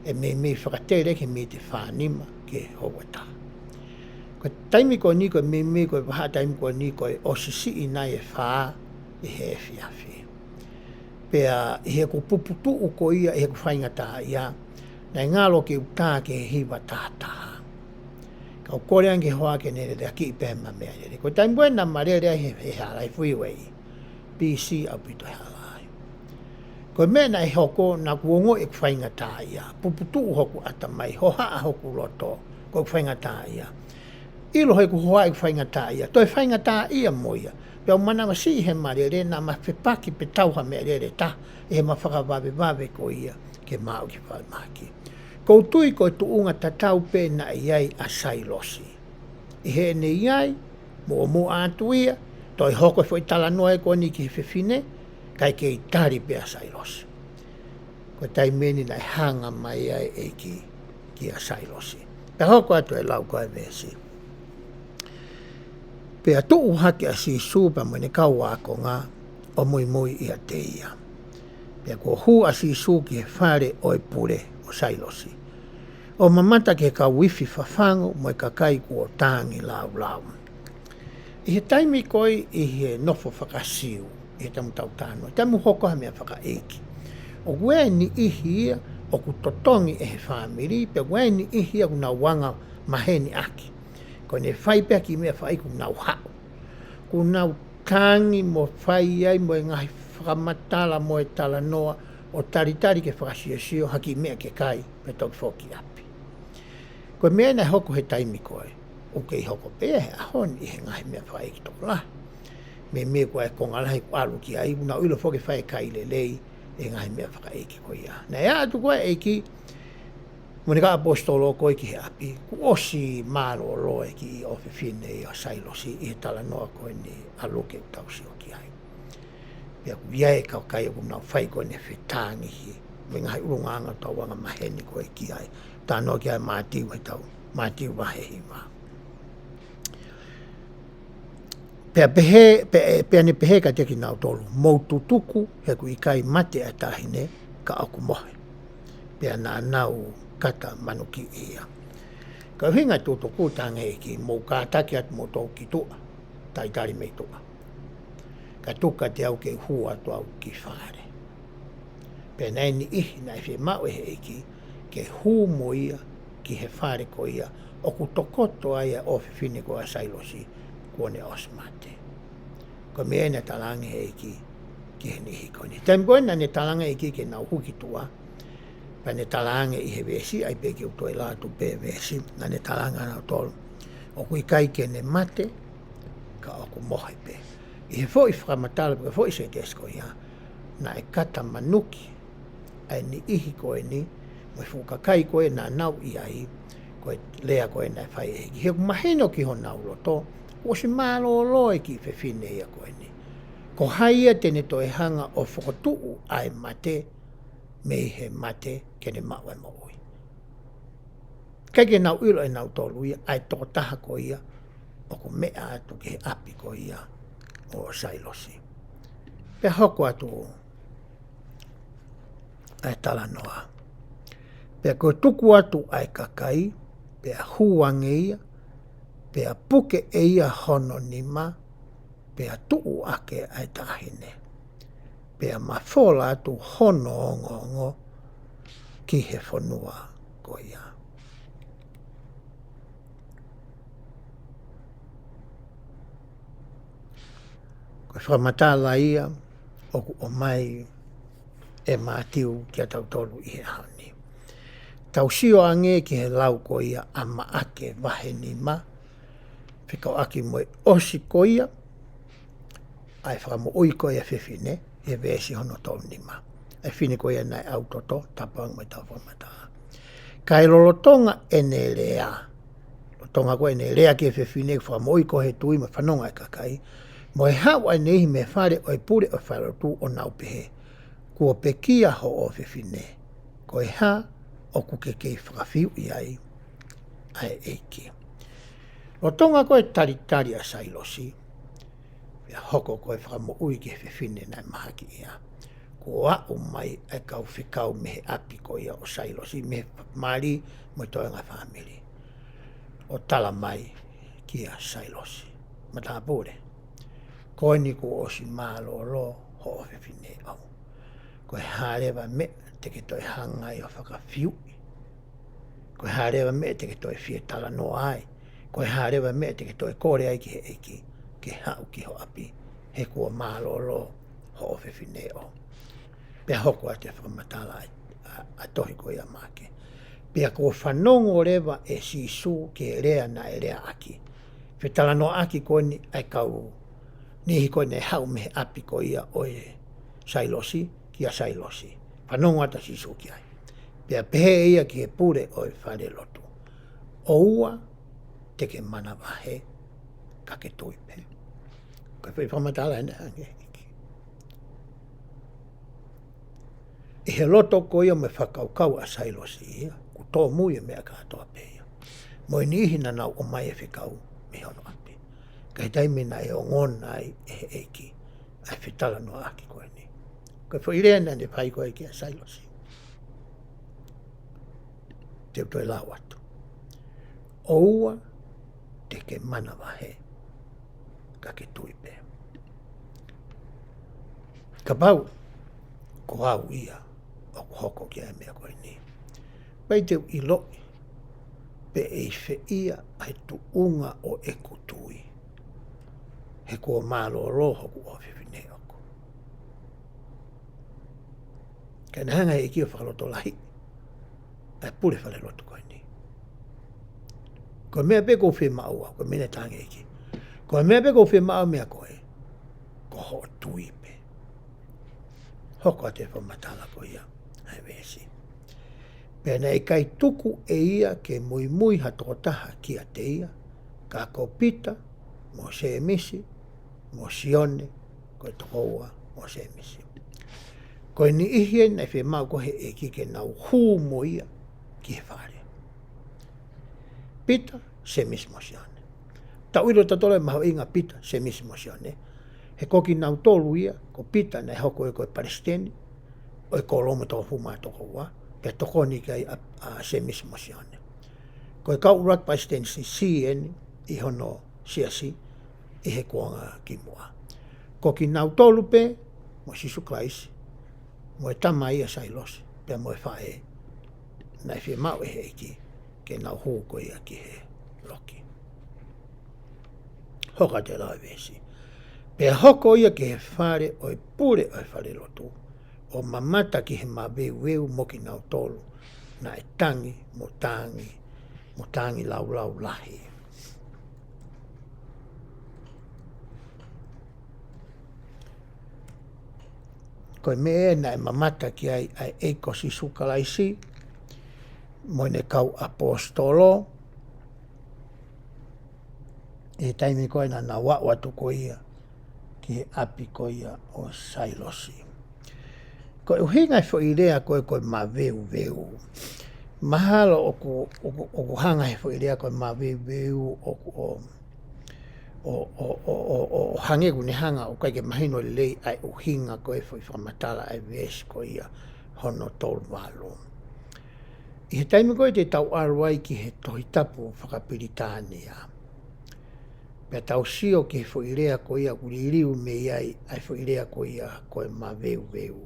ʻe meimei fakatele ki he miniti ʻe fā nima ki he houa ʻe taha. Ko e taimi ko eni, ko e meimei ko e vahaʻa taimi ko eni, ko e ʻosi siʻi nai ʻe fā ʻi he efiafi. Pea ʻi heʻeku puputuʻu ko ia, ʻi heʻeku faingataʻaʻia, naʻe ngalo ke u tā ki he hiva taha taha. Ka u kole ange ki he hoa ke ne leleakiʻi pē ma meʻalele. Ko e taimi ko ē naʻa ma lele ai he, he hala, he freeway, pisi ʻaupito e hala ai. Ko e meʻa naʻe hoko, naʻa ku ongoʻi ʻeku faingataʻaʻia, puputuʻu hoku ʻatamai, hohaʻa hoku loto, ko ʻeku faingataʻaʻia. ʻIlo heʻeku hoa ʻeku faingataʻaʻia, toe faingataʻaʻia mo ia. Pea u manavasiʻi he ma lele, naʻa ma fepaki pe tau ha meʻalele ʻe taha, ʻi heʻema fakavavevave ko ia ke ma aʻu ki falemahaki. ʻOku ou tui ko e tuʻunga tatau pē naʻe ʻi ai ʻa Sailosi. ʻI heʻene ʻi ai, muʻomuʻa atu ia, toe hoko e foʻi talanoa ko eni ki he fefine, kae kei tali pē ʻa Sailosi. Ko e taimi eni naʻe hanga mai ai e ʻEiki kia Sailosi. Pea hoko atu e lau ko e veesi. Pea tuʻu hake ʻa Sīsū pea mo ʻene kau ākonga ʻo muimui ʻiate ia. Pea kuo hū ʻa Sīsū ki he fale ʻo e pule ʻo Sailosi, ʻo mamata ki he kau ifi fafangu mo e kakai kuo tangi laulau. ʻI he taimi ko ē ʻi he nofo faka-Siu, ʻi he taimi ʻoku tau talanoa, taimi ʻoku hoko ai ha meʻa fakaʻeiki, ʻoku ʻi ai e niʻihi ia ʻoku totongi ʻe he fāmili, pe ʻoku ʻi ai e niʻihi ia ʻoku nau anga maheni ʻaki. Ko ʻene fai pē ha kiʻi meʻa fakaʻeiki ʻoku nau haʻu. ʻOku nau tangi mo fai ai mo e ngaahi fakamatala mo e talanoa ʻo talitali ke fakasiosio ha kiʻi meʻa ke kai, pea toki foki ʻapi. Ko e meʻa naʻe hoko he taimi ko ē, ʻoku kei hoko pē he ʻaho ni ʻi he ngaahi meʻa fakaʻeiki tokolahi. Meimei ko e konga lahi ʻoku ʻalu ki ai, ʻoku nau ʻilo foki e fai e kai lelei ʻi he ngaahi meʻa fakaʻeiki ko ia. Naʻe aʻu atu ko ē e ʻEiki mo ʻene kau ʻaposetolo ko ē ki he ʻapi, kuo ʻosi mālōlō e kiʻi ʻofefine ia ʻo Sailosi ʻi he talanoa ko eni ʻa Luke ʻoku tau sio ki ai. Pea ʻoku ʻi ai e kakai ʻoku nau fai ko eni e fetāngihi mo e ngaahi ʻulungaanga ʻoku tau anga maheni ko ē ki ai. Talanoa ki ai Mātiu he tau, Mātiu vahe hiva. Pea pehē, pe-, pea ne pehē kiate kinautolu, mou tutuku, he ʻoku ʻikai mate ʻa e taʻahine, ka ʻoku mohe. Pea naʻa nau kata manukiʻi ia. Ko e ʻuhinga tutuku, talaange ʻe he ʻEiki, mou kātaki atu moutolu ki tuʻa, talitali mei tuʻa. Kae tuku kiate au ke u hū atu au ki fale. Pea naʻe ʻi ai e niʻihi naʻe fiemaʻu ʻe he ʻEiki ke hū mo ia ki he fale ko ia ʻoku tokoto ai ʻa e ʻofefine ko ia ʻa Sailosi, kuo ne ʻosi mate. Ko e meʻa ia naʻe talaange ʻe he ʻEiki ki he niʻihi ko eni. Taimi ko ē naʻa ne talaange ʻe he ʻEiki ke nau hū ki tuʻa, pea ne talaange ʻi he veesi, ʻai pē ke u toe lau atu pē veesi, naʻa ne talaange ʻe nautolu, ʻoku ʻikai ke ne mate, ka ʻoku mohe pē. ʻI he foʻi fakamatala, pe ko e foʻi sētesi ko ia, naʻe kata manuki ʻa e niʻihi ko eni, mo e fuʻu kakai ko ē naʻa nau ʻi ai, ko e lea ko ē naʻe fai ʻe he ʻEiki. He ʻoku mahino ki honau loto, kuo ʻosi mālōlō e kiʻi fefine ia ko eni. Ko hai ia te ne toe hanga ʻo fokotuʻu ʻa e mate, mei he mate ke ne maʻu e moʻui. ʻIkai ke nau ʻilo ʻe nautolu ia, ʻa e tokotaha ko ia, ʻoku meʻa atu ki he ʻapi ko ia ʻo Sailosi. Pea hoko atu ʻa e talanoa. Pea kuo tuku atu ʻa e kakai, pea hū ange ia, pea puke ʻe ia hono nima, pea tuʻu ʻaki ʻa e taʻahine. Pea mafola atu hono ongoongo ki he fonua ko ia. Ko e fakamatala ia ʻoku ʻomai ʻe Mātiu kiate kitautolu ʻi he ʻaho ni. Tau sio ange ki he lau ko ia ʻa Maʻake vahe nima, fekauʻaki mo e ʻosi ko ia ʻa e fakamoʻui ko ia ʻa e fefine, ʻi he veesi hono tolu nima. ʻA e fefine ko ia naʻe ʻau toto, tapu ange mo ʻetau fakamatala. Kae lolotonga ʻene lea, lolotonga ko ʻene lea ki he fefine, fakamoʻui ko ē he tui mo e fanongo ʻa e kakai, mo e haʻu ʻa e niʻihi mei he fale ʻo e pule ʻo e falelotu ʻo nau pehē, Kuo pekia hoʻo fefine, ko e hā ʻoku ke kei fakafiuʻi ai ʻa e ʻEiki? Lolotonga ko ē talitali ʻa Sailosi, pea hoko ko e fakamoʻui ki he fefine naʻe mahaki ia, kuo aʻu mai ʻa e kau fekau mei he ʻapi ko ia ʻo Sailosi, mei he mali mo e toenga fāmili, ʻo tala mai kia Sailosi, Matāpule, ko eni kuo ʻosi mālōlō hoʻo fefine ʻo. Ko e hā leva meʻa te ke toe hanga ai ʻo fakafiuʻi? Ko e hā leva meʻa te ke toe fie talanoa ai? Ko e hā leva meʻa te ke toe kole ai ki he ʻEiki ke haʻu ki ho ʻapi, he kuo mālōlō hoʻo fefine ʻo? Pea hoko atu e fakamatala ʻa, ʻa, ʻa e tohi ko ia ʻa Maʻake. Pea kuo fanongo leva ʻe Sīsū ki he lea naʻe leaʻaki, fetalanoaʻaki ko eni ʻa e kau niʻihi ko ē naʻe haʻu mei he ʻapi ko ia ʻo e Sailosi, kia Sailosi. Fanongo atu ʻa Sīsū ki ai. Pea pehē ʻe ia ki he pule ʻo e falelotu, ʻOua te ke manavahē, ka ke tui pē. Ko e foʻi fakamatala ʻeni hangē ʻi he loto ko ia mo e fakakaukau ʻa Sailosi ia, kuo tōmui e meʻa kātoa pē ia, mo e niʻihi naʻa nau ʻomai e fekau mei hono ʻapi. Ka ʻi he taimi naʻe ongona ai ʻe he ʻEiki ʻa e fetalanoaʻaki ko eni, ko e foʻi lea naʻa ne fai ko ē kia Sailosi, te u toe lau atu, ʻOua te ke manavahē, ka ke tui pē. Kapau ko au ia ʻoku hoko ki ai e meʻa ko eni, pea te u ʻiloʻi pe ʻe ʻi fē ia ʻa e tuʻunga ʻo ʻeku tui, he kuo mālōlō hoku ʻofefine ʻoʻoku. Ka naʻe hanga ʻe he ʻEiki ʻo fakalotolahiʻi ʻa e pule falelotu ko eni. Ko e meʻa pē ʻoku ou fiemaʻu au, ko e meʻa naʻe talaange ʻe he ʻEiki, ko e meʻa pē ʻoku ou fiemaʻu au meia koe, ko hoʻo tui pē. Hoko atu e fakamatala ko ia ʻa e veesi. Pea naʻe ʻikai tuku ʻe ia ke muimui ha tokotaha kiate ia, ka ko Pita, mo Sēmisi, mo Sione, ko e tokoua mo Sēmisi. Ko e niʻihi eni naʻe fiemaʻu ko ē ʻe he ʻEiki ke nau hū mo ia ki he fale. Pita, Sēmisi mo Sione. Tau ʻilo tautolu e mahuʻinga ʻo Pita, Sēmisi mo Sione, he ko kinautolu ia, ko Pita naʻe hoko ia ko e palesiteni ʻo e kōlomu ʻo e Toko Hongofulu Mā Toko Ua, pea tokoni ki ai ʻa, ʻa Sēmisi mo Sione. Ko e kau ʻuluaki palesiteni siʻisiʻi eni ʻi hono siasi ʻi he kuonga kimuʻa. Ko kinautolu pē mo Sīsū Kalaisi, mo e tama ia Sailosi, pea mo e faʻē, naʻe fiemaʻu ʻe he ʻEiki ke nau hū ko ia ki he loki. Hoko atu e lau ʻa e veesi. Pea hoko ia ki he fale ʻo e pule ʻo e falelotu, ʻo mamata ki he maveuveu mo kinautolu naʻe tangi mo tangi mo tangi laulau lahi. Ko e meʻa ē naʻe mamata ki ai ʻa e ʻEiki ko Sīsū Kalaisi mo ʻene kau ʻaposetolo, ʻi he taimi ko ē naʻa nau aʻu atu ko ia ki he ʻapi ko ia ʻo Sailosi. Ko e ʻuhinga e foʻi lea ko ē ko e maveuveu. Mahalo ʻoku, ʻoku, ʻoku hanga he foʻi lea ko e maveuveu ʻo, ʻo, ʻo hangē ʻoku ne hanga ʻo ʻikai ke mahino lelei ʻa e ʻuhinga ko ē foʻi fakamatala ʻa e veesi ko ia hono tolu valu. ʻI he taimi ko ē te tau ʻalu ai ki he Tohi Tapu fakapilitānia, pea tau sio ki he foʻi lea ko ia ʻoku liliu mei ai ʻa e foʻi lea ko ia ko e maveuveu.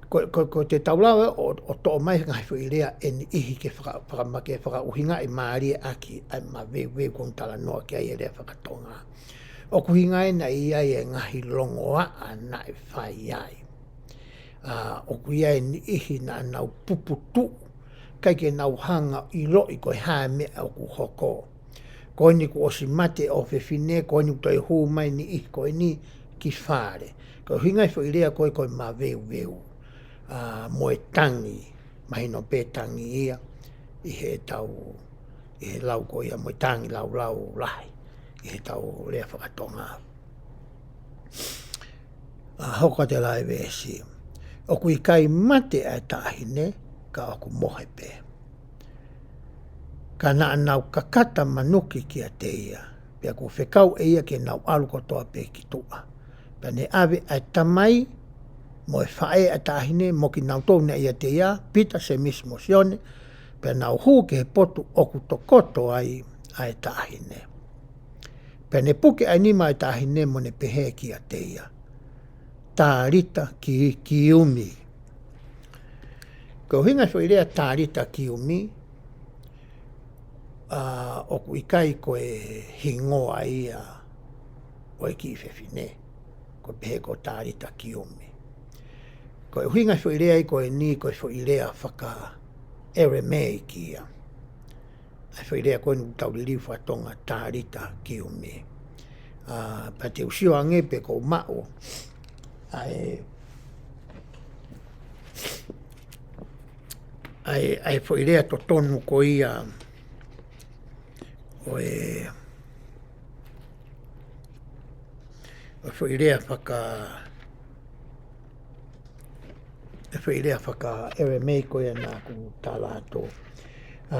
Ko, ko, ko te tau lava ʻo, ʻo toʻo mai e ngaahi foʻi lea ʻe niʻihi ke faka-, fakama-, ke fakaʻuhingaʻi mālie ʻaki ʻa e maveuveu ʻoku talanoa ki ai e lea fakatonga. ʻOku ʻuhinga ʻena ʻi ai e ngaahi longoaʻa naʻe fai ai. ʻA, ʻoku ʻi ai e niʻihi naʻa nau puputuʻu, ʻikai ke nau hanga ʻo ʻiloʻi ko e hā e meʻa ʻoku hoko. Ko eni kuo ʻosi mate ʻofefine, ko eni kuo toe hū mai e niʻihi ko eni ki fale. Ko e ʻuhinga e foʻi lea ko ē ko e maveuveu. ʻA, mo e tangi, mahino pē tangi ia, ʻi heʻetau, ʻi he lau ko ia mo e tangi laulau lahi, ʻi heʻetau lea faka-Tonga. ʻA, hoko atu e lau e veesi. ʻOku ʻikai mate ʻa e taʻahine, ka ʻoku mohe pē. Ka naʻa nau kakata manuki kiate ia, pea kuo fekau ʻe ia ke nau ʻalu kotoa pē ki tuʻa. Pea ne ʻave ʻa e tamai mo e faʻē ʻa e taʻahine mo kinautolu naʻe ʻiate ia, Pita, Sēmisi mo Sione, pea nau hū ki he potu ʻoku tokoto ai ʻa e taʻahine. Pea ne puke ʻa e nima ʻo e taʻahine mo ne pehē kiate ia, Talita ki, kiumi. Ko e ʻuhinga e foʻi lea Talita kiumi, ʻa, ʻoku ʻikai ko e hingoa ia ʻo e kiʻi fefine, ko e pehē ko Talita kiumi. Ko e ʻuhinga e foʻi lea ia ko eni, ko e foʻi lea faka-ʻEremeiki ia. ʻA e foʻi lea ko eni ʻoku tau liliu faka-Tonga Talita kiumi. ʻA, pea te u sio ange pe ʻoku ou maʻu ʻa e, ʻa e, ʻa e foʻi lea totonu ko ia ʻo e, ʻo e foʻi lea faka-, e foʻi lea faka-ʻEremeiki ko ia naʻa ku tala atu. ʻA,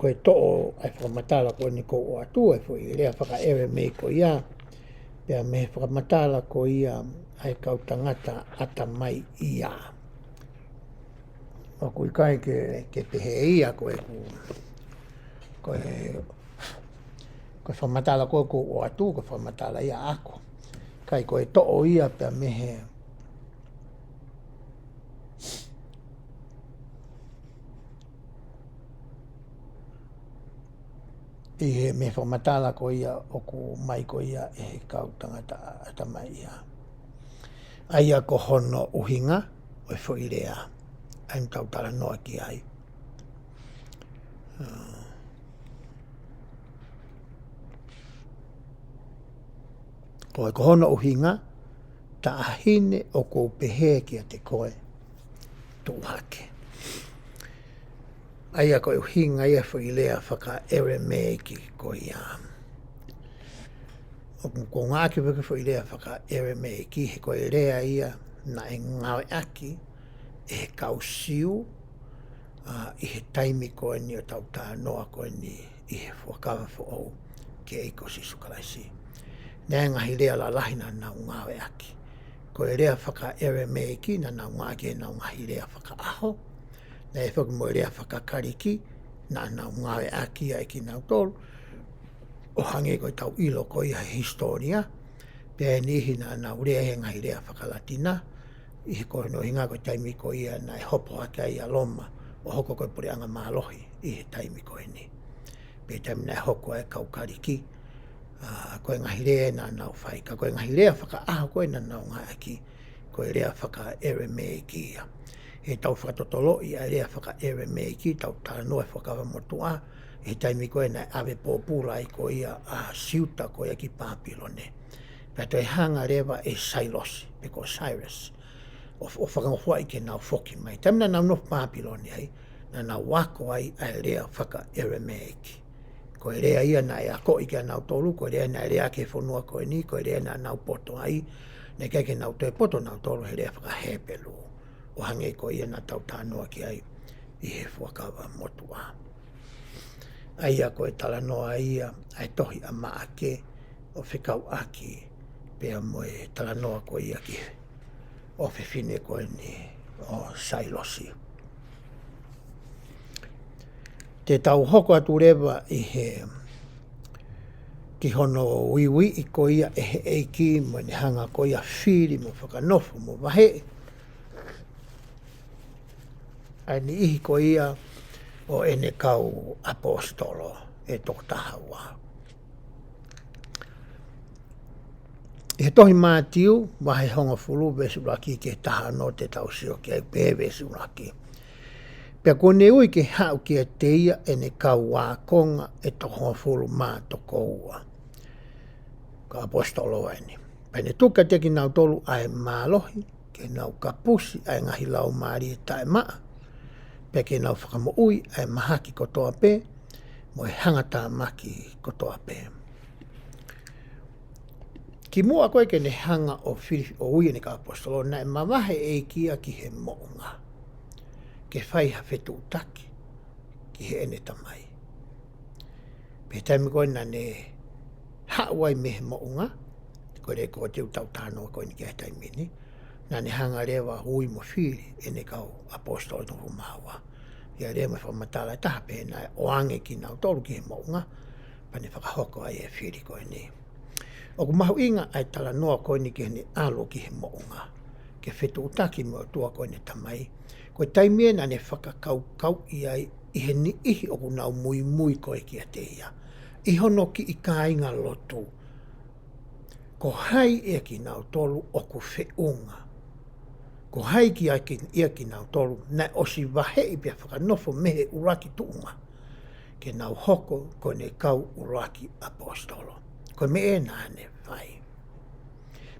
ko e toʻo ʻa e fakamatala ko eni kuo u ʻoatu, e foʻi lea faka-ʻEremeiki ko ia, pea mei he fakamatala ko ia ʻa e kau tangata ʻatamai ia. ʻOku ʻikai ke, ke pehē ia ko e ku-, ko e, ko e fakamatala ko ē kuo u ʻoatu, ko e fakamatala ia ʻaʻaku. ʻIkai, ko e toʻo ia pea mei he, ʻi he mei he fakamatala ko ia ʻoku ʻomai ko ia ʻe he kau tangata ʻatamai ia. ʻA ia ko hono ʻuhinga ʻo e foʻi lea ʻa ia ʻoku tau talanoa ki ai. Ko e, ko hono ʻuhinga, taʻahine, ʻoku ou pehē kiate koe, tuʻu hake. ʻA ia ko e ʻuhinga ia e foʻi lea faka-ʻEremeiki ko ia. ʻOku ou ngāueʻaki pē e foʻi lea faka-ʻEremeiki he ko e lea ia naʻe ngāueʻaki ʻe he kau Siu, ʻa, ʻi he taimi ko eni ʻoku tau talanoa ko eni ʻi he Fuakava Foʻou ki he ʻEiki ko Sīsū Kalaisi. Naʻe ngaahi lea lalahi naʻa nau ngāueʻaki. Ko e lea faka-ʻEremeiki naʻa nau ngāueʻaki ʻenau ngaahi lea fakaʻaho. Naʻe foki mo e lea faka-Kaliki naʻa nau ngāueʻaki ia ʻe kinautolu. ʻO hangē ko ʻetau ʻilo ko ia he hisitōlia, pea ʻe niʻihi naʻa nau lea he ngaahi lea faka-Latina, ʻi he ko hono ʻuhinga ko e taimi ko ia naʻe hopo hake ai ʻa Loma ʻo hoko ko e puleʻanga mālohi ʻi he taimi ko eni. Pea taimi naʻe hoko ai e kau Kaliki, ʻa, ko e ngaahi lea naʻa nau fai, ka ko e ngaahi lea fakaʻaho ko ē naʻa nau ngāueʻaki, ko e lea faka-ʻEremeiki ia. Heʻetau fakatotoloʻi ʻa e lea faka-ʻEremeiki, tau talanoa e Fuakava Motuʻa, he taimi ko ē naʻe ʻave pōpula ai ko ia ʻa Siuta ko ia ki Pāpilone. Pea toe hanga leva ʻe Sailosi, pe ko Cyrus, ʻo, ʻo fakangofuaʻi ke nau foki mai. Taimi naʻa nau nofo Pāpilone ai, naʻa nau ako ai ʻa e lea faka-ʻEremeiki. Ko e lea ia naʻe akoʻi kia nautolu, ko e lea naʻe lea ki he fonua ko eni, ko e lea naʻa nau poto ai, naʻe ʻikai ke nau toe poto nautolu he lea faka-Hepelū. ʻO hangē ko ia naʻa tau talanoa ki ai ʻi he Fuakava Motuʻa. ʻA ia ko e talanoa ia ʻa e tohi ʻa Maʻake ʻo fekauʻaki pea mo e talanoa ko ia ki he ʻofefine ko eni ʻo Sailosi. Te tau hoko atu leva ʻi he, ki hono uiuiʻi ko ia ʻe he ʻEiki mo ʻene hanga ko ia fili mo fakanofo mo vaheʻi ʻa e niʻihi ko ia ʻo ʻene kau ʻaposetolo ʻe toko taha ua. ʻI he tohi Mātiu, vahe hongofulu, veesi ʻuluaki ki he taha ono, te tau sio ki ai pē veesi ʻuluaki. Pea kuo ne ui ke haʻu kiate ia ʻene kau ākonga ʻe toko hongofulu mā toko ua. Ko e ʻaposetolo eni. Pea ne tuku kiate kinautolu ʻa e mālohi, ke nau kapusi ʻa e ngaahi laumālie taʻemaʻa, pea ke nau fakamoʻui ʻa e mahaki kotoa pē, mo e hangatāmaki kotoa pē. Kimuʻa ko ē ke ne hanga ʻo fili ʻo ui ʻene kau ʻaposetolo, naʻe mavahe ʻe he ʻEiki ia ki he moʻunga, ke fai ha fetuʻutaki ki heʻene tamai. Pea taimi ko ē naʻa ne haʻu ai mei he moʻunga, ko e lēkooti ʻoku tau talanoa ko eni ki ai he taimi ni, naʻa ne hanga leva ʻo ui mo fili ʻene kau ʻaposetolo ʻe toko hongofulu mā ua. ʻI ai leva mo e fakamatala ʻe taha pehē naʻe ʻoange kinautolu ki he moʻunga, pea ne fakahoko ai e fili ko eni. ʻOku mahuʻinga ʻa e talanoa ko eni ki heʻene ʻalu ki he moʻunga, ke fetuʻutaki mo e ʻOtua ko ʻene tamai, ko e taimi ē naʻa ne fakakaukauʻi ai ʻi he niʻihi ʻoku nau muimui ko ē kiate ia, ʻi hono kiʻi kāingalotu. Ko hai ʻia kinautolu ʻoku feʻunga? Ko hai ki, ʻia ki, ʻia kinautolu naʻe ʻosi vaheʻi pea fakanofo mei he ʻuluaki tuʻunga, ke nau hoko ko ʻene kau ʻuluaki ʻaposetolo? Ko e meʻa ē naʻa ne fai.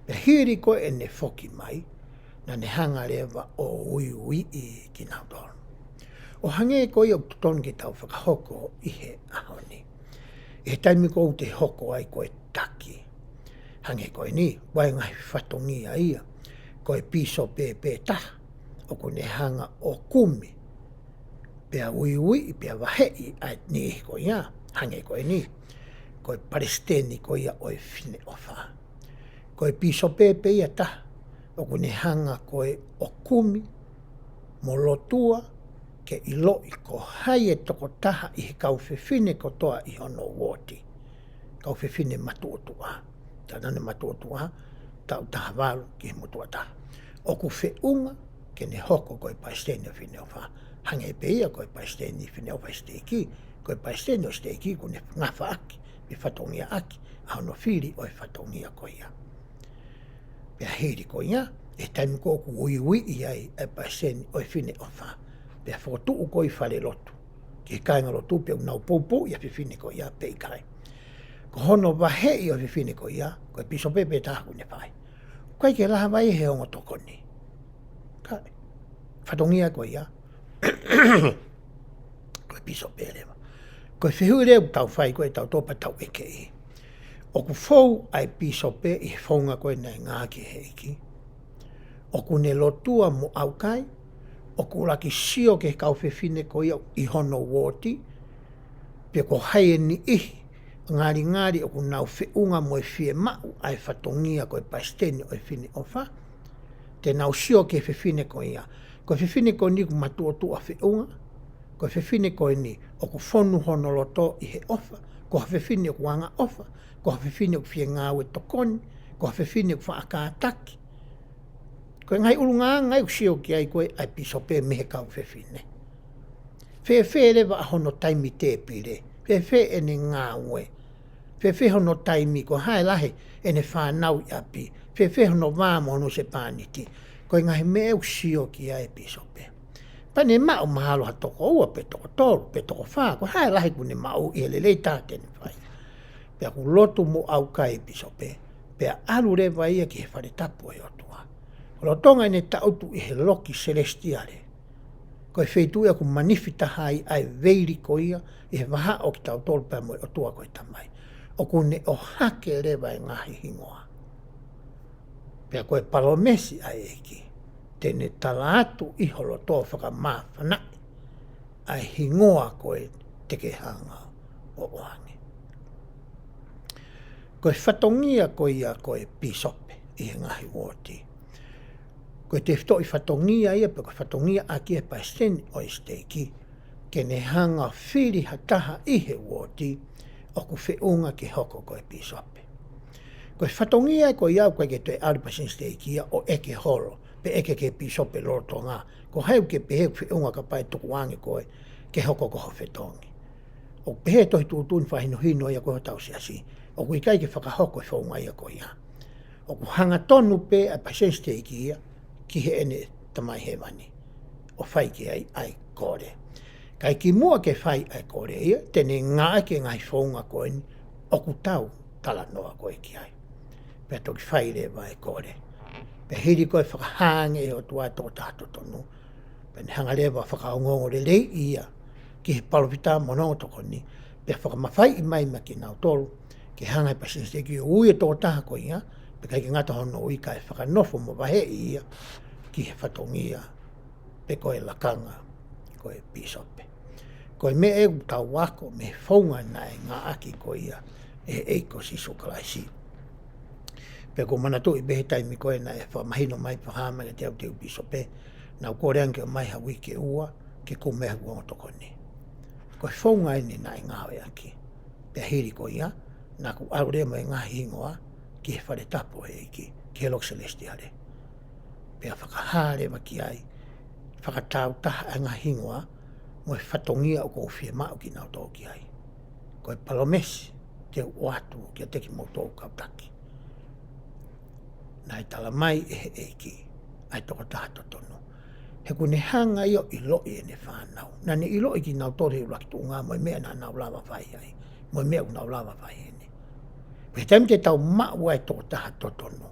Pea hili ko ē ʻene foki mai, naʻa ne hanga leva ʻo uiuiʻi kinautolu. ʻO hangē ko ia ʻoku totonu ke tau fakahoko ʻi he ʻaho ni, ʻi he taimi ko ē ʻoku te hoko ai ko e taki. Hangē ko eni, ʻoku ʻi ai e ngaahi fatongia ia, ko e pīsope pē taha ʻoku ne hanga ʻo kumi, pea uiuiʻi, pea vaheʻi ʻa e niʻihi ko ia. Hangē ko eni, ko e palesiteni ko ia ʻo e Fineʻofa. Ko e pīsope pē ia taha ʻoku ne hanga ko ē ʻo kumi mo lotua ke ʻiloʻi ko hai e tokotaha ʻi he kau fefine kotoa ʻi hono uooti, kau fefine matuʻotuʻa. Taʻu naʻa ne matuʻotuʻa, taʻu taha valu ki he motuʻa taha, ʻoku feʻunga ke ne hoko ko e palesiteni ʻo e Fineʻofa. Hangē pē ia ko e palesiteni Fineʻofa ʻi he siteiki, ko e palesiteni ʻo e siteiki ʻoku ne ngafaʻaki, pe fatongiaʻaki ʻa hono fili ʻo e fatongia ko ia. Pea hili ko ia, ʻi he taimi ko ē ʻoku uiuiʻi ai ʻa e palesiteni ʻo e Fineʻofa, pea fokotuʻu ko ē ʻi falelotu ki he kāingalotu, pea ʻoku nau poupouʻi ʻa e fefine ko ia pe ʻikai. Ko hono vaheʻi ʻo e fefine ko ia, ko e pīsope pē taha ʻoku ne fai. ʻOku ʻikai ke lava ia he ongo tokoni. Ka, fatongia ko ia, ko e pīsope leva. Ko e fehuʻi leva ʻoku tau fai ko ē ʻe tautolu pea tau ʻekeʻi, ʻoku fou ʻa e pīsope ʻi he founga ko ē naʻe ngāueʻaki ʻe he ʻEiki? ʻOku ne lotua mo ʻaukai? ʻOku ʻuluaki sio ki he kau fefine ko ia ʻi hono uooti, pe ko hai e niʻihi ngalingali ʻoku nau feʻunga mo e fiemaʻu ʻa e fatongia ko e palesiteni ʻo e Fineʻofa? Te nau sio ki he fefine ko ia. Ko e fefine ko eni ʻoku matuʻotuʻa feʻunga? Ko e fefine ko eni ʻoku fonu hono loto ʻi he ʻofa? Ko ha fefine ʻoku angaʻofa? Ko ha fefine ʻoku fie ngāue tokoni? Ko ha fefine ʻoku faʻa kātaki? Ko e ngaahi ʻulungaanga ia ʻoku sio ki ai ko ē ʻa e pīsope mei he kau fefine. Fēfē leva ʻa hono taimi tēpile? Fēfē ʻene ngāue? Fēfē hono taimi, ko hai e lahi ʻene fānau ʻi ʻapi? Fēfē hono vā mo hono husepāniti? Ko e ngaahi meʻa ʻoku sio ki ai e pīsope. Pea ne maʻu mahalo ha toko ua pe toko tolu pe toko fā, ko hai e lahi ʻoku ne maʻu ʻi he lelei taha te ne fai. Pea ʻoku lotu mo ʻaukai e pīsope, pea ʻalu leva ia ki he fale tapu ʻo e ʻOtua. Lolotonga ʻene tangutu ʻi he loki selesitiale, ko e feituʻu ia ʻoku manifi taha ai ʻa e veili ko ia ʻi he vahaʻa ʻo kitautolu pea mo e ʻOtua ko e Tamai. ʻOku ne ʻohake leva e ngaahi hingoa. Pea ko e palōmesi ʻa e ʻEiki, te ne tala atu ʻi ho loto fakamāfanaʻi ʻa e hingoa ko ē te ke hanga ʻo ʻoange. Ko e fatongia ko ia ko e pīsope ʻi he ngaahi uooti, ko e tefitoʻi fatongia ia, pe ko e fatongia ʻaki e palesiteni ʻo e siteiki, ke ne hanga fili ha taha ʻi he uooti ʻoku feʻunga ke hoko ko e pīsope. Ko e fatongia ko ia ʻoku ʻikai ke toe ʻalu palesiteni siteiki ia ʻo ʻeke holo, pe ʻeke ki he pīsope lolotonga, ko hai ʻoku ke pehē ʻoku feʻunga kapau ʻe tukuange koe ke hoko ko ho fetongi. ʻOku pehē tohi tuʻutuʻuni fakahinohino ia ko ē hotau siasi, ʻoku ʻikai ke fakahoko e founga ia ko ia. ʻoku hangatonu pē ʻa e palesiteni siteiki ia ki heʻene Tamai Hēvani ʻo fai ki ai ʻa e kole. Ka ʻi he kimuʻa ke fai ʻa e kole ia, te ne ngāueʻaki e ngaahi founga ko eni ʻoku tau talanoa ko ē ki ai. Pea toki fai leva e kole. Pea hili ko ē fakahā ange ʻe he ʻOtua e tokotaha totonu, pea ne hanga leva ʻo fakaongoongoleleiʻi ia ki he palōfita mo hono ongo tokoni, pea fakamafaiʻi mai maʻa kinautolu ke hanga ʻe he palesiteni siteiki ʻo ui e tokotaha ko ia, pea ʻikai ke ngata hono ui kae fakanofo mo vaheʻi ia ki he fatongia pe ko e lakanga ko e pīsope. Ko e meʻa ʻoku tau ako mei he founga naʻe ngāueʻaki ko ia ʻe he ʻEiki ko Sīsū Kalaisi. Pea ʻoku ou manatuʻi pē he taimi ko ē naʻe fakamahino mai, fakahā mai kiate au te u pīsope, naʻa ku kole ange ke ʻomai ha uike ʻe ua ke kumi ai hoku ongo tokoni. Ko e founga eni naʻe ngāueʻaki. Pea hili ko ia, naʻa ku ʻalu leva mo e ngaahi hingoa ki he fale tapu ʻo e ʻEiki, ki he loki selesitiale. Pea fakahā leva ki ai, fakatāutaha e ngaahi hingoa mo e fatongia ʻoku ou fiemaʻu kinautolu ki ai. Ko e palōmesi te u ʻoatu kiate kimoutolu kau taki. Naʻe tala mai ʻe he ʻEiki ʻa e tokotaha totonu. He ʻoku ne hanga ia ʻo ʻiloʻi ʻene fānau. Naʻa ne ʻiloʻi kinautolu he ʻuluaki tuʻunga mo e meʻa naʻa nau lava fai ai, mo e meʻa ʻoku nau lava fai heni. Pea taimi te tau maʻu ai e tokotaha totonu,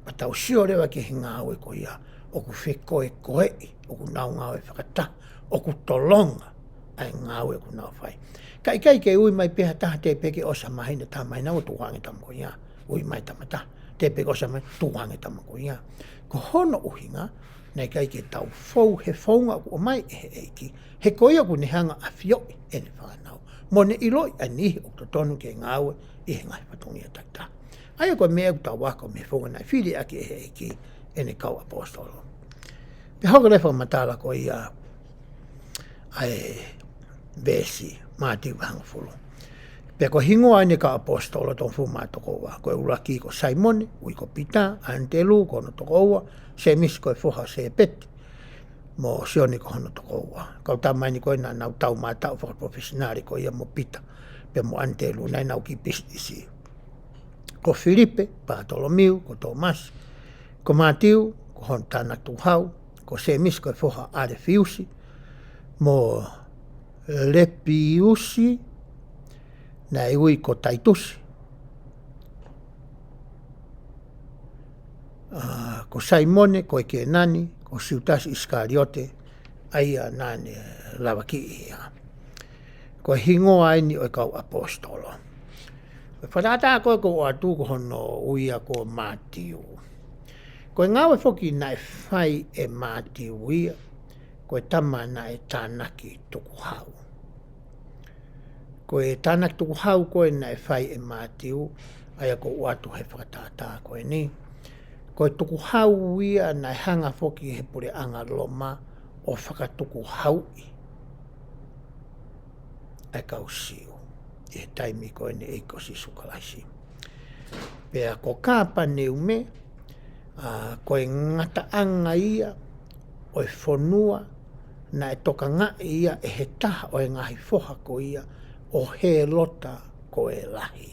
pea tau sio leva ki he ngāue ko ia ʻoku fekoekoeʻi, ʻoku nau ngāue fakataha, ʻoku tolonga ʻa e ngāue ʻoku nau fai. Ka ʻikai ke ui mai pē ha taha, teʻeki pē ke ʻosi ha māhina, taha māhina ʻo tukuange tama ko ia. Ui mai tama taha, teʻeki pē ke ʻosi ha māhina, tukuange tama ko ia. Ko hono ʻuhinga, naʻe ʻikai ke tau fou he founga ʻoku ʻomai ʻe he ʻEiki. He ko ia ʻoku ne hanga ʻo ʻafioʻi ʻene fānau, mo ne ʻiloʻi ʻa e niʻihi ʻoku totonu ke ngāue ʻi he ngaahi fatongia takitaha. ʻA ia ko e meʻa ʻoku tau ako mei he founga naʻe fili ʻaki ʻe he ʻEiki ʻene kau ʻaposetolo. Pea hoko leva e fakamatala ko ia ʻa e veesi, Mātiu vahe hongofulu. Pea ko e hingoa ʻa ʻene kau ʻaposetolo ʻe tolungofulu mā toko ua. Ko e ʻuluaki ko Saimone, ui ko Pita, ʻAnitelū ko hono toko ua, Sēmisi ko e foha ʻo Sēpeti, mo Sione ko hono toko ua. Kau tama eni ko ē naʻa nau taumātaʻu fakapalofesinale ko ia mo Pita, pea mo ʻAnitelū, naʻa nau kiʻi pisinisi. Ko Filipe, Patolomiu, ko Tōmasi, ko Mātiu, ko hono tānaki tukuhau, ko Sēmisi ko e foha ʻo ʻAlefiusi, mo Lepiusi, naʻe ui ko Taitusi, ʻa, ko Saimone ko e Kēnani, ko Siutasi ʻIsikaliote, ʻa ia naʻa ne lavakiʻi ia. Ko e hingoa eni ʻo e kau ʻaposetolo. Ko e fakatātā ko ē ʻoku ou ʻoatu ko hono ui ia ko Mātiu. Ko e ngāue foki naʻe fai ʻe Mātiu ia, ko e tama naʻe tānaki tukuhau. Ko e tānaki tukuhau ko ē naʻe fai ʻe Mātiu, ʻa ia ʻoku ou ʻoatu he fakatātā ko eni. Ko e tukuhau ia naʻe hanga foki ʻe he puleʻanga Loma ʻo fakatukuhauʻi ʻa e kau Siu ʻi he taimi ko eni ʻo e ʻEiki ko Sīsū Kalaisi. Pea ko Kāpaneume, ʻa, ko e ngataʻanga ia ʻo e fonua naʻe tokangaʻi ia ʻe he taha ʻo e ngaahi foha ko ia ʻo Hēlota ko e Lahi.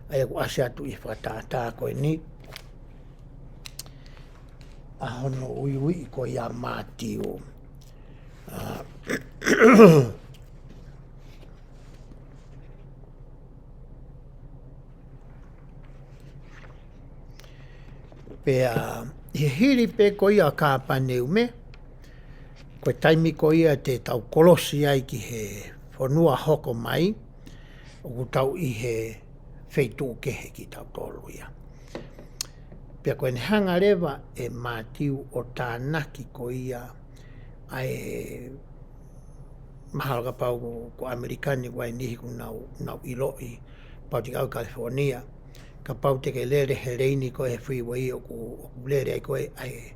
ʻA ia ʻoku ʻasi atu ʻi he fakatātā ko eni ʻa hono uiuiʻi ko ia ʻa Mātiu. ʻA, pea, ʻi he hili pē ko ia ʻo Kāpaneume, ko e taimi ko ia te tau kolosi ai ki he fonua hoko mai, ʻoku tau ʻi he feituʻu kehe kitautolu ia. Pea ko ʻene hanga leva ʻe Mātiu ʻo tānaki ko ia ʻa e, mahalo kapau ko, ko ʻAmelika ni ʻoku ʻi ai e niʻihi ʻoku nau, nau ʻiloʻi, kapau te ke ʻalu ʻi California, kapau te ke lele he leini ko ē he freeway ʻoku, ʻoku lele ai ko ē ʻa e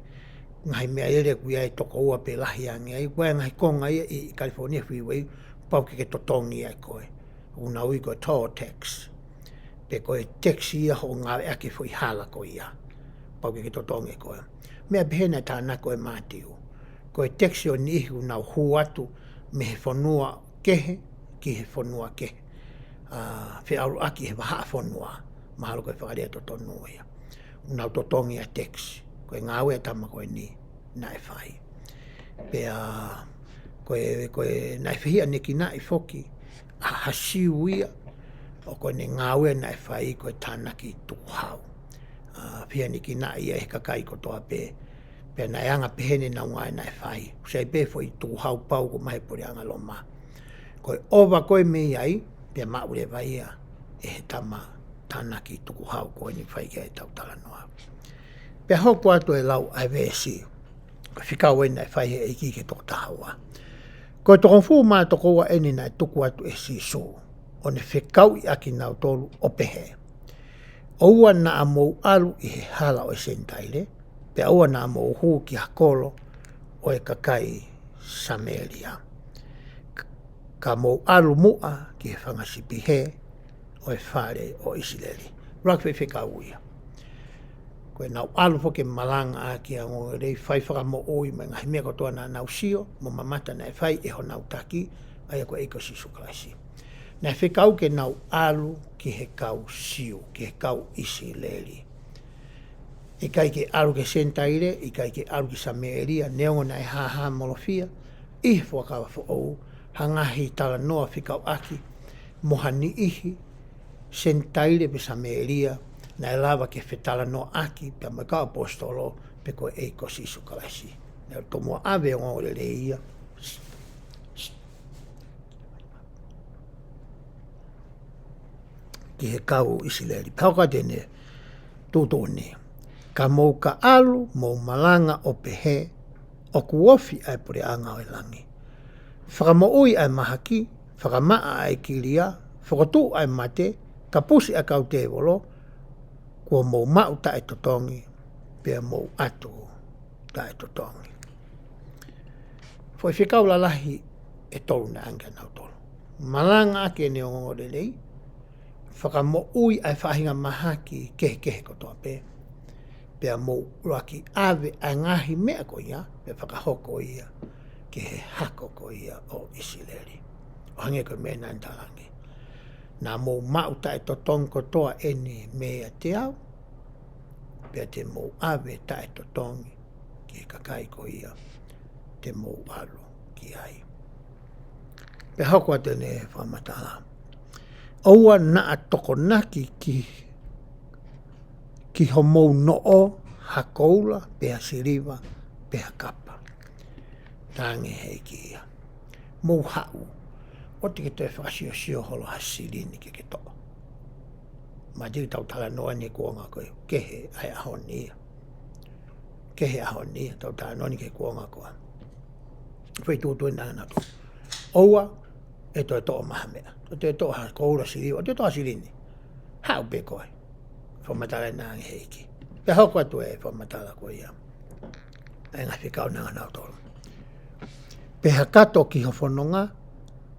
ngaahi meʻalele ʻoku ʻi ai e toko ua pe lahi ange ai, ʻoku ʻi ai e ngaahi konga ia ʻi, ʻi California freeway, pau ke ke totongi ai ko ē. ʻOku nau ui ko e toll tax. Pe ko e tax ia hoʻo ngāueʻaki e foʻi hala ko ia. Pau ke ke totongi ko ē. Meʻa pehē naʻe tānaki ko ē ʻe Mātiu. Ko e tax ʻo e niʻihi ʻoku nau hū atu mei he fonua kehe ki he fonua kehe. ʻA, feʻaluʻaki he vahaʻa fonua. Mahalo ko e fakalea totonu ia. nau totongi ʻa e tax. Ko e ngāue ʻa e tama ko eni naʻe fai. Pea ko e, ko e naʻe fehiʻanekinaʻi foki ʻa Hasiu ia, ʻo ko ʻene ngāue naʻe fai ko e tānaki tukuhau. ʻA, fehiʻanekinaʻi ia ʻe he kakai kotoa pē. Pea naʻe anga pehē ʻenau ngāue naʻe fai. ʻOsi ʻi ai pē foʻi tukuhau pau ko e maʻu ʻe he puleʻanga Loma. Ko e ʻova ko ē mei ai, pea maʻu leva ia ʻe he tama tānaki tukuhau ko eni fai ki ai ʻetau talanoa. Pea hoko atu e lau ʻa e veesi, ko e fekau eni naʻe fai ʻe he ʻEiki ki he toko taha ua. Ko e toko hongofulu mā toko ua eni naʻe tuku atu ʻe Sīsū, ʻo ne fekauʻi ʻa kinautolu ʻo pehē: ʻOua naʻa mou ʻalu ʻi he hala ʻo e Senitaile, pea ʻoua naʻa mou hū ki ha kolo ʻo e kakai Samēlia. Ka mou ʻalu muʻa ki he fanga sipi hē ʻo e fale ʻo ʻIsileli. ʻUluaki foʻi fekau ia. Ko ʻenau ʻalu foki ke malangaʻaki ʻa e ongoongolelei, fai fakamoʻui mo e ngaahi meʻa kotoa naʻa nau sio mo mamata naʻe fai ʻe honau taki, ʻa ia ko e ʻEiki ko Sīsū Kalaisi. Naʻe fekau ke nau ʻalu ki he kau Siu, ki he kau ʻIsileli. ʻIkai ke ʻalu ki he Senitaile, ʻikai ke ʻalu ki Samēlia, neongo naʻe hāhāmolofia ʻi he Fuakava Foʻou ha ngaahi talanoa fekauʻaki mo ha niʻihi Senitaile pe Samēlia naʻe lava ke fetalanoaʻaki pea mo e kau ʻaposetolo pe ko e ʻEiki ko Sīsū Kalaisi. Naʻe tomuʻa ʻave ongoongolelei ia ki he kau ʻIsileli. Pea hoko atu ʻene tuʻutuʻuni: Ka mou ka ʻalu, mou malanga ʻo pehē, ʻoku ofi ʻa e puleʻanga ʻo e langi. Fakamoʻui ʻa e mahaki, fakamaʻa ʻa e kilia, fokotuʻu ʻa e mate, kapusi ʻa e kau tēvolo, kuo mou maʻu taʻetotongi, pea mou ʻatu taʻetotongi. Foʻi fekau lalahi ʻe tolu naʻe ʻange kia nautolu. Malangaʻaki ʻene ongoongolelei, fakamoʻui ʻa e faʻahinga mahaki kehekehe kotoa pē, pea mou ʻuluaki ʻave ʻa e ngaahi meʻa ko ia, pea fakahoko ia ki he hako ko ia ʻo ʻIsileli. ʻO hangē ko e meʻa naʻa ne talaange: Naʻa mou maʻu taʻetotongi kotoa eni meiate au, pea te mou ʻave taʻetotongi ki he kakai ko ia te mou ʻalu ki ai. Pea hoko atu ʻene fakamatala: ʻOua naʻa tokonaki ki, ki homou noʻo ha koula, pe ha siliva, pe ha kapa. Talaange ʻe he ʻEiki ia: Mou haʻu, ʻoua te ke toe fakasiosio holo ha silini ke ke toʻo. Mahalo te tau talanoa ʻi he kuonga ko ē, kehe ʻa e ʻaho ni ia. Kehe ʻaho ni ia, tau talanoa ʻi he kuonga ko ē. Foʻi tuʻutuʻuni naʻa nau tuʻu. ʻOua ʻe toe toʻo mai ha meʻa. ʻOua te toʻo ha koula, siliva, ʻoua te toʻo ha silini. Haʻu pē koe. Fakamatala naʻe ʻange ʻe he ʻEiki. Pea hoko atu e fakamatala ko ia. ʻA e ngaahi fekau naʻa nau tolu. Pe ha kato ki ho fononga,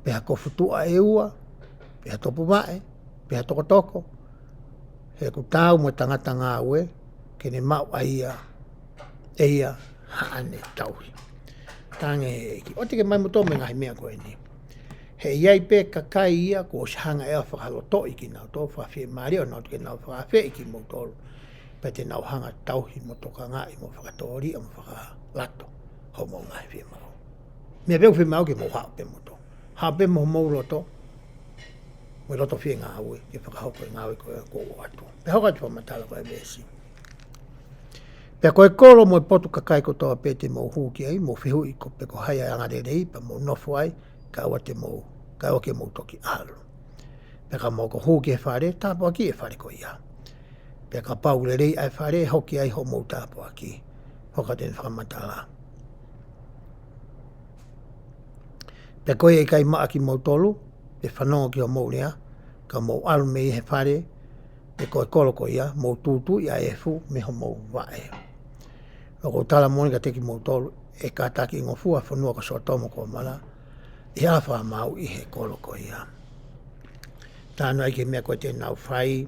pe ha kofu tuʻa ʻe ua, pe ha topuvaʻe, pe ha tokotoko, he ʻoku taau mo e tangata ngāue ke ne maʻu ʻa ia, ʻe ia haʻane tauhi. Talaange ʻe he ʻEiki: ʻOua te ke ʻomai moutolu mo e ngaahi meʻa ko eni. He ʻe ʻi ai pē kakai ia kuo ʻosi hanga ʻe au ʻo fakalotoʻi kinautolu, fakafiemālie ʻo nau tuku ke nau fakaafeʻi kimoutolu, pea te nau hanga ʻo tauhi mo tokangaʻi mo fakatōliʻa mo fakalato hoʻomou ngaahi fiemaʻu. Meʻa pē ʻoku fiemaʻu ke mou haʻu pē moutolu. Haʻu pē mo homou loto, mo e loto fiengāue, ke fakahoko e ngāue ko ē kuo ʻoatu. Pea hoko atu e fakamatala ko ē ʻa e veesi: Pea ko e kolo mo e potu kakai kotoa pē te mou hū ki ai, mou fehuʻi ko pe ko hai ʻa e angalelei, pea mou nofo ai, kae ʻoua te mou, kae ʻoua ke mou toki ʻalu. Pea ka mou hū ki he fale, tāpuakiʻi e fale ko ia. Pea kapau ʻoku lelei ʻa e fale, hoki ai hoʻomou tāpuaki. Hoko atu ʻene fakamatala: Pea ko ia ʻe ʻikai maʻu ʻa kimoutolu, pe fanongo ki hoʻomou lea, ka mou ʻalu mei he fale, pe ko e kolo ko ia, mou tūtuuʻi ʻa e efu mei homou vaʻe. ʻOku ou tala moʻoni kiate kimoutolu, ʻe kātakiʻi ngofua ʻa e fonua ko Sōtoma mo Kōmola ʻi he ʻalu fakamāuʻi ʻi he kolo ko ia. Talanoa ki he meʻa ko ē te nau fai,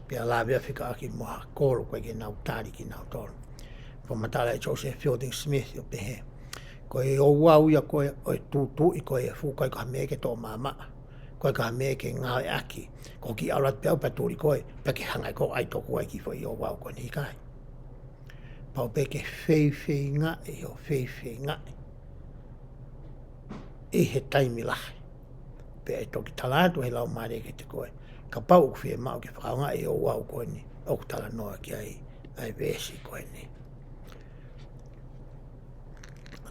pea lave ʻo fekauʻaki mo ha kolo ko ē ke nau tali kinautolu. Fakamatala ʻe Joseph Fielding Smith ʻo pehē: Ko e ouau ia ko ē ʻo e tūtuuʻi ko ē ʻa e efu, ʻikai ko ha meʻa ke toʻo maʻamaʻa. Ko e ka meʻa ke ngāueʻaki, ko ki alat pea upa tuli koe, pea ke hanga ko ai toku ai ki foʻi ouau ko eni, ʻikai. Pau pē ke feifeingaʻi ʻo feifeingaʻi ʻi he taimi lahi. Pea ʻe toki tala atu he Laumālie kiate koe, kapau ʻoku fiemaʻu ke fakaʻaongaʻi e ouau ko eni ʻoku talanoa ki ai ʻa e veesi ko eni.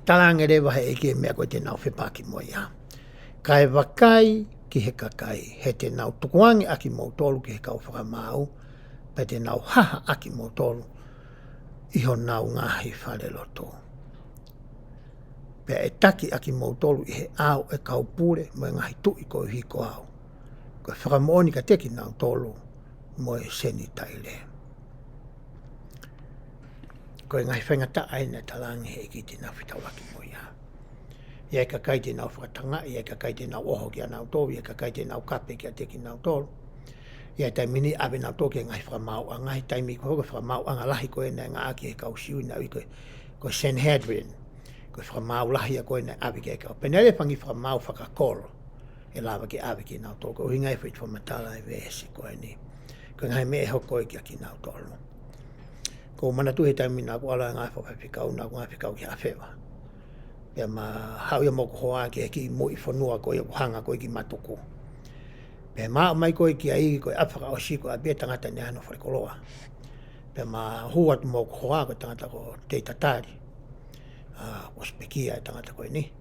Talaange leva he ʻEiki e meʻa ko ē te nau fepaki mo ia. Kae vakai ki he kakai, he te nau tukuange ʻakimoutolu ki he kau fakamaau, pea te nau haha ʻakimoutolu ʻi honau ngaahi falelotu. Pea ʻe taki ʻakimoutolu ʻi he ʻao ʻo e kau pule mo e ngaahi tuʻi koeʻuhi ko au. Ko e fakamoʻoni kiate kinautolu mo e Senitaile. Ko e ngaahi faingataʻa ʻeni naʻe talaange he ʻEiki te nau fetaulaki mo ia. ʻI ai e kakai te nau fakatangaʻi, ʻi ai e kakai te nau ʻoho kia nautolu, ʻi ai e kakai te nau kape kiate kinautolu. ʻI ai e taimi ni ʻave nautolu ki he ngaahi fakamaauʻanga, ngaahi taimi ko e fakamaauʻanga lahi ko ē naʻe ngāueʻaki he kau Siu naʻe ui ko e, ko e Sanhedrin, ko e fakamaau lahi ia ko ē naʻe ʻave ki he kau. Pea naʻe ʻi ai e fanga fakamaau fakakolo ʻe lava ke ʻave kinautolu, ko e ʻuhinga ia e foʻi fakamatala e veesi ko eni. Ko e ngaahi meʻa ʻe hoko ia kia kinautolu. ʻOku ou manatuʻi he taimi naʻa ku ʻalu ai ngaahi fakafaifekau, naʻa ku ngaahi fekau ki Hafeva. Pea ma haʻu ia mo hoku hoa ki he kiʻi muiʻi fonua ko ia ʻoku hanga ko ē ki Matuku. Pea ma aʻu mai ko ē ki ai ko e ʻapi fakaʻosi ko e ʻapi e tangata naʻe ʻi ai hono falekoloa. Pea ma hū atu mo hoku hoa ko e tangata ko Teitatali. ʻA, ʻosi pekia e tangata ko eni.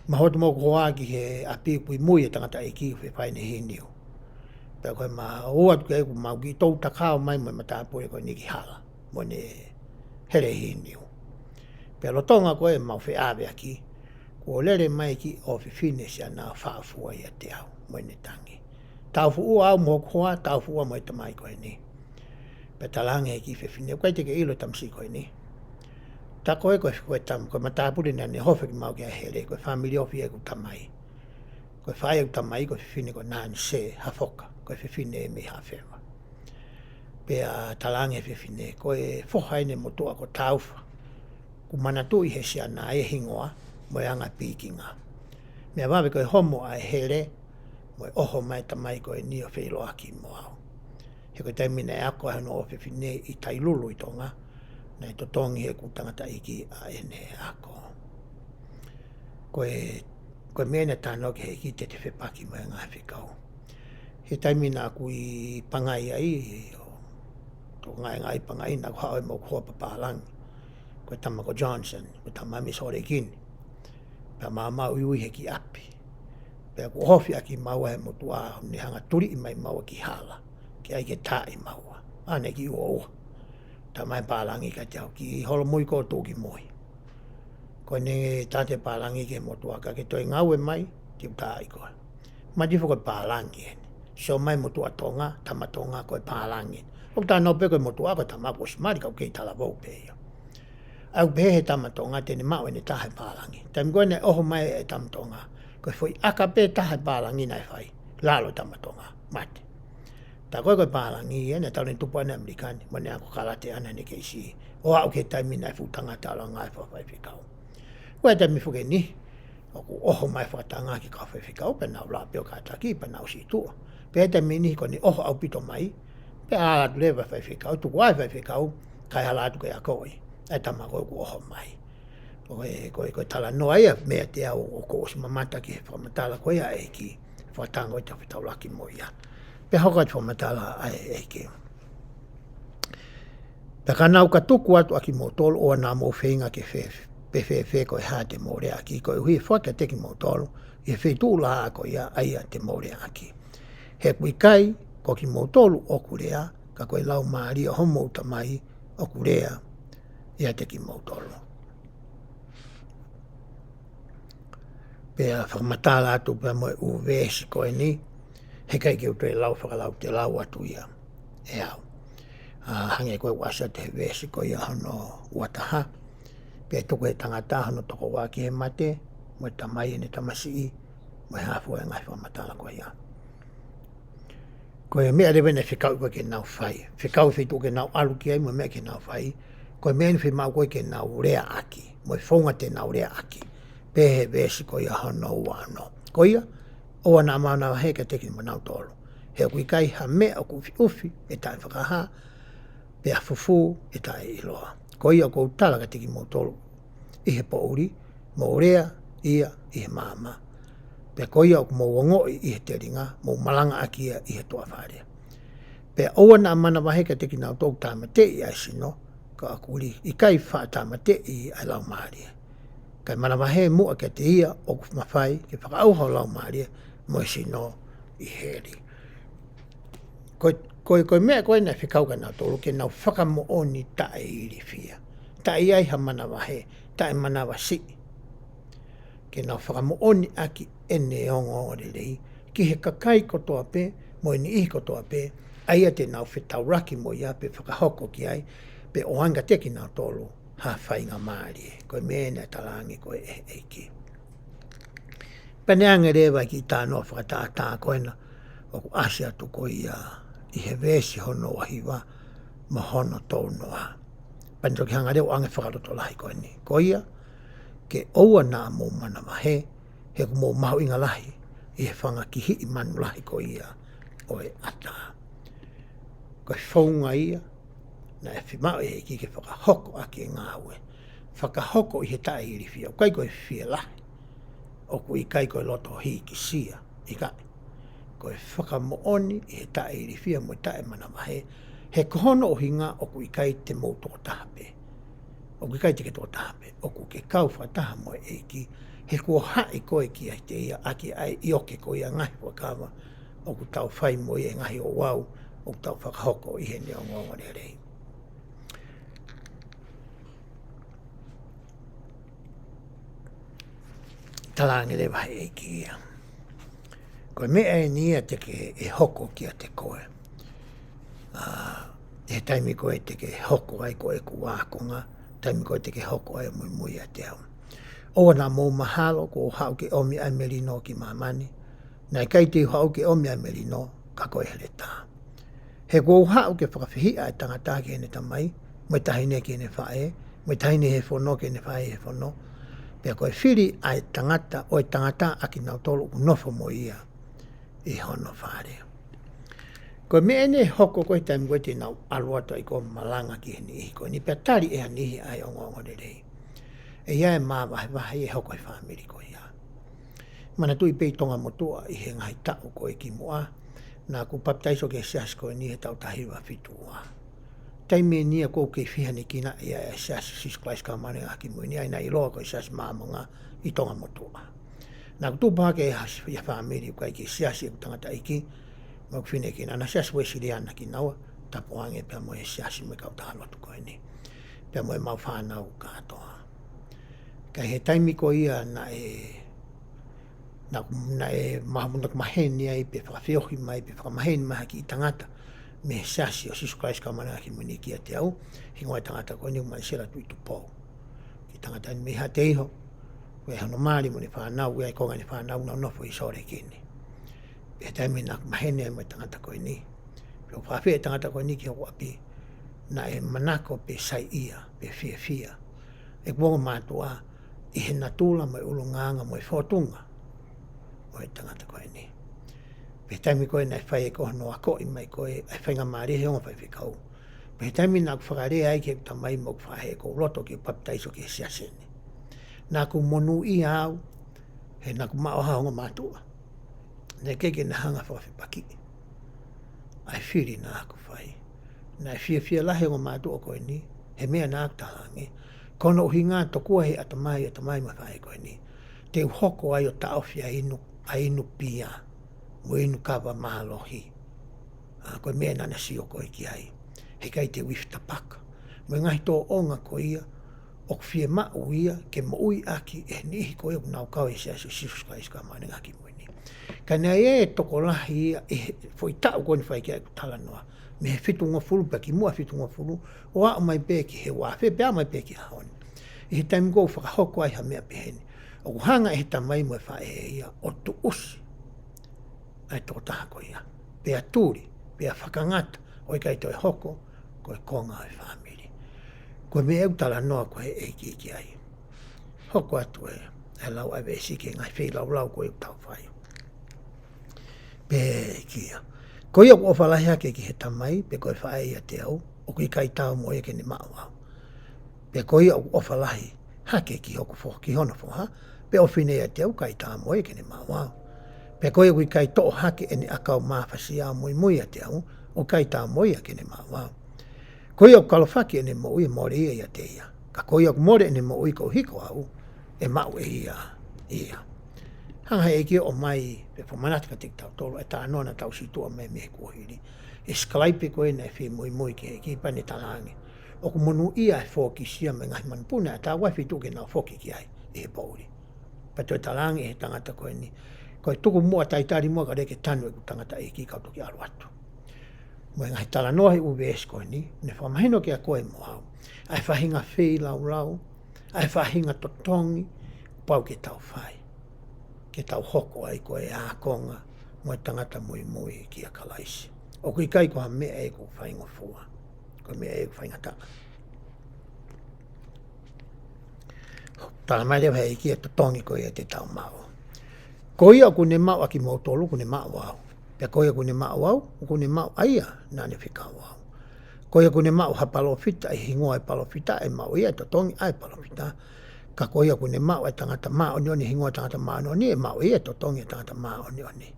Ma hū atu mo hoku hoa ki he ʻapi ʻoku ʻi mui e tangataʻeiki ʻoku fefine hīniu. Pea ko e ma hū atu ki ai ʻoku mau kiʻi toutakao mai mo e matāpule ko eni ki hala mo ʻene hele hīniu. Pea lolotonga ko ē ʻemau feʻaveʻaki, kuo lele mai e kiʻi ʻofefine siana ʻo fāʻofua ʻiate au mo ʻene tangi. Taufuʻua au mo hoku hoa, taufuʻua mo e tamai ko eni. Pea talaange he kiʻi fefine, ʻoku ʻikai te ke ʻilo e tamasiʻi ko eni. Tā ko ē ko e, ko e tam-, ko e matāpule naʻa ne hoko kimautolu ki ai he hele, ko e fāmili ofi ʻeku tamai. Ko e faʻē ʻeku tamai, ko e fefine ko Nanise Hafoka, ko e fefine mei Hafeva. Pea talaange he fefine, ko e foha ʻeni e motuʻa ko Taufa. ʻOku manatuʻi he siana e hingoa mo e anga pikinga. Meʻa vave ko e homo ʻa e hele mo e ʻoho mai e tamai ko eni ʻo feʻiloaki mo au. He ko e taimi naʻe ako ai hono ʻofefine ʻi Tailulu ʻi Tonga, naʻe totongi he ʻoku tangataʻeiki ʻa ʻene ako. Ko e, ko e meʻa naʻe talanoa ki ai he ʻEiki te te fepaki mo e ngaahi fekau. He taimi naʻa ku ʻi Pangai ai, ʻo tokangaʻi ʻi Pangai, naʻa ku haʻu ai mo hoku hoa papālangi. Ko e tama ko Johnson, ko e tama mei Sōlekini. Pea ma maʻu ʻi he kiʻi ʻapi. Pea kuo ʻohofi ʻaki maua he motuʻa, ne hanga tuliʻi mai maua ki hala. Ke ʻai ke taaʻi maua. ʻAne ki uaua. Tama e pālangi kiate au, kiʻi holomui ko ē tuʻu ki mui. Ko ʻene tala atu e pālangi ki he motuʻa, ka ke toe ngāue mai, te u taaʻi koe. Mati foki e pālangi ʻeni. Sio mai motuʻa Tonga, tama Tonga ko e pālangi. ʻOku talanoa pē ko e motuʻa ko e tama kuo ʻosi mali ka ʻoku kei talavou pē ia. ʻA ia ʻoku pehē he tama Tonga te ne maʻu ʻene taha e pālangi. Taimi ko ē naʻe ʻoho mai e tama Tonga, ko e foʻi ʻaka pē taha e pālangi naʻe fai. Lalo e tama Tonga, mate. Tā ko ē ko e pālangi ʻeni, naʻe talu ʻene tupu ʻana ʻi ʻAmelika ni, mo ʻene ako kalate ʻana ʻene kei siʻi. ʻO aʻu ki he taimi naʻe fuʻu tangata ʻalu ʻo ngāue fakafaifekau. Ko e taimi foki ʻeni, ʻoku ʻoho mai e fakatanga ki he kau faifekau, pea nau lava pē ʻo kātaki, pea nau siʻi tuʻa. Pea taimi ni ko ʻene ʻoho ʻaupito mai, pea ʻalu atu leva e faifekau, tuku ai e faifekau, kae ʻalu atu ke akoʻi ʻa e tama ko ē kuo ʻoho mai. Ko e, ko e, ko e talanoa ia, meʻa te au ʻoku ou ʻosi mamata ki he fakamatala ko ia ʻa e ʻEiki, fakatango ʻi he fetaulaki mo ia. Pea hoko atu e fakamatala ʻa e ʻEiki. Pea ka nau ka tuku atu ʻakimoutolu ʻoua naʻa mou feinga ke fē, pe fēfē ko e hā te mou leaʻaki, koeʻuhi ʻe foaki kiate kimoutolu ʻi he feituʻu laʻā ko ia ʻa ia te mou leaʻaki. He ʻoku ʻikai ko kimoutolu ʻoku lea, ka ko e Laumālie ʻo hoʻomou Tamai ʻoku lea ʻiate kimoutolu. Pea fakamatala atu pea mo e ʻū veesi ko eni, he ʻikai ke u toe lau fakalautelau atu ia ʻe au. ʻA, hangē ko e ʻoku ʻasi atu he veesi ko ia hono uataha. Pea tuku ʻe he tangata hono tokoua ki he mate, mo e tamai ʻene tamasiʻi, mo e hā fua e ngaahi fakamatala ko ia. Ko e meʻa leva naʻe fekau ko ē ke nau fai. Fekau feituʻu ke nau ʻalu ki ai mo e meʻa ke nau fai. Ko e meʻa ʻeni fiemaʻu ko ē ke nau leaʻaki. Mo e founga te nau leaʻaki. Pehē he veesi ko ia hono ua ono. Ko ia, ʻOua naʻa manavahē kiate kinautolu. He ʻoku ʻikai ha meʻa ʻoku ʻufiʻufi ʻe taʻefakahā, pea fufū ʻe taʻeʻiloa. Ko ia ʻoku ou tala kiate kimoutolu ʻi he poʻuli, mou lea ia ʻi he maama. Pea ko ia ʻoku mou ongoʻi ʻi he telinga, mou malangaʻaki ia ʻi he tuʻafale. Pea ʻoua naʻa manavahē kiate kinautolu ʻoku tāmateʻi ʻa e sino, ka ʻoku ʻikai faʻa tāmateʻi ʻa e laumālie. Kae manavahē muʻa kiate ia ʻoku mafai ke fakaʻauha ho laumālie mo e sino ʻi heli. Ko, ko, ko e meʻa ko ē naʻe fekau kia nautolu ke nau fakamoʻoni taʻeilifia. Taʻe ʻi ai ha manavahē, taʻemanavasiʻi. Ke nau fakamoʻoniʻaki ʻene ongoongolelei ki he kakai kotoa pē, mo e niʻihi kotoa pē, ʻa ia te nau fetaulaki mo ia pe fakahoko ki ai, pe ʻoange kiate kinautolu ha faingamālie. Ko e meʻa naʻe talaange ko ē ʻe he ʻEiki. Pea ne ʻange leva ki he talanoa fakatātā ko ena, ʻoku ʻasi atu ko ia ʻi he veesi hono uahiva mo hono tolunoa. Pea ne toki hanga leva ʻo ʻange fakalotolahi ko eni. Ko ia, ke ʻoua naʻa mou manavahē, he ʻoku mou mahuʻinga lahi ʻi he fanga kihiʻi manu lahi ko ia ʻo e ʻatā. Ko e founga ia naʻe fiemaʻu ʻe he ʻEiki ke fakahoko ʻaki e ngāue. Fakahoko ʻi he taʻeilifia, ʻoku ʻikai ko e fielahi, ʻoku ʻikai ko e loto hīkisia, ʻikai. Ko e fakamoʻoni ʻi he taʻeilifia mo e taʻemanavahē, he ko hono ʻuhinga ʻoku ʻikai te mou tokotaha pē. ʻOku ʻikai te ke tokotaha pē, ʻoku ke kau fakataha mo e ʻEiki, he kuo haʻi koe kiate ia ʻaki ʻa e ʻioke ko ia ngaahi fuakava ʻoku tau fai mo ia, ngaahi ouau ʻoku tau fakahoko ʻi heʻene ongoongolelei. Talaange leva ʻe he ʻEiki ia, ko e meʻa eni ia te ke, ʻe hoko kiate koe. ʻA, ʻi he taimi ko ē te ke hoko ai ko ʻeku ākonga, taimi ko ē te ke hoko ai muimui ʻiate au. ʻOua naʻa mou mahalo kuo u haʻu ke ʻomi ʻa e melino ki māmani, naʻe ʻikai te u haʻu ke ʻomi ʻa e melino, ka ko e heletā. He kuo u haʻu ke fakafehiʻa ʻa e tangata ki heʻene tamai, mo e taʻahine ki heʻene faʻē, mo e taʻahine ʻi he fono ki heʻene faʻē ʻi he fono. Pea ko e fili ʻa e tangata, ʻo e tangata ʻa kinautolu ʻoku nofo mo ia ʻi hono fale. Ko e meʻa eni ʻe hoko ko ē he taimi ko ē te nau ʻalu atu ai ʻo malanga ki he niʻihi ko eni, pea tali ʻe ha niʻihi ʻa e ongoongolelei. ʻE ʻi ai e māvahevahe ʻe hoko he fāmili ko ia. Manatuʻi pē ʻi Tonga motuʻa ʻi he ngaahi taʻu ko ē kimuʻa, naʻa ku papitaiso ki he siasi ko eni he taʻu taha hiva fitu ua. Taimi eni ia ʻoku ou kei fiha ni kina ia e Siasi Sīsū Kalaisi Kau Māʻoniʻoni ʻi he Ngaahi ʻAho Kimui Ni, ʻa ia naʻe ʻiloa ko e Siasi Maʻamonga ʻi Tonga motuʻa. Naʻa ku tupu hake ʻi ha, ʻi ha fāmili ʻoku ʻikai ke siasi ʻeku tangataʻeiki mo ʻeku fineʻeiki, naʻa na Siasi Uēsiliana kinaua, tapu ange pea mo e siasi mo e kautaha lotu ko eni, pea mo ʻemau fānau kātoa. Ka ʻi he taimi ko ia naʻe, naʻa, naʻe ma-, naʻa ku maheni ai pe fakafeohi mai, pe fakamaheni mai ha kiʻi tangata mei he Siasi ʻo Sīsū Kalaisi Kau Māʻoniʻoni ʻi he Ngaahi ʻAho Kimui Ni kiate au, hingoa e tangata ko eni ko Manisela Tuʻitupou. Kiʻi tangata eni mei Haʻateiho, ʻoku ʻi ai hono mali mo ʻene fānau, ʻoku ʻi ai e konga ʻene fānau naʻa nau nofo ʻi Salt Lake ni. Pea taimi naʻa ku maheni ai mo e tangata ko eni, pea u fakaafeʻi e tangata ko eni ki hoku ʻapi, naʻe manako pe saiʻia, pe fiefia ʻeku ongo mātuʻa ʻi he natula mo e ʻulungaanga mo e fōtunga ʻo e tangata ko eni. Pea taimi ko ē naʻe fai ai ko ē hono akoʻi mai ko ē ʻa e faingamālie he ongo faifekau. Pea taimi naʻa ku fakalea ai ki heʻeku tamai mo ʻeku faʻē ʻoku ou loto ke papitaiso ki he siasi ni, naʻa ku monūʻia au, he naʻa ku maʻu ha ongo mātuʻa naʻe ʻikai ke na hanga fakafepakiʻi ʻa e fili naʻa ku fai. Naʻe fiefia lahi e ongo mātuʻa ko eni he meʻa naʻa ku talaange. Ko hono ʻuhinga tokua he ʻatamai, ʻatamai mo e faʻē ko eni, te u hoko ai ʻo taʻofi ʻa e inu, ʻa e inu pia mo e inu kava mālohi. ʻA, ko e meʻa naʻa na sio ko ē ki ai. He ʻikai te u ifi tapaka mo e ngaahi tōʻonga ko ia ʻoku fiemaʻu ia ke moʻui ʻaki ʻe he niʻihi ko ia ʻoku nau kau he Siasi ʻo Sīsū Kalaisi Kau Māʻoniʻoni ʻi he Ngaahi ʻAho Kimui Ni. Ka naʻe ʻi ai e tokolahi ia ʻi he foʻi taʻu ko eni fai ki ai ʻeku talanoa, mei he fitungofulu pea kimuʻa fitungofulu, ʻo aʻu mai pē ki he uaafe, pea aʻu mai pē ki he ʻaho ni. ʻI he taimi ko ē ʻoku fakahoko ai ha meʻa pehē ni, ʻoku hanga ʻe he tamai mo e faʻē ia ʻo tuʻusi ʻa e tokotaha ko ia, pea tuli, pea fakangata, ʻo ʻikai toe hoko ko e konga ʻo e fāmili. Ko e meʻa ʻoku talanoa ko ē ʻe he ʻEiki ki ai. Hoko atu e, e lau ʻa e veesi ki he ngaahi feilaulau ko ē ʻoku tau fai. Pehē ʻe he ʻEiki ia, ko ia ʻoku ʻofa lahi hake ki he Tamai, pe ko e faʻē ʻiate au, ʻoku ʻikai taau mo ia ke ne maʻu au. Pea ko ia ʻoku ʻofa lahi hake ki hoku fo-, ki hono foha, pe ʻofefine ʻiate au, ʻikai taau mo ia ke ne maʻu au. Pea ko ia ʻoku ʻikai toʻo hake ʻene ʻakau mafasia ʻo muimui ʻiate au, ʻoku ʻikai taau mo ia ke ne maʻu au. Ko ia ʻoku kalofaki ʻene moʻui, ʻe mole ia ʻiate ia. Ka ko ia ʻoku mole ʻene moʻui koeʻuhi ko au, ʻe maʻu ʻe ia ia. Hanga ʻe he ʻEiki ʻo ʻomai, pe fakamanatu kiate kitautolu, ʻa e talanoa naʻa tau situʻa mai mei he kuohili. ʻE sikalaipe ko ē naʻe fie muimui ki he ʻEiki, pea ne talaange, ʻoku monūʻia ʻa e fokisia mei he ngaahi manupuna, ʻa e tau ai fitu ke nau foki ki ai ʻi he poʻuli. Pea toe talaange ʻe he tangata ko eni, ko e tuku muʻa, talitali muʻa kae lele ke tanu ʻeku tangataʻeiki kau toki ʻalu atu. Mo e ngaahi talanoa he ʻū veesi ko eni, ne fakamahino kiate koe mo au ʻa e faʻahinga feilaulau, ʻa e faʻahinga totongi, pau ke tau fai, ke tau hoko ai ko e ākonga mo e tangata muimui kia Kalaisi. ʻOku ʻikai ko ha meʻa ʻoku faingofua, ko e meʻa ʻoku faingataʻa. Talamai leva ʻe he ʻEiki ʻa e totongi ko ia te tau maʻu. Ko ia ʻoku ne maʻu ʻa kimoutolu, ʻoku ne maʻu au. Pea ko ia ʻoku ne maʻu au, ʻoku ne maʻu ʻa ia naʻa ne fekau au. Ko ia ʻoku ne maʻu ha palōfita ʻi he hingoa ʻo e palōfita, ʻe maʻu ia ʻa e totongi ʻa e palōfita. Ka ko ia ʻoku ne maʻu ʻa e tangata māʻoniʻoni ʻi he hingoa ʻo e tangata māʻoniʻoni, ʻe maʻu ia ʻa e totongi ʻa e tangata māʻoniʻoni.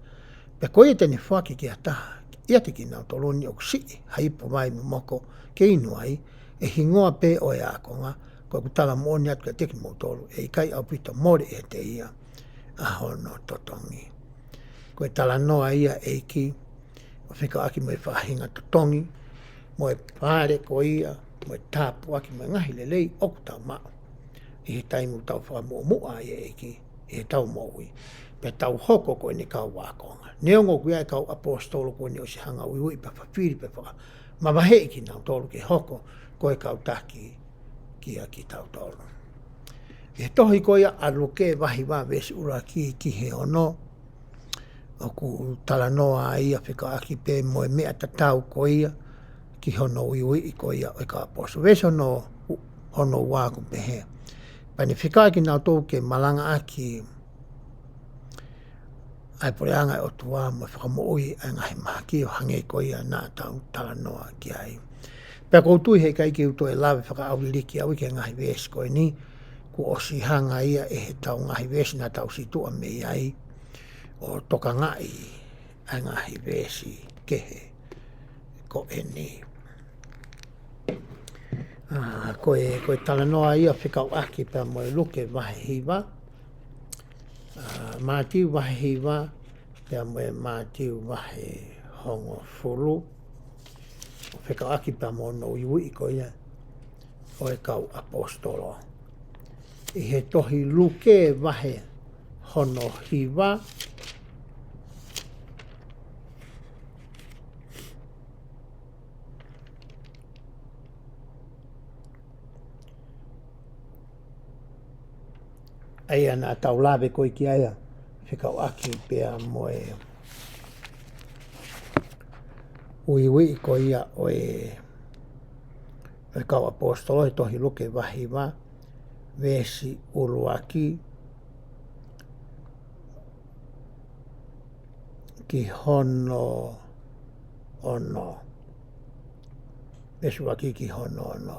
Pea ko ia te ne foaki ki ha taha ʻiate kinautolu ni ʻoku siʻi ha ipu vai momoko ke inu ai, ʻi he hingoa pē ʻo e ākonga, ko ʻeku tala moʻoni atu kiate kimoutolu, ʻe ʻikai ʻaupito mole ʻiate ia ʻa hono totongi. Ko e talanoa ia ʻa e ʻEiki, ʻo fekauʻaki mo e faʻahinga totongi, mo e fale ko ia, mo e tāpuaki, mo e ngaahi lelei ʻoku tau maʻu ʻi he taimi ʻoku tau fakamuʻomuʻa ai e ʻEiki ʻi heʻetau moʻui, pea tau hoko ko ʻene kau ākonga. Neongo ʻoku ʻi ai e kau ʻaposetolo kuo ne ʻosi hanga ʻo uiuiʻi pea fakafili pea fakamavaheʻi kinautolu ke hoko ko e kau taki kia kitautolu. ʻI he tohi ko ia ʻa Luke vahe hiva veesi ʻuluaki ki he ono, ʻoku talanoa ai ʻa e fekauʻaki pē mo e meʻa tatau ko ia ki hono uiuiʻi ko ia ʻo e kau ʻaposetolo. Veesi hono, hono ua ʻoku pehē, pea ne fekauʻaki kinautolu ke malangaʻaki ʻa e puleʻanga ʻo e ʻOtua mo e fakamoʻui ʻa e ngaahi mahaki ʻo hangē ko ia naʻa tau talanoa ki ai. Pea ʻoku ou tui heʻikai ke u toe lave fakaʻauliliki au ki he ngaahi veesi ko eni, kuo ʻosi hanga ia ʻe heʻetau ngaahi veesi naʻa tau situʻa mei ai ʻo tokangaʻi ʻa e ngaahi veesi kehe ko eni. ʻA, ko e, ko e talanoa ia fekauʻaki pea mo e Luke vahe hiva, ʻa, Mātiu vahe hiva, pea mo e Mātiu vahe hongofulu, ʻo fekauʻaki pea mo hono uiuiʻi ko ia ʻo e kau ʻaposetolo. ʻI he tohi Luke vahe hono hiva, ʻa ia naʻa tau lave ko ē ki ai, fekauʻaki pea mo e uiuiʻi ko ia ʻo e, ʻo e kau ʻaposetolo, he tohi Luke vahe hiva, veesi ʻuluaki ki hono ono. Veesi ʻuluaki ki hono ono.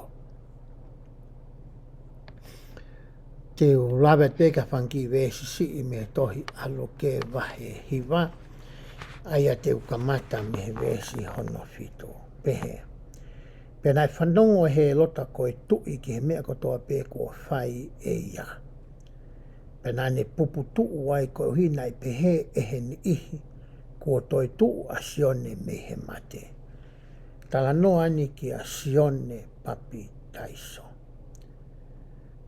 Te u lave pē ki ha fanga kiʻi veesi siʻi mei he tohi ʻa Luke vahe hiva, ʻa ia te u kamata mei he veesi hono fitu. Pehē: Pea naʻe fanongo ʻa Hēlota ko e tuʻi ki he meʻa kotoa pē kuo fai ʻe ia. Pea naʻa ne puputuʻu ai koeʻuhi naʻe pehē ʻe he niʻihi kuo toe tuʻu ʻa Sione mei he mate. Talanoa ni kia Sione Papitaiso.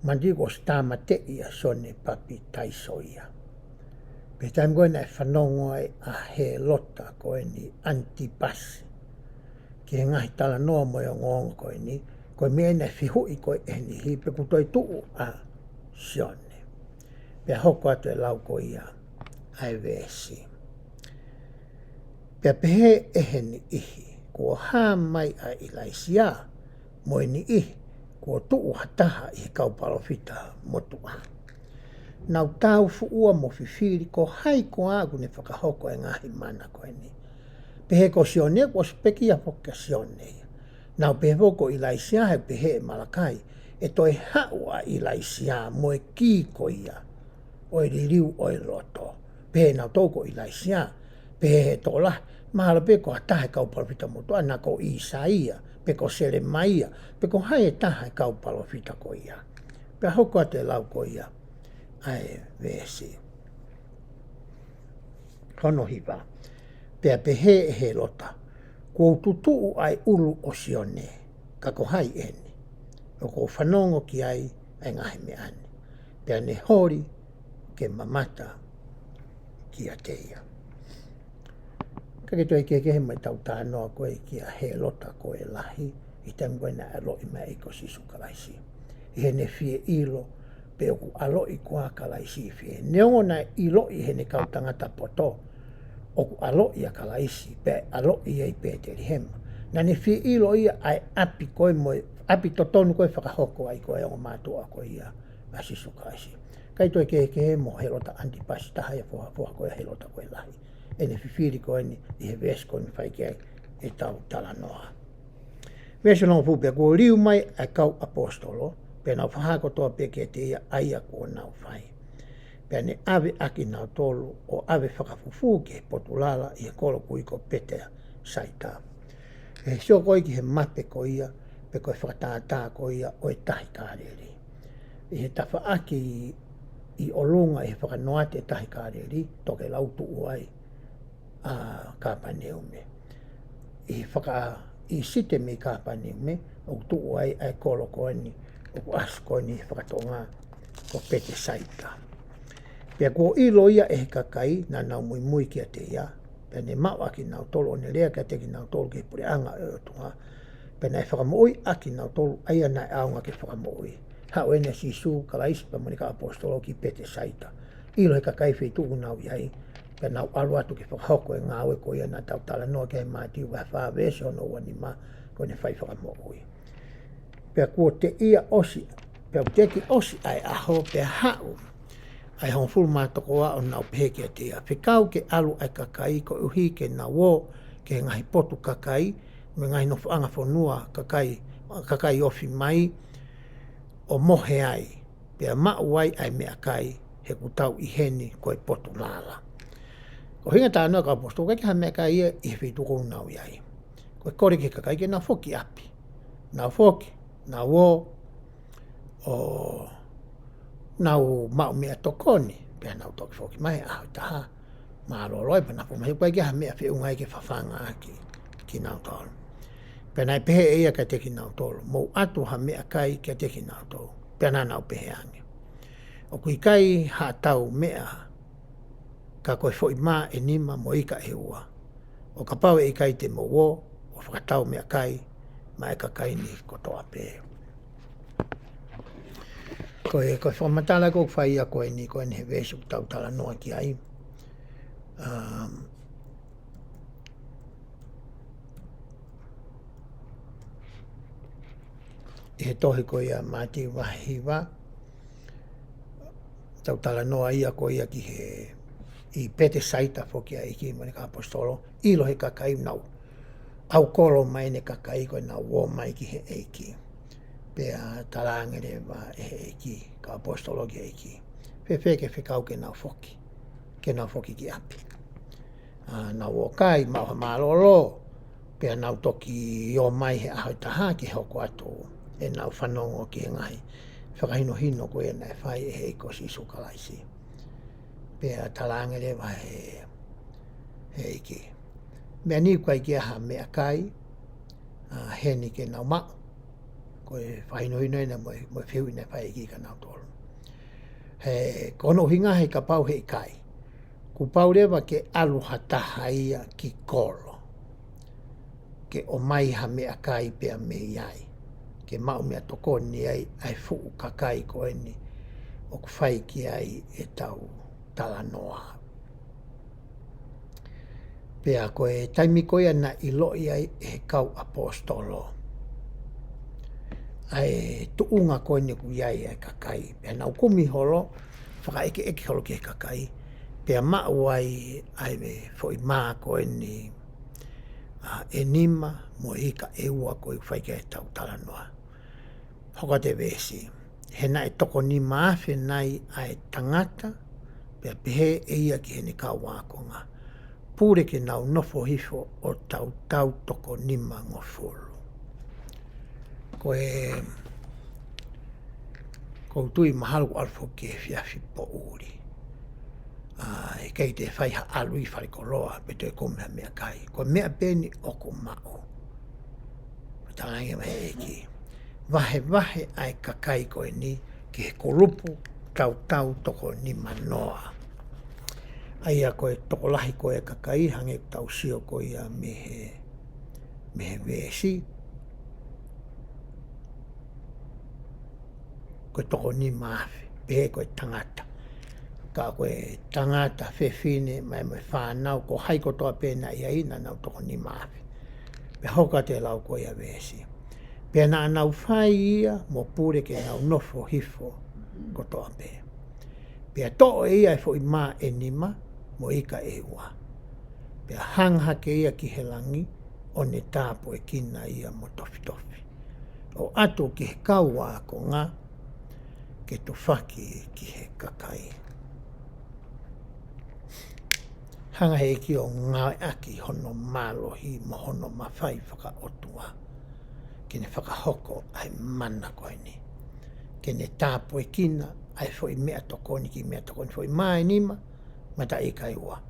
Manatuʻi kuo ʻosi tāmateʻi ʻa Sione Papitaiso ia. Pea taimi ko ē naʻe fanongo ai ʻa Hēlota ko eni Anitipasi ki he ngaahi talanoa mo e ongoongo ko eni, ko e meʻa naʻe fehuʻi ko ē ʻe he niʻihi pe kuo toe tuʻu ʻa Sione. Pea hoko atu e lau ko ia ʻa e veesi. Pea pehē ʻe he niʻihi, kuo hā mai ʻa ʻIlaisiā mo e niʻihi, kuo tuʻu ha taha ʻi he kau palōfita motuʻa. Nau tau fuʻua mo fifili ko hai koā ʻoku ne fakahoko e ngaahi mana ko eni. Pehē ko Sione, kuo ʻosi pekia foki kia Sione ia. Nau pehē foki ko ʻIlaisiā, he pehē ʻe Malakai, ʻe toe haʻu ʻa ʻIlaisiā mo e kī ko ia ʻo e liliu ʻo e loto. Pehē nautolu ko ʻIlaisiā, pehē he tokolahi, mahalo pē ko ha taha e kau palōfita motuʻa, naʻa ko ʻĪsaia, pe ko Selemaia, pe ko hai e taha e kau palōfita ko ia. Pea hoko atu e lau ko ia ʻa e veesi hono hiva. Pea pehē ʻe Hēlota, kuo u tutuʻu ʻa e ʻulu ʻo Sione, ka ko hai eni ʻoku ou fanongo ki ai ʻa e ngaahi meʻa ni? Pea ne holi ke mamata kiate ia. Ka ke toe kehekehe mai ʻetau talanoa ko ē kia Hēlota ko e lahi, ʻi he taimi ko ē naʻe ʻaloʻi mai ai ko Sīsū Kalaisi. ʻI heʻene fie ʻilo pe ʻoku ʻaloʻi koā Kalaisi, fie. Neongo naʻe ʻiloʻi ʻe heʻene kau tangata poto ʻoku ʻaloʻi ʻa Kalaisi, pea ʻaloʻi ai ʻi Pētelihema. Naʻa ne fie ʻilo ia ʻa e ʻapi ko ē mo e ʻapi totonu ko ē fakahoko ai ko ē ʻa e ongo mātuʻa ko ia ʻa Sīsū Kalaisi. ʻIkai toe kehekehe mo Hēlota ʻAntipasi taha ia, foha, foha ko ē ʻo Hēlota ko e lahi. ʻEne fifili ko eni ʻi he veesi ko eni ʻoku fai ki ai ʻetau talanoa. Veesi hongofulu: Pea kuo liu mai ʻa e kau ʻaposetolo, pea nau fakahā kotoa pē kiate ia ʻa ia kuo nau fai. Pea ne ʻave ʻa kinautolu ʻo ʻave fakafufū ki he potu lala ʻi he kolo ʻoku ui ko Petesaita. He sio ko ē ki he mape ko ia, pe ko e fakatātā ko ia ʻo e Tahi Kāleli. ʻI he tafaʻaki ʻi ʻolunga ʻi he fakanoa atu e Tahi Kāleli, tokelau tuʻu ai ʻa Kāpaneume. ʻI he faka-, ʻi he sitemi ʻi Kāpaneume, ʻoku tuʻu ai ʻa e kolo ko eni, ʻoku ʻasi ko eni he faka-Tonga ko Petesaita. Pea kuo ʻilo ia ʻe he kakai naʻa nau muimui kiate ia, pea ne maʻu ʻa kinautolu ʻo ne lea kiate kinautolu ki he puleʻanga ʻo e ʻOtua. Pea naʻe fakamoʻui ʻa kinautolu ʻa ia naʻe ʻaonga ke fakamoʻui. Haʻu eni ʻa Sīsū Kalaisi pea mo ʻene kau ʻaposetolo ki Petesaita. ʻIlo ʻe he kakai e feituʻu ʻoku nau ʻi ai, pea nau ʻalu atu ke fakahoko e ngāue ko ia naʻa tau talanoa ki ai ʻi Mātiu vahe fā veesi hono ua nima, ko ʻene fai fakamoʻui. Pea kuo teʻia ʻosi, pea kuo teʻeki ʻosi ʻa e ʻaho, pea haʻu ʻa e hongofulu mā toko ua ʻo nau pehē kiate ia, Fekau ke ʻalu ʻa e kakai koeʻuhi ke nau ō ki he ngaahi potu kakai, mo e ngaahi nofoʻanga fonua kakai, kakai ofi mai, ʻo mohe ai, pea maʻu ai ʻa e meʻakai, he ʻoku tau ʻi heni ko e potu lala. Ko e ʻuhinga talanoa ʻa e kau ʻaposetolo, ʻikai ke ʻi ai ha meʻakai ia ʻi he feituʻu ʻoku nau ʻi ai. Ko e kole ki he kakai ke nau foki ʻapi. Nau foki, nau ō, ʻo nau maʻu meʻatokoni, pea nau toki foki mai he ʻaho ʻe taha mālōlō ai, pea nau foki mai, ʻikai ke ʻi ai ha meʻa feʻunga ia ke fafanga ʻaki kinautolu. Pea naʻe pehē ʻe ia kiate kinautolu, Mou ʻatu ha meʻakai kiate kinautolu. Pea naʻa nau pehē ange, ʻOku ʻikai haʻatau meʻa ka ko e foʻi mā ʻe nima mo e ika ʻe ua. ʻO kapau ʻe ʻikai te mou ō ʻo fakatau meʻakai maʻá e kakai ni kotoa pē. Ko e, ko e fakamatala ʻoku fai ia ko eni, ko eni he veesi ʻoku tau talanoa ki ai. Um, ʻI he tohi ko ia Mātiu vahe hiva, tau talanoa ia ko ia ki he, ʻi Petesaita foki ʻa e ʻEiki mo ʻene kau ʻaposetolo, ʻilo ʻe he kakai naʻa nau ʻalu kolo mai ʻene kakai ko ē naʻa nau ō mai ki he ʻEiki. Pea talaange leva ʻe he ʻEiki, kau ʻaposetolo ki he ʻEiki, Fēfē ke fekau ke nau foki, ke nau foki ki ʻapi? ʻA, nau ō kai, maʻu ha mālōlō, pea nau toki ō mai he ʻaho ʻe taha ke hoko atu ʻenau fanongo ki he ngaahi fakahinohino ko ia naʻe fai ʻe he ʻEiki ko Sīsū Kalaisi. Pea talaange leva ʻe he, he ʻEiki, Meʻa ni ʻoku ʻikai ke ʻi ai ha meʻakai, ʻa, heni ke nau maʻu. Ko e fakahinohino ena mo e, mo e fehuʻi naʻe fai ʻe he ʻEiki kia nautolu. He, ko hono ʻuhinga he kapau he ʻikai, kuo pau leva ke ʻalu ha taha ia ki kolo ke ʻomai ha meʻakai pea mei ai, ke maʻu meʻatokoni ai ʻa e fuʻu kakai ko eni ʻoku fai ki ai ʻetau talanoa. Pea ko e taimi ko ia naʻe ʻiloʻi ai ʻe he kau ʻaposetolo ʻa e tuʻunga ko eni ʻoku ʻi ai ʻa e kakai. Pea nau kumi holo, fakaʻekeʻeke holo ki he kakai, pea maʻu ai ʻa e foʻi mā ko eni, ʻa, ʻe nima mo e ika ʻe ua ko ē ʻoku fai ki ai ʻetau talanoa. Hoko atu e veesi. He naʻe toko nima afe nai ʻa e tangata, pea pehē ʻe ia ki heʻene kau ākonga, pule ke nau nofo hifo ʻo tautau toko nimangofulu. Ko e, ʻoku ou tui mahalo kuo ʻalu foki ki he efiafi poʻuli. ʻA, ʻikai te fai ha ʻalu ʻi falekoloa, pe toe kumi ha meʻakai. Ko e meʻa pē eni ʻoku maʻu. Talaange mai ʻe he ʻEiki. Vahevahe ʻa e kakai ko eni ki he kulupu tautau toko nimanoa. ʻA ia ko e tokolahi ko ē kakai hangē ʻoku tau sio ko ia mei he, mei he veesi. Ko e toko nima afe, pehē ko e tangata. Ka ko e tangata, fefine, mai mo e fānau, ko hai kotoa pē naʻe ʻi ai naʻa nau toko nima afe. Pea hoko atu e lau ko ia veesi. Pea naʻa nau fai ia mo pule ke nau nofo hifo kotoa pē. Pea toʻo ʻe ia e foʻi mā ʻe nima mo e ika ʻe ua. Pea hanga hake ia ki he langi ʻo ne tāpuekina ia mo tofitofi. ʻO ʻatu ki he kau ākonga ke tufaki ki he kakai. Hanga he ʻEiki ʻo ngāueʻaki hono mālohi mo hono mafai fakaʻotua ke ne fakahoko ʻa e mana ko eni. Ke ne tāpuekina ʻa e foʻi meʻatokoni ki he meʻatokoni, foʻi mā ʻe nima, mataʻi ika ʻe ua.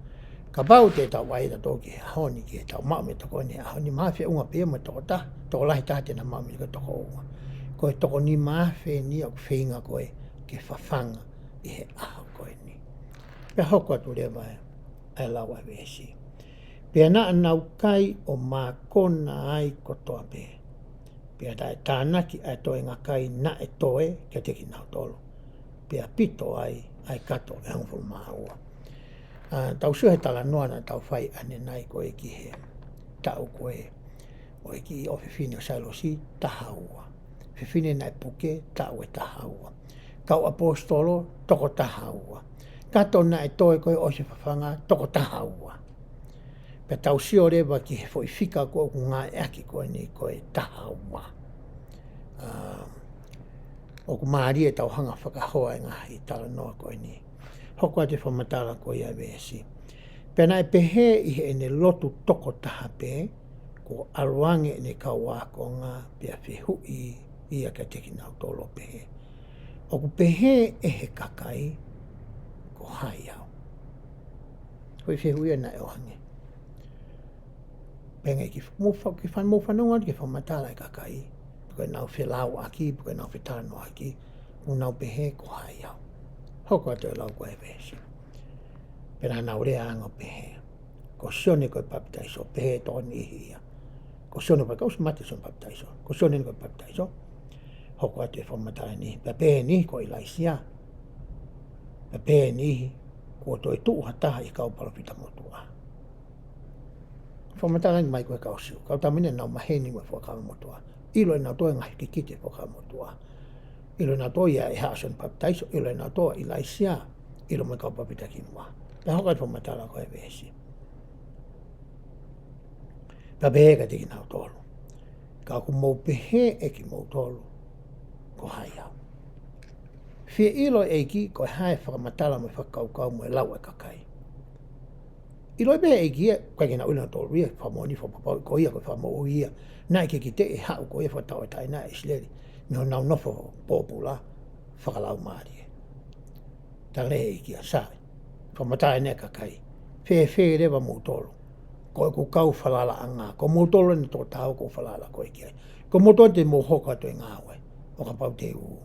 Kapau te tau ʻai tautolu ki he ʻaho ni, ki heʻetau maʻu meʻatokoni he ʻaho ni, mahalo feʻunga pē ia mo e toko taha, tokolahi taha te na maʻu meʻatokoni toko ua. Ko e toko nima afe eni ʻoku feinga ko ē ke fafanga ʻi he ʻaho ko eni. Pea hoko atu leva ʻa e lau ʻa e veesi. Pea naʻa nau kai ʻo mākona ai kotoa pē. Pea naʻe tānaki ʻa e toenga kai naʻe toe kiate kinautolu. Pea pito ai ʻa e kato ʻe hongofulu mā ua. ʻA, tau sio he talanoa naʻa tau fai ʻanenai ko ē ki he taʻu ko ē ʻo e kiʻi ʻofefine ʻo Sailosi, taha ua. Fefine naʻe puke, taʻu ʻe taha ua. Kau ʻaposetolo, toko taha ua. Kato naʻe toe ko ē ʻosi fafanga, toko taha ua. Pea tau sio leva ki he foʻi fika ko ē ʻoku ngāueʻaki ko eni ko e taha ua. ʻA, ʻoku mālie ʻetau hanga fakahoa e ngaahi talanoa ko eni. Hoko atu e fakamatala ko ia veesi. Pea naʻe pehē ʻi heʻene lotu toko taha pē, kuo ʻalu ange ʻene kau ākonga pea fehuʻi ia kiate kinautolu ʻo pehē, ʻoku pehē ʻe he kakai, ko hai au? Ko e fehuʻi ia naʻe ʻoange. Pea ngai ki mou fa-, ki fan-, mou fanongo atu ki he fakamatala e kakai. Pe ko ʻenau felauʻaki, pe ko ʻenau fetalanoaʻaki, ʻoku nau pehē ko hai au. Hoko atu e lau ko e veesi. Pea naʻa nau lea ange ʻo pehē, ko Sione ko e Papitaiso, pehē ʻe toko niʻihi ia. Ko Sione pa-, kuo ʻosi mate Sione Papitaiso. Ko Sione ko e Papitaiso. Hoko atu e fakamatala ʻe niʻihi. Pea pehē ʻe niʻihi ko ʻIlaisiā. Pea pehē ʻe niʻihi kuo toe tuʻu ha taha ʻi he kau palōfita motuʻa. Fakamatala ange mai ko e kau Siu, kau tama ni naʻa nau maheni mo e Fuakava Motuʻa. ʻIlo ʻenautolu e ngaahi kikite ʻo e Fuakava Motuʻa. ʻIlo ʻenautolu ia ʻe haʻu ʻa Sione Papitaiso, ʻilo ʻenautolu ʻa ʻIlaisiā, ʻilo mo e kau palōfita kimuʻa. Pea hoko atu e fakamatala ko e veesi. Pea pehē kiate kinautolu, ka ʻoku mou pehē ʻe kimoutolu, ko hai au? Fie ʻilo ʻe he ʻEiki ko e hā e fakamatala mo e fakakaukau mo e lau ʻa e kakai. ʻIlo pē ʻe he ʻEiki ia, ʻikai ke nau ʻilo nautolu ia, fakamoʻoni fakapapau, ko ia ko e fakamoʻui ia. Naʻe kikiteʻi e haʻu ko ia fakatauʻatāina ʻa ʻIsileli mei honau nofo pōpula fakalaumālie. Tala ʻe he ʻEiki ia, sai, fakamatala ʻeni ʻa e kakai. Fēfē leva moutolu? Ko ʻeku kau falalaʻanga, ko moutolu eni toko taha ua ʻoku ou falala ko ē ki ai. Ko moutolu te mou hoko atu e ngāue, ʻo kapau te u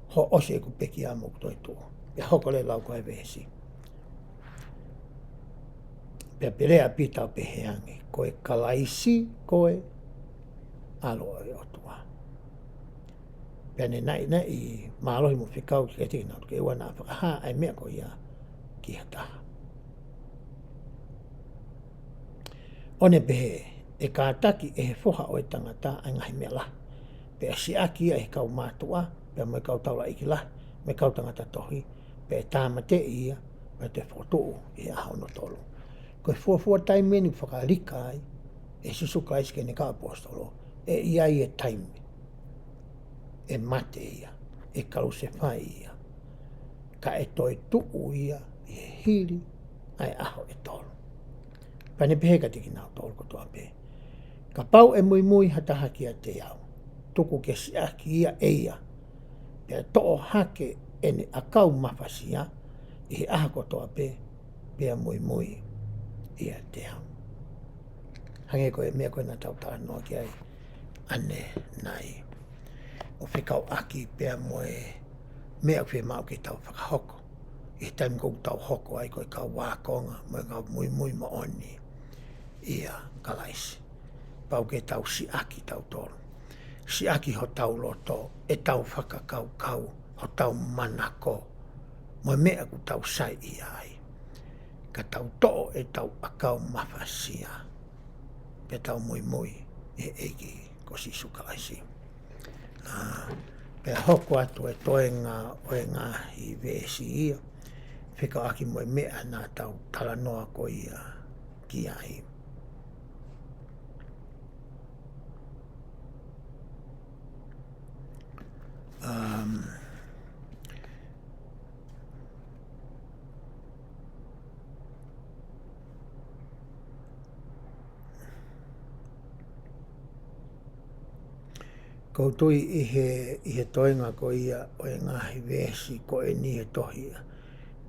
hoʻo ʻosi ʻeku pekia mo ʻeku toetuʻu. Pea hoko leva e lau ko e veesi. Pea pehē ʻa Pita ʻo pehē ange, ko e Kalaisi koe, ʻAlo ʻo e ʻOtua. Pea ne naʻinaʻi mālohi mo fekau kiate kinautolu ke ʻoua naʻa fakahā ʻa e meʻa ko ia ki ha taha. ʻO ne pehē, ʻe kātaki ʻe he Foha ʻo e Tangata ʻa e ngaahi meʻa lahi. Pea siʻaki ia ʻe he kau mātuʻa, pea mo e kau taulaʻeiki lahi, mo e kau tangata tohi, pea ʻe tāmateʻi ia, pea toe fokotuʻu ʻi he ʻaho hono tolu. Ko e fuofua taimi eni fakalika ai ʻe Sīsū Kalaisi ki heʻene kau ʻaposetolo, ʻe ʻi ai e taimi ʻe mate ia, ʻe kalusefai ia, ka ʻe toe tuʻu ia ʻi he hili ʻa e ʻaho ʻe tolu. Pea ne pehē kiate kinautolu kotoa pē, Kapau ʻe muimui ha taha kiate au, tuku ke siʻaki ia ʻe ia, pea toʻo hake ʻene ʻakau mafasia ʻi he ʻaho kotoa pē, pea muimui ʻiate au. Hangē ko e meʻa ko ē naʻa tau talanoa ki ai ʻanenai, ʻo fekauʻaki pea mo e meʻa ʻoku fiemaʻu ke tau fakahoko ʻi he taimi ʻoku tau hoko ai ko e kau ākonga mo e kau muimui moʻoni ʻia Kalaisi. Pau ke tau siʻaki tautolu, siʻaki hotau loto, ʻetau fakakaukau, hotau manako, mo e meʻa ʻoku tau saiʻia ai, ka tau toʻo ʻetau ʻakau mafasia, pea tau muimui ʻi he ʻEiki ko Sīsū Kalaisi. ʻA, pea hoko atu e toenga ʻo e ngaahi veesi ia, fekauʻaki mo e meʻa naʻa tau talanoa ko ia ki ai. Um, ʻOku ou tui ʻi he, ʻi he toenga ko ia ʻo e ngaahi veesi ko eni he tohi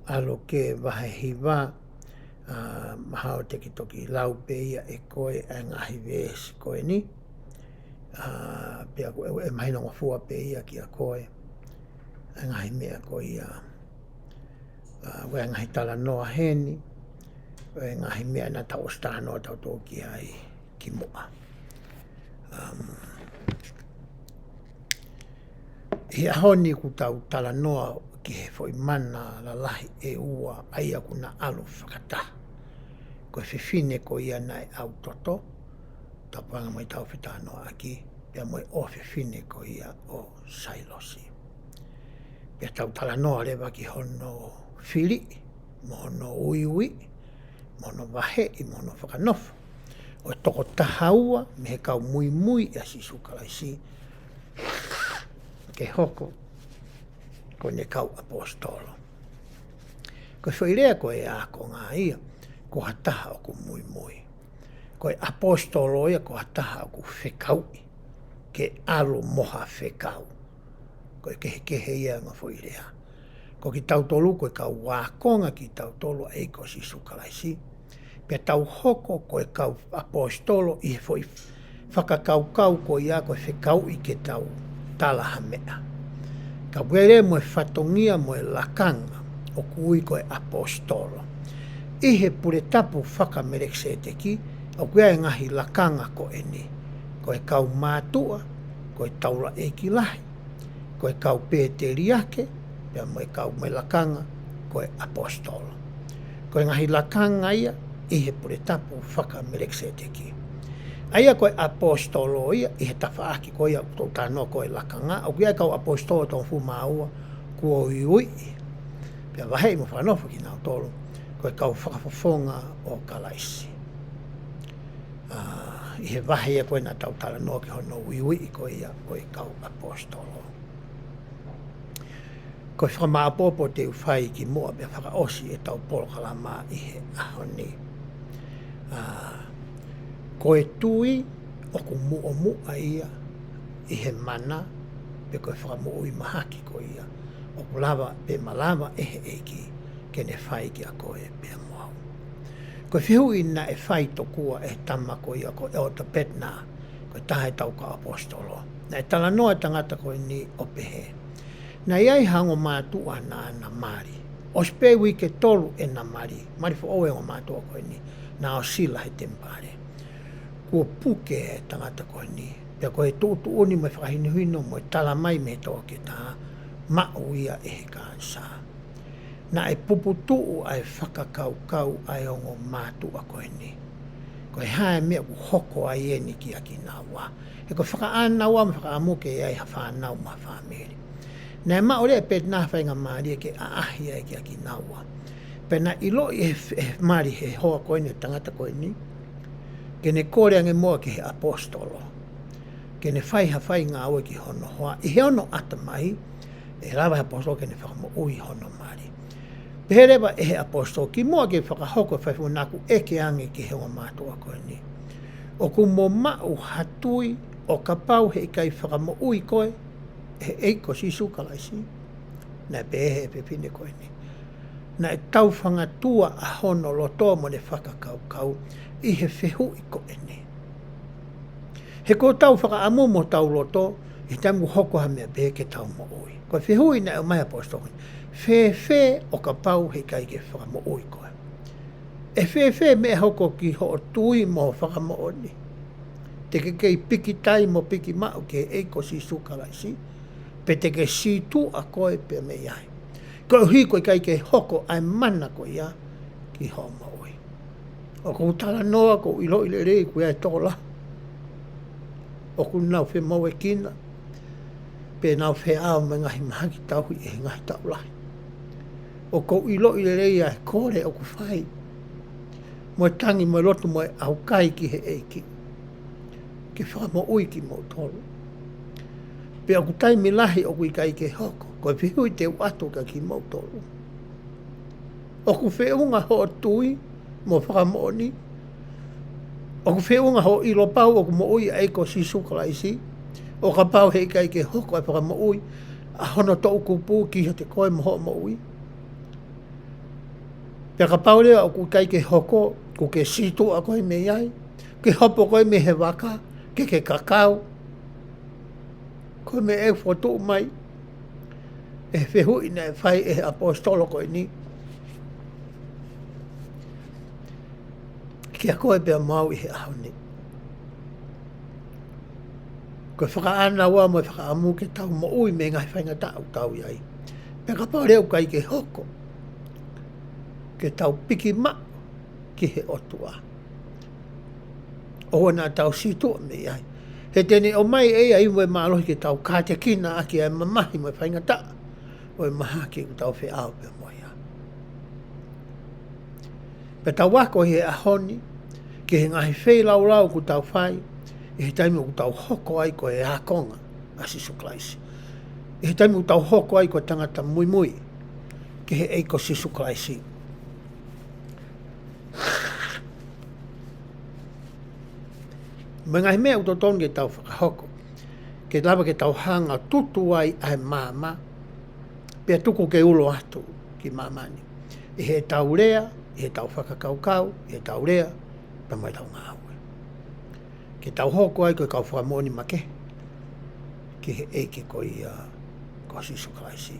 ʻa Luke vahe hiva, ʻa, mahalo te ke toki lau pē ia ʻe koe ʻa e ngaahi veesi ko eni. ʻA, pea ʻoku, ʻe, ʻe mahinongofua pē ia kiate koe ʻa e ngaahi meʻa ko ia. ʻA, ʻoku ʻi ai e ngaahi talanoa heni, ʻo e ngaahi meʻa naʻa tau ʻosi talanoa tautolu ki ai kimuʻa. Um, ʻi he ʻaho ni ʻoku tau talanoa ki he foʻi mana lalahi ʻe ua ʻa ia ʻoku na ʻalu fakataha. Ko e fefine ko ia naʻe ʻau toto, tau panga mai tau fetalanoaʻaki, pea mo e ʻofefine ko ia ʻo Sailosi. Pea tau talanoa leva ki hono fili, mo hono uiuiʻi, mo hono vaheʻi, mo hono fakanofo ʻo e tokotaha ua mei he kau muimui ʻia Sīsū Kalaisi, ke hoko ko ʻene kau ʻaposetolo. Ko e foʻi lea ko e ākonga ia, ko ha taha ʻoku muimui. Ko e ʻaposetolo ia, ko ha taha ʻoku fekauʻi ke ʻalu mo ha fekau. Ko e kehekehe ia ʻa e ngaahi foʻi lea. Ko kitautolu ko e kau ākonga kitautolu ʻa e ʻEiki ko Sīsū Kalaisi, pea tau hoko ko e kau ʻaposetolo ʻi he foʻi fakakaukau ko ia ko e fekauʻi ke tau tala ha meʻa. Ka ʻoku ʻi ai leva mo e fatongia mo e lakanga ʻoku ui ko e ʻaposetolo. ʻI he puletapu faka-Melekiseteki, ʻoku ʻi ai e ngaahi lakanga ko eni. Ko e kau mātuʻa, ko e taulaʻeiki lahi, ko e kau pēteliake, pea mo e kau mo e lakanga, ko e ʻaposetolo. Ko e ngaahi lakanga ia ʻi he puletapu faka-Melekiseteki. ʻA ia ko e ʻaposetolo ia ʻi he tafaʻaki ko ia ʻoku tau talanoa ko e lakanga, ʻoku ʻi ai e kau ʻaposetolo toko hongofulu mā ua kuo uiuiʻi. Pea vaheʻi mo fakanofo kinautolu ko e kau fakafofonga ʻo Kalaisi. ʻA, ʻi he vahe ia ko ē naʻa tau talanoa ki hono uiuiʻi ko ia ʻo e kau ʻaposetolo. Ko e fakamāʻopoʻopo te u fai kimuʻa pea fakaʻosi ʻetau polokalama ʻi he ʻaho ni. ʻA, ko e tui ʻoku muʻomuʻa ia ʻi he mana, pe ko e fakamoʻui mahaki ko ia ʻoku lava pe malava ʻe he ʻEiki ke ne fai kiate koe pea mo au. Ko e fehuʻi naʻe fai tokua ʻe he tama ko ia ko ʻEletā Pētena, ko e taha ʻetau kau ʻaposetolo. Naʻe talanoa e tangata ko eni ʻo pehē, naʻe ʻi ai ha ongo mātuʻa naʻa na mali. ʻOsi pē uike ʻe tolu ʻena mali, mali foʻou e ongo mātuʻa ko eni, naʻa ʻosi ʻi he temipale. Kuo puke e tangata ko eni, pea ko e tuʻutuʻuni mo e fakahinohino mo e tala mai mei he toketā, maʻu ia ʻe he kanisā. Naʻe puputuʻu ʻa e fakakaukau ʻa e ongo mātuʻa ko eni. Ko e hā e meʻa ʻoku hoko ai eni kia kinaua. He ko e fakaʻānaua mo e fakaʻamu ke ʻi ai ha fānau mo ha fāmili. Naʻe maʻu leva ʻe Petinā ha faingamālie ke ʻaʻahi ai kia kinaua. Pea naʻe ʻiloʻi ʻe he, ʻe he mali he hoa ko eni, tangata ko eni, ke ne kole ange muʻa ki he ʻaposetolo, ke ne fai ha faingāue ki hono hoa, ʻi he ono ʻatamai, ʻe lava he ʻaposetolo ke ne fakamoʻui hono mali. Pehē leva ʻe he ʻaposetolo, kimuʻa ke fakahoko e faifekau, naʻa ku ʻeke ange ki he ongo mātuʻa ko eni, ʻoku mo maʻu ha tui ʻo kapau heʻikai fakamoʻui koe ʻe he ʻEiki ko Sīsū Kalaisi? Naʻe pehē ʻe he fefine ko eni, naʻe taufangatua ʻa hono loto mo ʻene fakakaukau ʻi he fehuʻi ko eni. He ʻoku tau fakaʻamu mo tau loto, ʻi he taimi ʻoku hoko ha meʻa pehē, ke tau moʻui. Ko e fehuʻi naʻe ʻomai ʻe he ʻaposetolo, fēfē ʻo kapau heʻikai ke fakamoʻui koe? ʻE fēfē e meʻa ʻe hoko ki hoʻo tui mo e fakamoʻoni? Te ke kei pikitai mo piki maʻu ki he ʻEiki ko Sīsū Kalaisi, pe te ke sītuʻa koe pē mei ai, koeʻuhi ko e ʻikai ke hoko ʻa e mana ko ia ki hoʻo moʻui? ʻOku ou talanoa, ʻoku ou ʻiloʻi lelei ʻoku ʻi ai e tokolahi ʻoku nau femoʻuekina, pe nau feʻao mo e ngaahi mahaki tauhi ʻi he ngaahi taʻu lahi. ʻOku ou ʻiloʻi lelei ʻa e kole ʻoku fai, mo e tangi, mo e lotu, mo e ʻaukai ki he ʻEiki ke fakamoʻui kimoutolu. Pea ʻoku taimi lahi ʻoku ʻikai ke hoko. Ko e fehuʻi te u ʻoatu kia kimoutolu, ʻoku feʻunga hoʻo tui mo e fakamoʻoni? ʻOku feʻunga hoʻo ʻilo pau ʻoku moʻui ʻa e ʻEiki ko Sīsū Kalaisi, ʻo kapau heʻikai ke hoko e fakamoʻui ʻa hono toʻukupu kiate koe mo hoʻo moʻui? Pea kapau leva ʻoku ʻikai ke hoko, ʻoku ke sītuʻa koe mei ai, ke hopo koe mei he vaka, ke ke kakau? Ko e meʻa ʻe fokotuʻu mai ʻe he fehuʻi naʻe fai ʻe he ʻaposetolo ko eni kia koe pea mo au ʻi he ʻaho ni. Ko e fakaʻānaua mo e fakaʻamu ke tau moʻui mei he ngaahi faingataʻa ʻoku tau ʻi ai. Pea kapau leva ʻoku ʻikai ke hoko, ke tau piki maʻu ki he ʻOtua. ʻOua naʻa tau sītuʻa mei ai. He te ne ʻomai ʻe ia ʻa e ivi mo e mālohi ke tau kātekina ʻaki ʻa e mamahi mo e faingataʻa ʻo e mahaki ʻoku tau feʻao pea mo ia. Pea tau ako ʻi he ʻaho ni ki he ngaahi feilaulau ʻoku tau fai ʻi he taimi ʻoku tau hoko ai ko e ākonga ʻa Sīsū Kalaisi, ʻi he taimi ʻoku tau hoko ai ko e tangata muimui ki he ʻEiki ko Sīsū Kalaisi. Mo e ngaahi meʻa ʻoku totonu ke tau fakahoko, ke lava ke tau hanga ʻo tutu ai ʻa e maama, pea tuku ke ulo atu ki māmani, ʻi heʻetau lea, ʻi heʻetau fakakaukau, ʻi heʻetau lea, pea mo ʻetau ngāue. Ke tau hoko ai ko e kau fakamoʻoni makehe ki he ʻEiki ko ia ko Sīsū Kalaisi.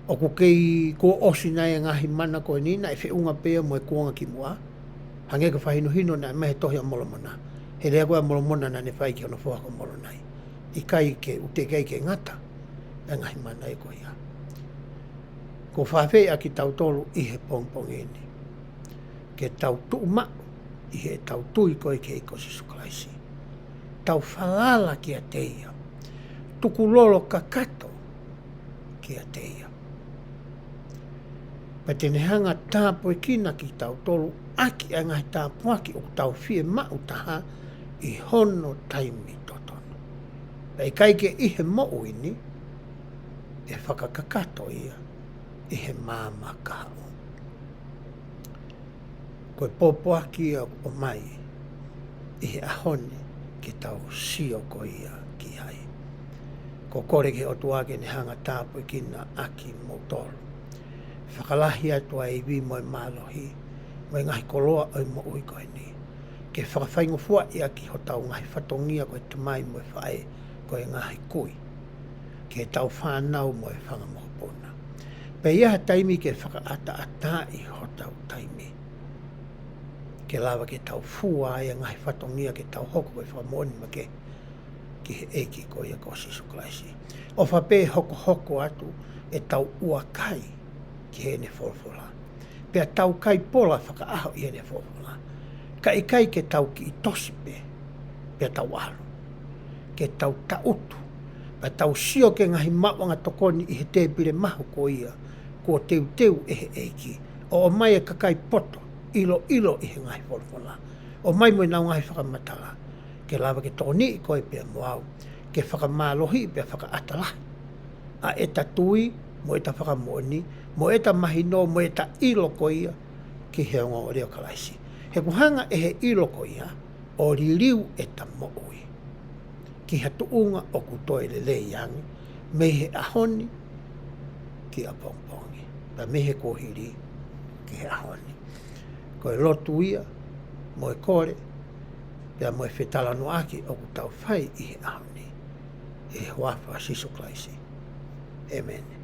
ʻOku kei kuo ʻosi nai e ngaahi mana ko eni, naʻe feʻunga pē ia mo e kuonga kimuʻa. Hangē ko e fakahinohino naʻe ʻomai he Tohi ʻa Molomona, he lea ko ē ʻa Molomona naʻa ne fai ki hono foha ko Molonai, ʻikai ke, ʻoku teʻeki ai ke ngata e ngaahi mana ko ia. ʻOku ou fakaafeʻi ʻa kitautolu ʻi he pongipongi ni ke tau tuʻu maʻu ʻi heʻetau tui ko ē ki he ʻEiki ko Sīsū Kalaisi. Tau falala kiate ia. Tukulolo kakato kiate ia. Pea te ne hanga ʻo tāpuekina kitautolu ʻaki ʻa e ngaahi tāpuaki ʻoku tau fiemaʻu taha ʻi hono taimi totonu. Pea ʻikai ke ʻi he moʻui ni, ʻe fakakakato ia ʻi he maama kahaʻu. Ko e pōpoaki ia ʻoku ʻomai ʻi he ʻaho ni ke tau sio ko ia ki ai. ʻOku ou kole ki he ʻOtua ke ne hanga ʻo tāpuekina ʻa kimoutolu. Fakalahi atu ʻa e ivi mo e mālohi mo e ngaahi koloa ʻo e moʻui ko eni, ke fakafaingofuaʻi ʻaki hotau ngaahi fatongia ko e tamai mo e faʻē, ko e ngaahi kui, ki heʻetau fānau mo e fanga mokopuna. Pea ʻi ai ha taimi ke fakaʻataʻataaʻi hotau taimi, ke lava ke tau fua ai e ngaahi fatongia ke tau hoko ko e fakamoʻoni makehe ki he ʻEiki ko ia ko Sīsū Kalaisi. ʻOfa pē hokohoko atu ʻetau ʻuakai ki heʻene folofola, pea tau kai pola fakaʻaho ʻi heʻene folofola. Ka ʻikai ke tau kiʻi tosi pē pea tau ʻalu, ke tau taʻutu, Pea tau sio ki he ngaahi maʻuʻanga tokoni ʻi he tēpile mahu ko ia kuo teuteu ʻe he ʻEiki, ʻo ʻomai e kakai poto ʻiloʻilo ʻi he ngaahi folofola, ʻomai mo ʻenau ngaahi fakamatala, ke lava ke tokoniʻi koe pea mo au ke fakamālohiʻi pea fakaʻatā lahi ʻa ʻeta tui mo ʻeta fakamoʻoni mo ʻeta mahino mo ʻeta ʻilo ko ia ki he ongoongolelei ʻo Kalaisi. He kuo hanga ʻe he ʻilo ko ia ʻo liliu ʻeta moʻui ki ha tuʻunga ʻoku toe lelei ange mei he ʻaho ni ki ʻapongipongi, pea mei he kuohili ki he ʻaho ni. Ko e lotu ia mo e kole pea mo e fetalanoaʻaki ʻoku tau fai ʻi he ʻaho ni, ʻi he huafa ʻo Sīsū Kalaisi, ʻēmeni.